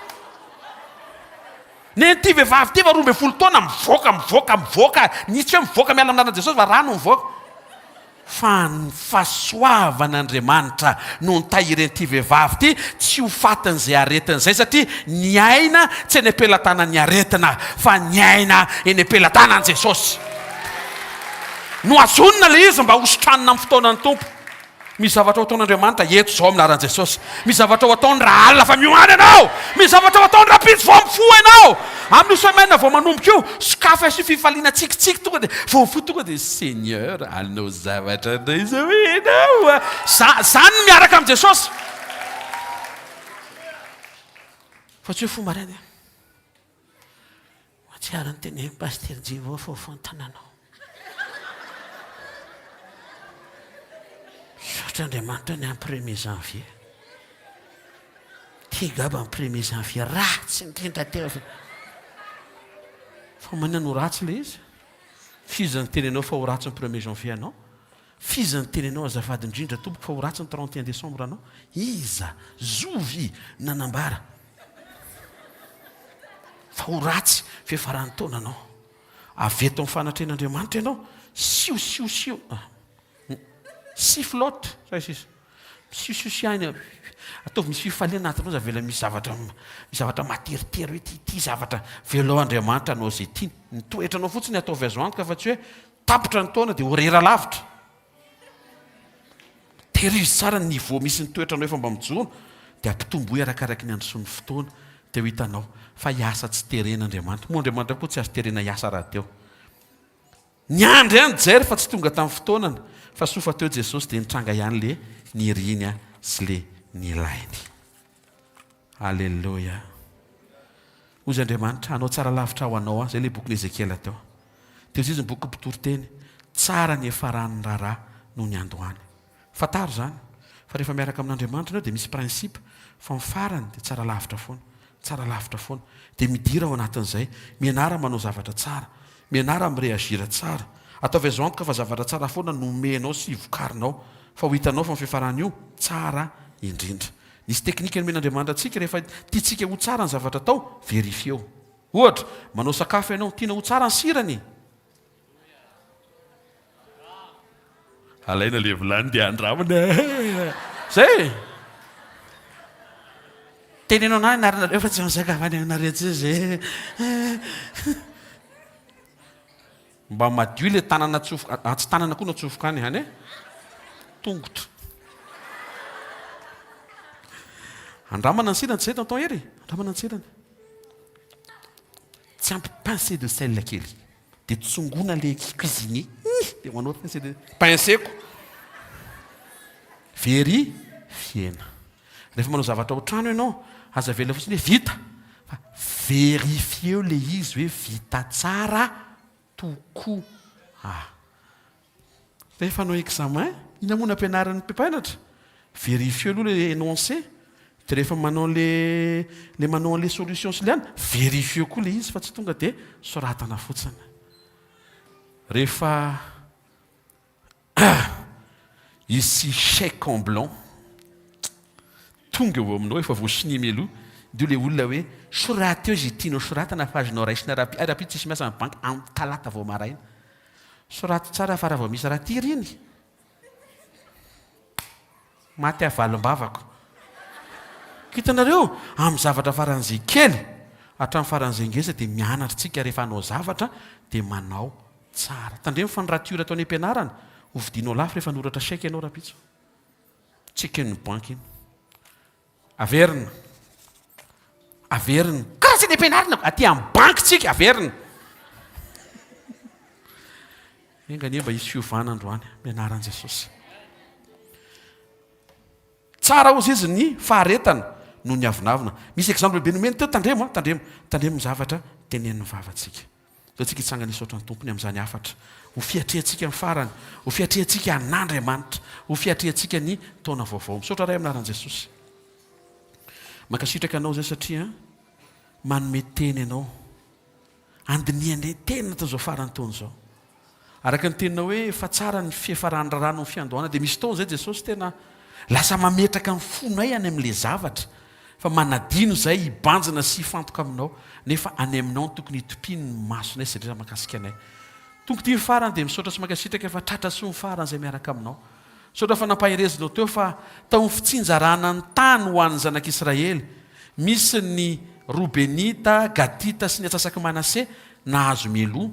Nen'ity vehivavy ity efa 12 taona mivoaka mivoaka mivoaka ny tsy hoe mivoaka miala amin'ny anaran'i Jesosy fa rano mivoaka. Fa ny fahasoavan'Andriamanitra no nitahiren'ity vehivavy ity tsy ho fatin'izay aretina izay satria ny aina tsy eny am-pelatanan'ny aretina fa ny aina eny am-pelatanan'i Jesosy. Nohazonina ilay izy mba hositranina amin'ny fotoanan'ny Tompo. Misy zavatra ho ataon'Andriamanitra eto izao amin'ny anaran'i Jesosy. Misy zavatra ho ataony raha alina fa miomàna ianao. Misy zavatra ho ataony rahampitso vao mifoha ianao. Amin'io semaine vao manomboka io, sokafy asio fifaliana tsikitsiky tonga dia vao mifoha tonga dia Seigneur hanao zavatra indray izao ianao a. Za, zany ny miaraka amin'i Jesosy. Fa tsy hoe fo maraina. Mahatsiaro ny tenin'i Pasitera Jivo fofon-tananao. Misaotra Andriamanitra ny amin'ny premier janvier. Ty gaba ny premier janvier ratsy indrindra teo. Fa manina no ratsy ilay izy? F'iza niteny anao fa ho ratsy ny premier janvier anao? F'iza niteny anao azafady indrindra tompoko fa ho ratsy ny 31 décembre anao? Iza? Zovy nanambara fa ho ratsy fiafaran'ny taonanao? Avy eto amin'ny fanatrehan'Andriamanitra ianao, sio sio sio, sifflote, zay sisa. Misiosio aina, ataovy misy fifaliana anatinao, aza avela misy zavatra misy zavatra materitery hoe ity ity zavatra, velao Andriamanitra hanao izay tiany. Ny toetranao fotsiny ataovy azo antoka fa tsy hoe Tapitra ny taona dia ho rera lavitra. Tehirizo tsara ny niveau misy ny toetranao efa mba mijoro dia ampitomboy arakaraky ny androsoan'ny fotoana dia ho hitanao fa hiasa tsy terena Andriamanitra. Moa Andriamanitra koa tsy azo terena hiasa rahateo. Niandry ihany Jery fa tsy tonga tamin'ny fotoanany fa soa fa teo Jesosy dia nitranga ihany le niriny sy le nilainy. Aleloia. Hozy Andriamanitra, hanao tsara lavitra ho anao aho. Izay ilay bokin'i Ezekiela teo. Dia hozy izy ny bokin'ny mpitoriteny, Tsara ny hiafaran'ny raharaha noho ny andohany. Fantaro izany, fa rehefa miaraka amin'Andriamanitra ianao dia misy principe, fa ny farany dia tsara lavitra foana. Tsara lavitra foana. Dia midira ao anatin'izay. Mianara manao zavatra tsara. Mianara mi-réagir tsara. Ataovy azo antoka fa zavatra tsara foana no omenao sy vokarinao, fa ho hitanao fa ny fiafaran'io, tsara indrindra. Nisy teknika nomen'Andriamanitra antsika rehefa tiantsika ho tsara ny zavatra atao, verifieo. Ohatra, manao sakafo ianao, tianao ho tsara ny sirany. Alaina ilay vilany dia andramana. Zay e! Teneno anah anaranareo fa tsy mizaka avy any aminareo intsony zay. Mba madio le tanana atsofoka, ah tsy tanana koa no atsofoka any any e! Tongotra. Andramana ny sirany, tsy zay tonton Hery? Andramana ny sirany. Tsy ampy pincée de sel kely. Dia tsongoina le cuisinier. Dia manao pincée de pincée-ko. Very fiena. Rehefa manao zavatra ao an-trano ianao, aza avela fotsiny hoe vita, fa verifieo le izy hoe vita tsara tokoa. Rehefa hanao examen, inona moa no ampianarin'ny mpampianatra? Verifieo aloha le énoncé, dia rehefa manao le le manao an'le solution sy le any, verifieo koa le izy fa tsy tonga dia soratana fotsiny. Rehefa Hisy chèque en blanc tonga eo aminao efa voasonia mialoha, dia io ilay olona hoe soraty eo izay tianao soratana fa azonao raisina rahampitso, hay rahampitso tsisy miasa ny banky, amin'ny talata vao maraina. Soraty tsara fa raha vao misy raha iny, maty aho valim-bavako. Hitanareo, amin'ny zavatra faran'izay kely hatramin'ny faran'izay ngeza dia mianatra isika rehefa hanao zavatra dia manao Tsara. Tandremo fa ny rature atao any am-pianarana, ho vidianao lafo rehefa hanoratra chèque ianao rahampitso. Tsy eken'ny banky iny. Averina. Averina. Karaha tsy any am-pianarana, aty amin'ny banky tsika, averina. Enga anie mba hisy fiovana androany, amin'ny anaran'i Jesosy. Tsara hozy izy ny faharetana noho ny avonavona. Misy exemple be nomeny teo, tandremo an, tandremo, tandremo ny zavatra tenenin'ny vavantsika. Ndao tsika hitsangana hisaotra ny Tompony amin'izany hafatra. Ho fiatrehantsika ny farany, ho fiatrehantsika an'Andriamanitra, ho fiatrehantsika ny taona vaovao. Misaotra Ray amin'ny anaran'i Jesosy. Mankasitraka Anao izay satria manome teny Ianao. Andinihanay teny anatin'izao faran'ny taona izao. Araka ny teninao hoe fa tsara ny fiafaran'ny raharaha noho ny fiandohana dia misy taona izay Jesosy tena lasa mametraka ny fonay any amin'ilay zavatra fa manadino izay hibanjina sy hifantoka aminao nefa any aminao no tokony hitopiany ny masonay sy izay rehetra mahakasika anay. Tonga ity ny farany dia misaotra sy mankasitraka fa tratra soa ny farany izay miaraka aminao. Misaotra fa nampaherezinao teo fa tao amin'ny fitsinjarana ny tany ho an'ny zanak'Israely, misy ny Robenita, Gadita sy ny atsasak'i Manase nahazo mialoha.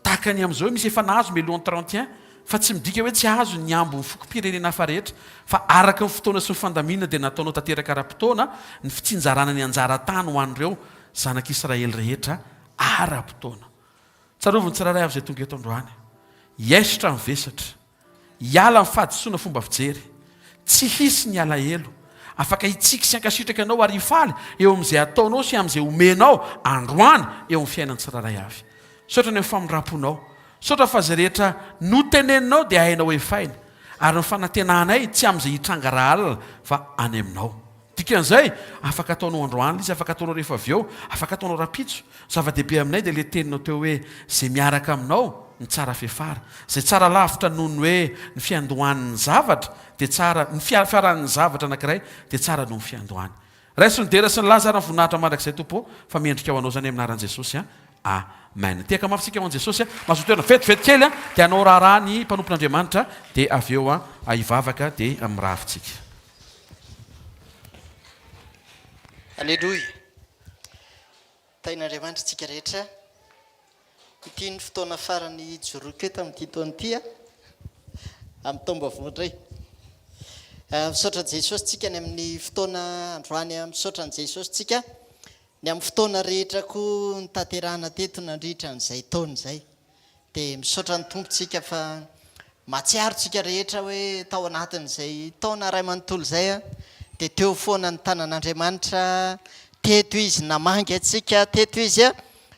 Tahaka ny amin'izao misy efa nahazo mialoha ny 31 fa tsy midika hoe tsy azo ny ambin'ny fokom-pirenena hafa rehetra fa araka ny fotoana sy ny fandaminana dia nataonao tanteraka ara-potoana ny fitsinjarana ny anjara tany ho an'ireo zanak'Israely rehetra ara-potoana. Tsarovy ny tsirairay avy izay tonga eto androany. Hiaisotra ny vesatra. Hiala ny fahadisoana fomba fijery. Tsy hisy ny alahelo. Afaka hitsiky sy hankasitraka anao ary hifaly eo amin'izay ataonao sy amin'izay omenao androany eo amin'ny fiainan'ny tsirairay avy. Misaotra ny amin'ny famindram-ponao. Misaotra fa izay rehetra noteneninao dia hainao hefaina. Ary ny fanantenanay tsy amin'izay hitranga rahalina fa any aminao. Dikan'izay, afaka ataonao androany ilay izy, afaka ataonao rehefa avy eo, afaka ataonao rahampitso. Zava-dehibe aminay dia ilay teninao teo hoe izay miaraka aminao no tsara fiafara. Izay tsara lavitra noho ny hoe ny fiandohan'ny zavatra dia tsara, ny fiafaran'ny zavatra anankiray dia tsara noho ny fiandohany. Raiso ny dera sy ny laza ary ny voninahitra mandrakizay Tompo ô, fa mendrika ho Anao izany amin'ny anaran'i Jesosy a. Amen. Tehaka mafy tsika ho an'i Jesosy a. Mazotoa ianao. Vetivety kely a, dia hanao raharaha ny mpanompon'Andriamanitra dia avy eo a hivavaka dia miravy tsika. Aleloia! Tahin'Andriamanitra isika rehetra. Ity ny fotoana farany hijoroako eto amin'ity taona ity a. Amin'ny taom-baovao indray. Misaotra an'i Jesosy tsika ny amin'ny fotoana androany. Misaotra an'i Jesosy tsika ny amin'ny fotoana rehetra koa nitanterahana teto nandritra an'izay taona izay. Dia misaotra ny Tompo tsika fa mahatsiaro tsika rehetra hoe tao anatin'izay taona iray manontolo izay dia teo foana ny tanan'Andriamanitra, teto Izy namangy antsika, teto Izy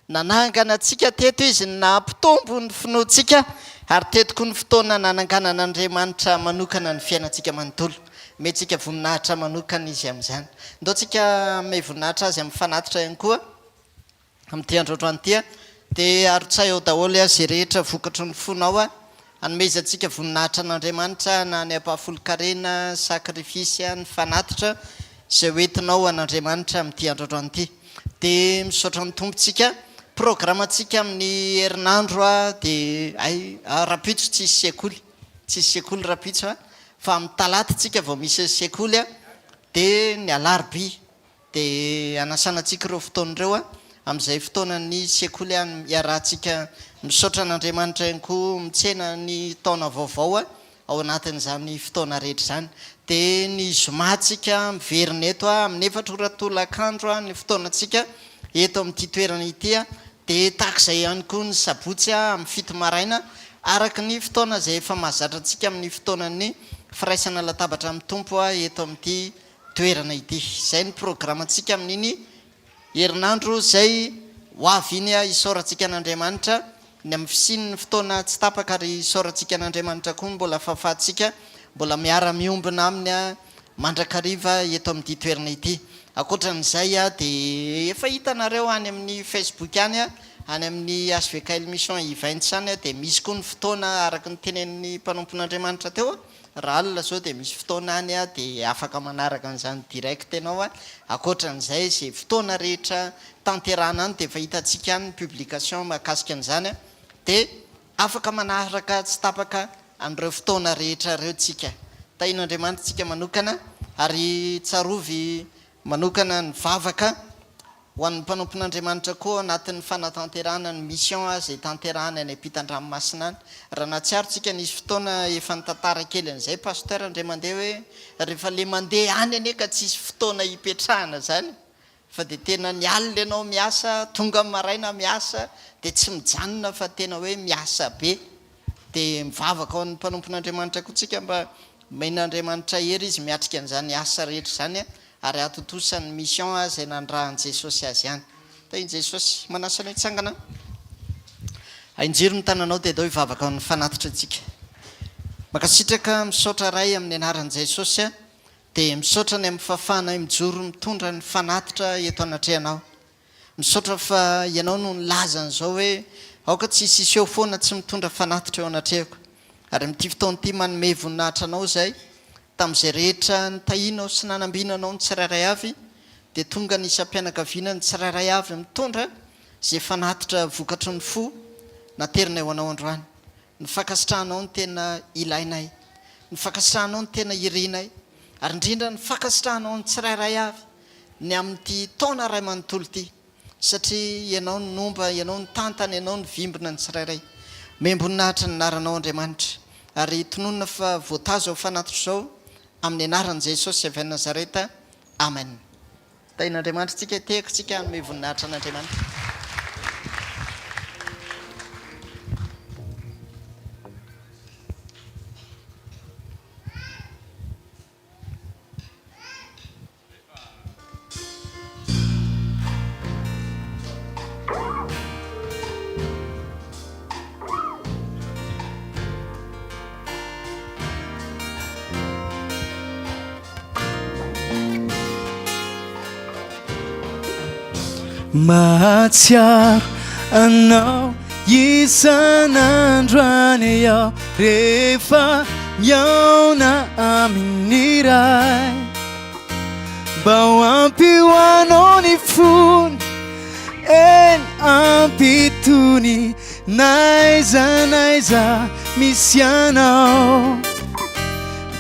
nanangana antsika, teto Izy nampitombo ny finoantsika ary teto koa ny fotoana nananganan'Andriamanitra manokana ny fiainantsika manontolo. Omentsika voninahitra manokana Izy amin'izany. Ndao tsika hanome voninahitra Azy amin'ny fanatitra ihany koa. Amin'ity andro androany ity dia arotsay ao daholo izay rehetra vokatry ny fonao hanomezantsika voninahitra an'Andriamanitra na ny ampahafolon-karena, sacrifice, ny fanatitra izay ho entinao ho an'Andriamanitra amin'ity andro androany ity. Dia misaotra ny Tompo tsika. Programantsika amin'ny herinandro dia hay rahampitso tsisy sekoly, tsisy sekoly rahampitso fa amin'ny talata tsika vao misy sekoly dia ny alarobia Dia hanasana antsika ireo fotoana ireo amin'izay fotoanan'ny sekoly iarahantsika misaotra an'Andriamanitra ihany koa mitsena ny taona vaovao ao anatin'izany fotoana rehetra izany. Dia ny zoma tsika miverina eto amin'ny efatra ora tolakandro ny fotoanantsika eto amin'ity toerana ity. Dia tahaka izay ihany koa ny sabotsy amin'ny fito maraina araka ny fotoana izay efa mahazatra antsika amin'ny fotoanan'ny firaisana latabatra amin'ny Tompo eto amin'ity toerana ity. Izay ny programantsika amin'iny herinandro izay ho avy iny. Isaorantsika an'Andriamanitra ny amin'ny fisian'ny fotoana tsy tapaka ary isaorantsika an'Andriamanitra koa ny mbola fahafahantsika mbola miara-miombona aminy mandrakariva eto amin'ity toerana ity. Ankoatran'izay dia efa hitanareo any amin'ny Facebook any, any amin'ny HVKL Mission Events any dia misy koa ny fotoana araka ny tenenin'ny mpanompon'Andriamanitra teo. Raha alina zao dia misy fotoana any dia afaka manaraka an'izany direct ianao a, ankoatran'izay izay fotoana rehetra tanterahana any dia efa hitantsika any ny publication mahakasika an'izany a, dia afaka manaraka tsy tapaka an'ireo fotoana rehetra ireo tsika. Tahian'Andriamanitra tsika manokana ary tsarovy manokana ny vavaka Ho an'ny mpanompon'Andriamanitra koa ao anatin'ny fanatanterahana ny mission izay tanterahany any ampitan-dranomasina any. Raha nahatsiaro tsika nisy fotoana efa nitantara kely an'izay Pasteur indray mandeha hoe rehefa le mandeha any anie ka tsisy fotoana hipetrahana zany fa dia tena ny alina ianao miasa, tonga ny maraina miasa dia tsy mijanona fa tena hoe miasa be. Dia mivavaka ho an'ny mpanompon'Andriamanitra koa tsika mba omen'Andriamanitra hery izy miatrika an'izany asa rehetra izany ary hahatontosa ny mission izay nanirahan'i Jesosy azy ihany. Tahin'i Jesosy. Manasa anao hitsangana. Ahinjiro ny tananao dia andao hivavaka ho an'ny fanatitra antsika. Mankasitraka, misaotra Ray amin'ny anaran'i Jesosy a, dia misaotra ny amin'ny fahafahanay mijoro mitondra ny fanatitra eto anatrehanao. Misaotra fa Ianao no nilaza an'izao hoe aoka tsy hisy hiseho foana tsy mitondra fanatitra eo anatrehako. Ary amin'ity fotoana ity manome voninahitra Anao izahay tamin'izay rehetra nitahianao sy nanambinanao ny tsirairay avy dia tonga ny isam-pianakaviana ny tsirairay avy mitondra izay fanatitra vokatry ny fo naterinay ho Anao androany. Ny fankasitrahanao no tena ilainay. Ny fankasitrahanao no tena irinay. Ary indrindra ny fankasitrahanao ny tsirairay avy ny amin'ity taona iray manontolo ity. Satria Ianao no nomba, Ianao nitantana, Ianao nivimbina ny tsirairay. Omem-boninahitra ny anaranao Andriamanitra. Ary tononina fa voatazo ao fanatitra izao amin'ny anaran'i Jesosy avy any Nazareta. Amen. Tahin'Andriamanitra tsika, tehaka tsika hanome voninahitra an'Andriamanitra. Mahatsiaro anao isan'andro any aho rehefa mihaona amin'ny Ray. Mba ho ampy ho anao ny fony, eny ampitony N'aiza n'aiza misy anao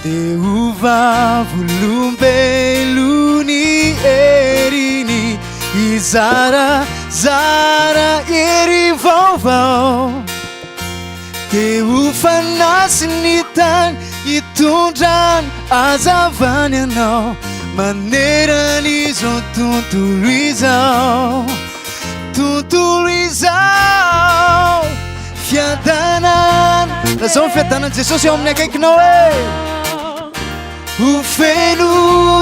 Dia ho vavolombelon'ny heriny Hizarazara hery vaovao Dia ho fanasin'ny tany hitondrany hazavany anao Maneran'izao tontolo izao Tontolo izao fiadanana. Lazao ny fiadanan'i Jesosy eo amin'ny akaikinao e. Ho feno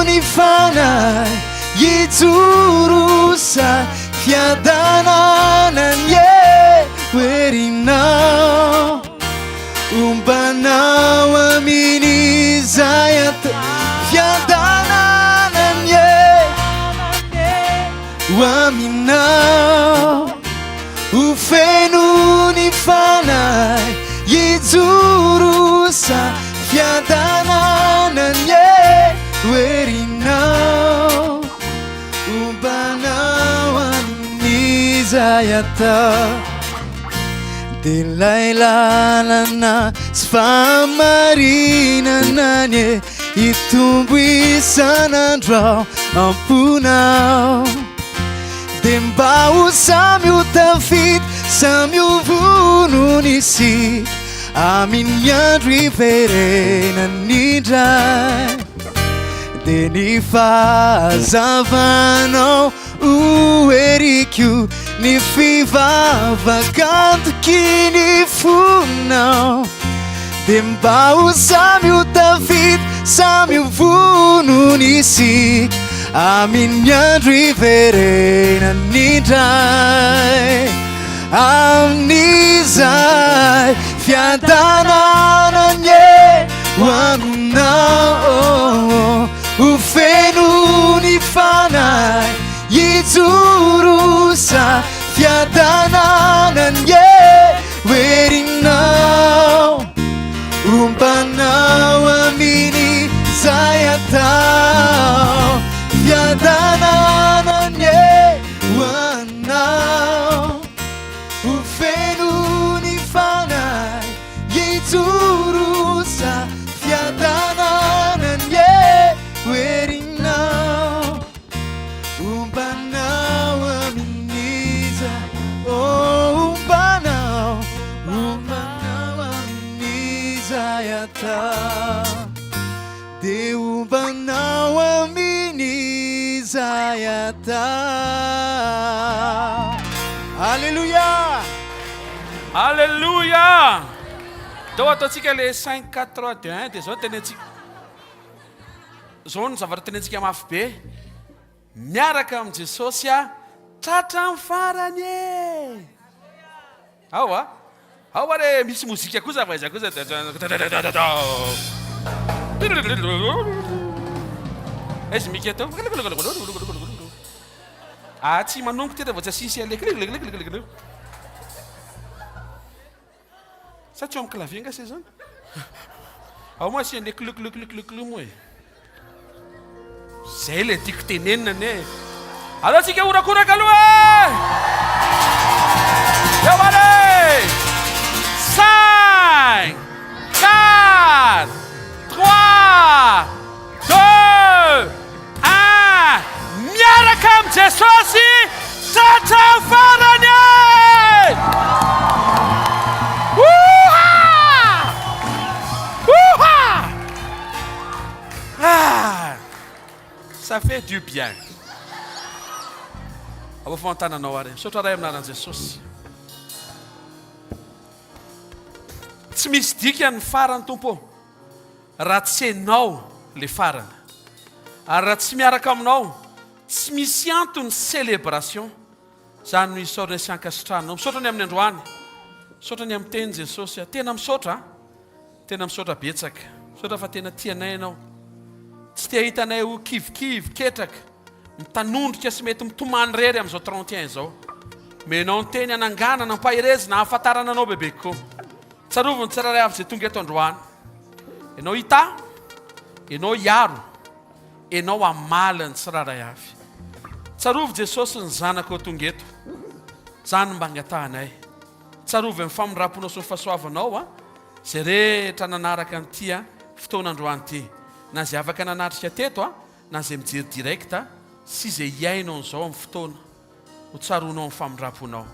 ny fanahy hijoro sa fiadanana ny ho herinao. Ombanao amin'izay atao fiadanana ny Ho aminao ho feno ny fanahy hijoro sa fiadanana ny ho herinao ombanao amin'izay atao dia ilay lalana sy fahamarinana anie Hitombo isan'andro ao am-ponao Dia mba ho samy ho tafita, samy ho vonona isika Amin'ny andro hiverenany indray Dia ny fahazavanao ho heriko Ny fivavaka antoky ny fonao Dia mba ho samy ho tafita, samy ho vonona isika Amin'ny andro hiverenany indray Amin'izay fiadanana anie ho aminao Ho feno ny fanahy Hijoro sa fiadanana anie ho herinao Ombanao amin'izay atao Fiadanana anie ho anao Ho feno ny fanahy Hijoro sa fiadanana anie ho herinao Ombanao amin'iza Oh ombanao Ombanao amin'izay atao Dia ombanao amin'izay atao Alléluia Alléluia Ndao ataontsika le 5 4 3 2 1 dia zao no tenentsika. Zao no zavatra tenentsika mafy be, miaraka amin'i Jesosy aho tratra amin'ny farany e! Ao a! Ao ary e, misy mozika kosa fa aiza kosa. Aiza mika tao? Ah, tsy manongo ty raha vao tsy asiana an'ilay kliklikliklikliklik. Sa tsy eo amin'ny clavier nga se zany? Ao moa asian'ilay kliklikliklikli moa e. Zay le tiako tenenina anie e. Aleo tsika horakoraka aloha e! Eo allez! Cinq, quatre, trois, deux, un. Miaraka amin'i Jesosy tratra farany e! Oha! Oha! Ah! Ça fait du bien. Avoafao ny tananao ary. Misaotra Ray amin'ny anaran'i Jesosy. Tsy misy dikany ny farany Tompo ô. Raha tsy enao le farany. Ary raha tsy miaraka aminao, tsy misy antony célébration. Zany no isaorana sy ankasitrahanao. Misaotra ny amin'ny androany. Misaotra ny amin'ny teny Jesosy a. Tena misaotra a. Tena misaotra betsaka. Misaotra fa tena tia anay ianao. Tsy te hahita anay ho kivikivy, ketraka, mitanondrika sy mety mitomany irery amin'izao 31 izao. Omenao ny teny hananganana, hampaherezina, hahafantarana anao bebe kokoa. Tsarovy ny tsirairay avy izay tonga eto androany. Ianao hitahy, ianao hiaro, ianao hamaly ny tsirairay avy. Tsarovy Jesosy ny zanakao tonga eto. Izany no mba angatahanay. Tsarovy amin'ny famindram-ponao sy ny fahasoavanao izay rehetra nanaraka an'ity fotoana androany ity. Na izay afaka nanatrika teto na izay mijery direct sy izay hihaino an'izao amin'ny fotoana. Ho tsaroanao amin'ny famindram-ponao.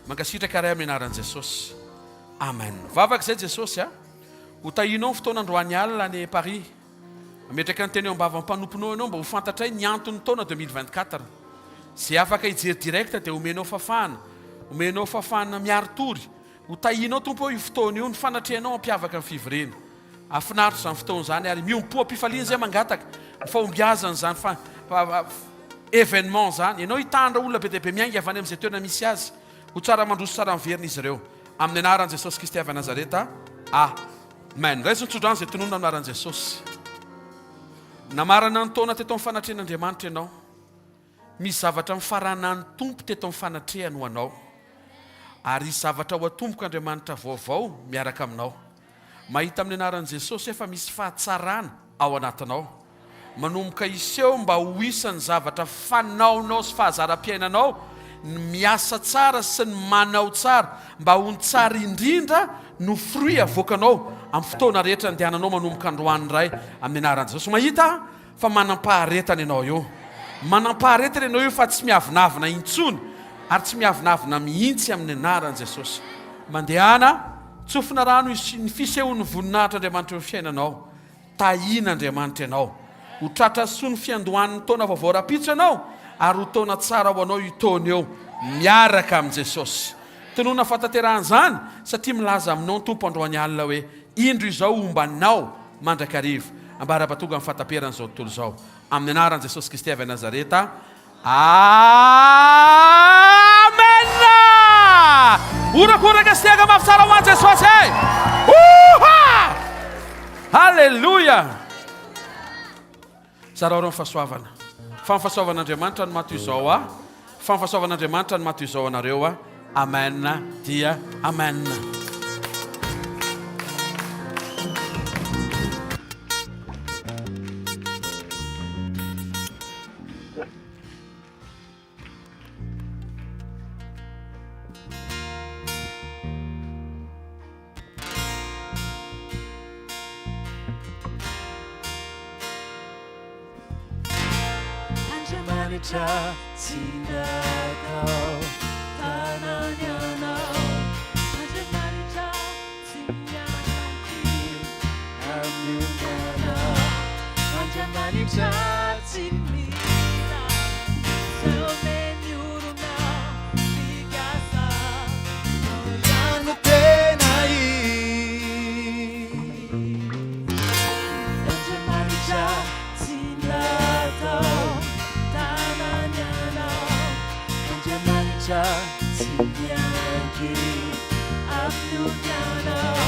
Mankasitraka Ray amin'ny anaran'i Jesosy. Amen. Vavaka izay Jesosy a. Ho tahianao ny fotoana androany alina any Paris. Mametraka ny teny eo am-bavan'ny mpanomponao ianao mba ho fantatray ny anton'ny taona 2024. Izay afaka hijery direct dia omenao fafahana. Omenao fafahana miari-tory. Ho tahianao Tompo ô io fotoana io, ny fanatrehanao hampiavaka ny fivoriana. Hahafinaritra izany fotoana izany ary miombom-po am-pifaliana izay mangataka ny fahombiazan'izany événement izany. Ianao hitandra olona be dia be miainga avy any amin'izay toerana misy azy. Ho tsara mandroso tsara miverina izy ireo. Amin'ny anaran'i Jesosy Kristy avy Nazareta. Amen. Raiso ny tsodrano izay tononina amin'ny anaran'i Jesosy. Namarana ny taona teto amin'ny fanatrehan'Andriamanitra ianao. Misy zavatra nifaranan'ny Tompo teto amin'ny fanatrehany ho anao. Ary hisy zavatra ho atombok' Andriamanitra vaovao miaraka aminao. Mahita amin'ny anaran'i Jesosy aho fa misy fahatsarana ao anatinao. Manomboka hiseho mba ho isan'ny zavatra fanaonao sy fahazaram-piainanao ny miasa tsara sy ny manao tsara mba ho ny tsara indrindra no fruit avoakanao amin'ny fotoana rehetra andehananao manomboka androany indray amin'ny anaran'i Jesosy. Mahita aho fa manam-paharetana ianao io. Manam-paharetana ianao io fa tsy miavonavona intsony ary tsy miavonavona mihitsy amin'ny anaran'i Jesosy. Mandehana, tsofina rano ny fisehoan'ny voninahitr'Andriamanitra eo amin'ny fiainanao. Tahian'Andriamanitra ianao. Ho tratra soa ny fiandohan'ny taona vaovao rahampitso ianao ary ho taona tsara ho anao io taona io miaraka amin'i Jesosy. Tonona fahatanterahan'izany satria milaza aminao ny Tompo androany alina hoe, Indro izao homba anao mandrakariva, ambara-pahatonga ny fahataperan'izao tontolo izao. Amin'ny anaran'i Jesosy Kristy avy any Nazareta. Amena! Horakoraka sy tehaka mafy tsara ho an'i Jesosy e! Oha! Alléluia! Zarao ireo ny fahasoavana. Fa ny fahasoavan'Andriamanitra no maha toy izao ahy. Fa ny fahasoavan'Andriamanitra no maha toy izao anareo ahy. Amen dia Amen. Andriamanitra tsy natao tanany anao Andriamanitra tsy miankin amin'ny olona Andriamanitra tsy mila izay omen'ny olona fikasa Ihany no tena izy Andriamanitra tsy natao tanany anao Andriamanitra tsy miankin amin'ny. miovy Ianao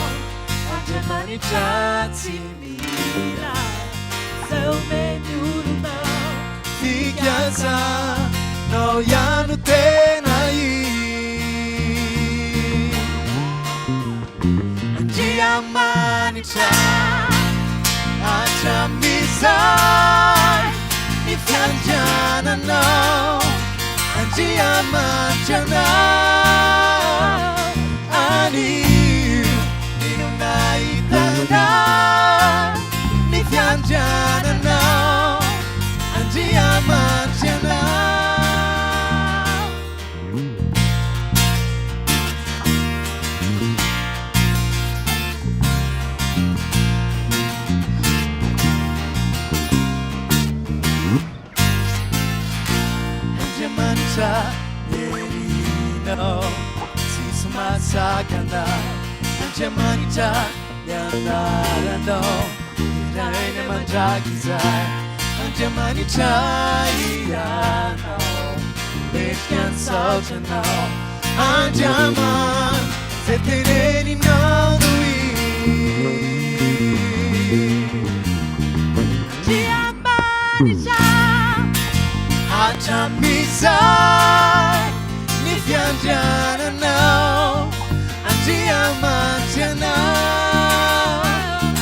Andriamanitra tsy mila izay omen'ny olona Fikasanao ihany no tena izy Andriamanitra hatramin'izay ny fiandriananao Andriamanitra anao anio Ino nahitana ny fiandriananao Andriamanitra anao. Andriamanitra herinao tsisy mahasakana Andriamanitra ny anaranao deraina mandrakizay Andriamanitra ianao mendrika ny saotra anao Andriamanitra zay teneninao no izy Andriamanitra Hatramin'izay ny fiandriananao Andriamanitra anao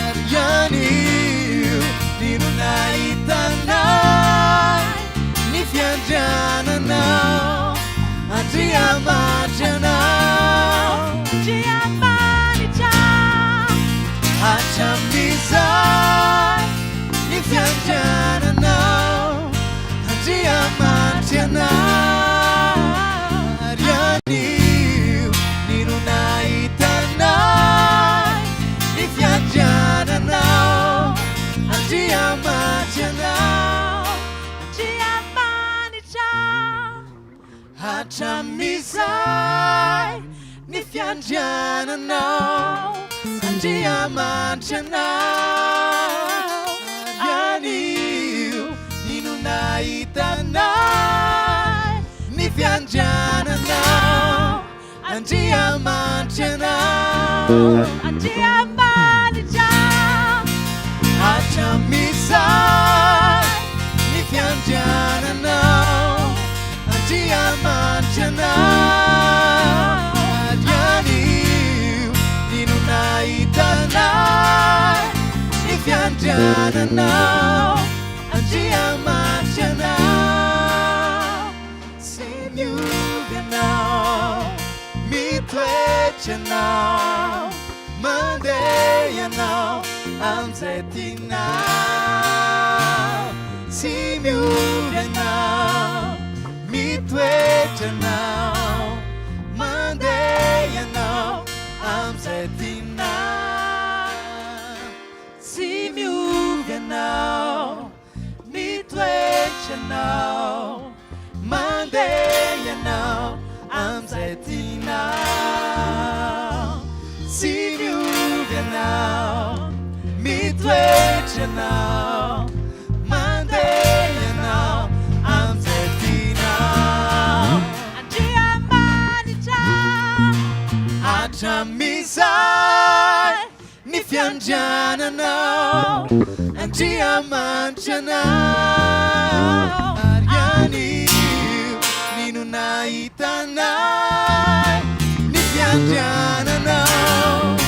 Ary anio ny no nahitanay ny fiandriananao Andriamanitra anao Andriamanitra Hatramin'izay ny fiandriananao Andriamanitra anao Ary anio ny no nahitanay ny fiandriananao Andriamanitra anao Andriamanitra Hatramin'izay ny fiandriananao Andriamanitra anao Ary anio ny no nahitanay ny fiandriananao Andriamanitra anao Andriamanitra Hatramin'izay ny fiandriananao Andriamanitra anao Ary anio ny no nahitanay ny fiandriananao Andriamanitra anao Tsy miovy ianao Mitoetra ianao Mandeha ianao amin'izay tianao Tsy miovy ianao Mitoetra ianao Mandeha ianao amin'izay tianao Tsy miovy ianao Mitoetra ianao Mandeha ianao amin'izay tianao Tsy miovy ianao Mitoetra ianao Mandeha ianao amin'izay tianao Andriamanitra Hatramin'izay ny fiandriananao Andriamanitra anao Ary anio ny no nahitanay ny fiandriananao.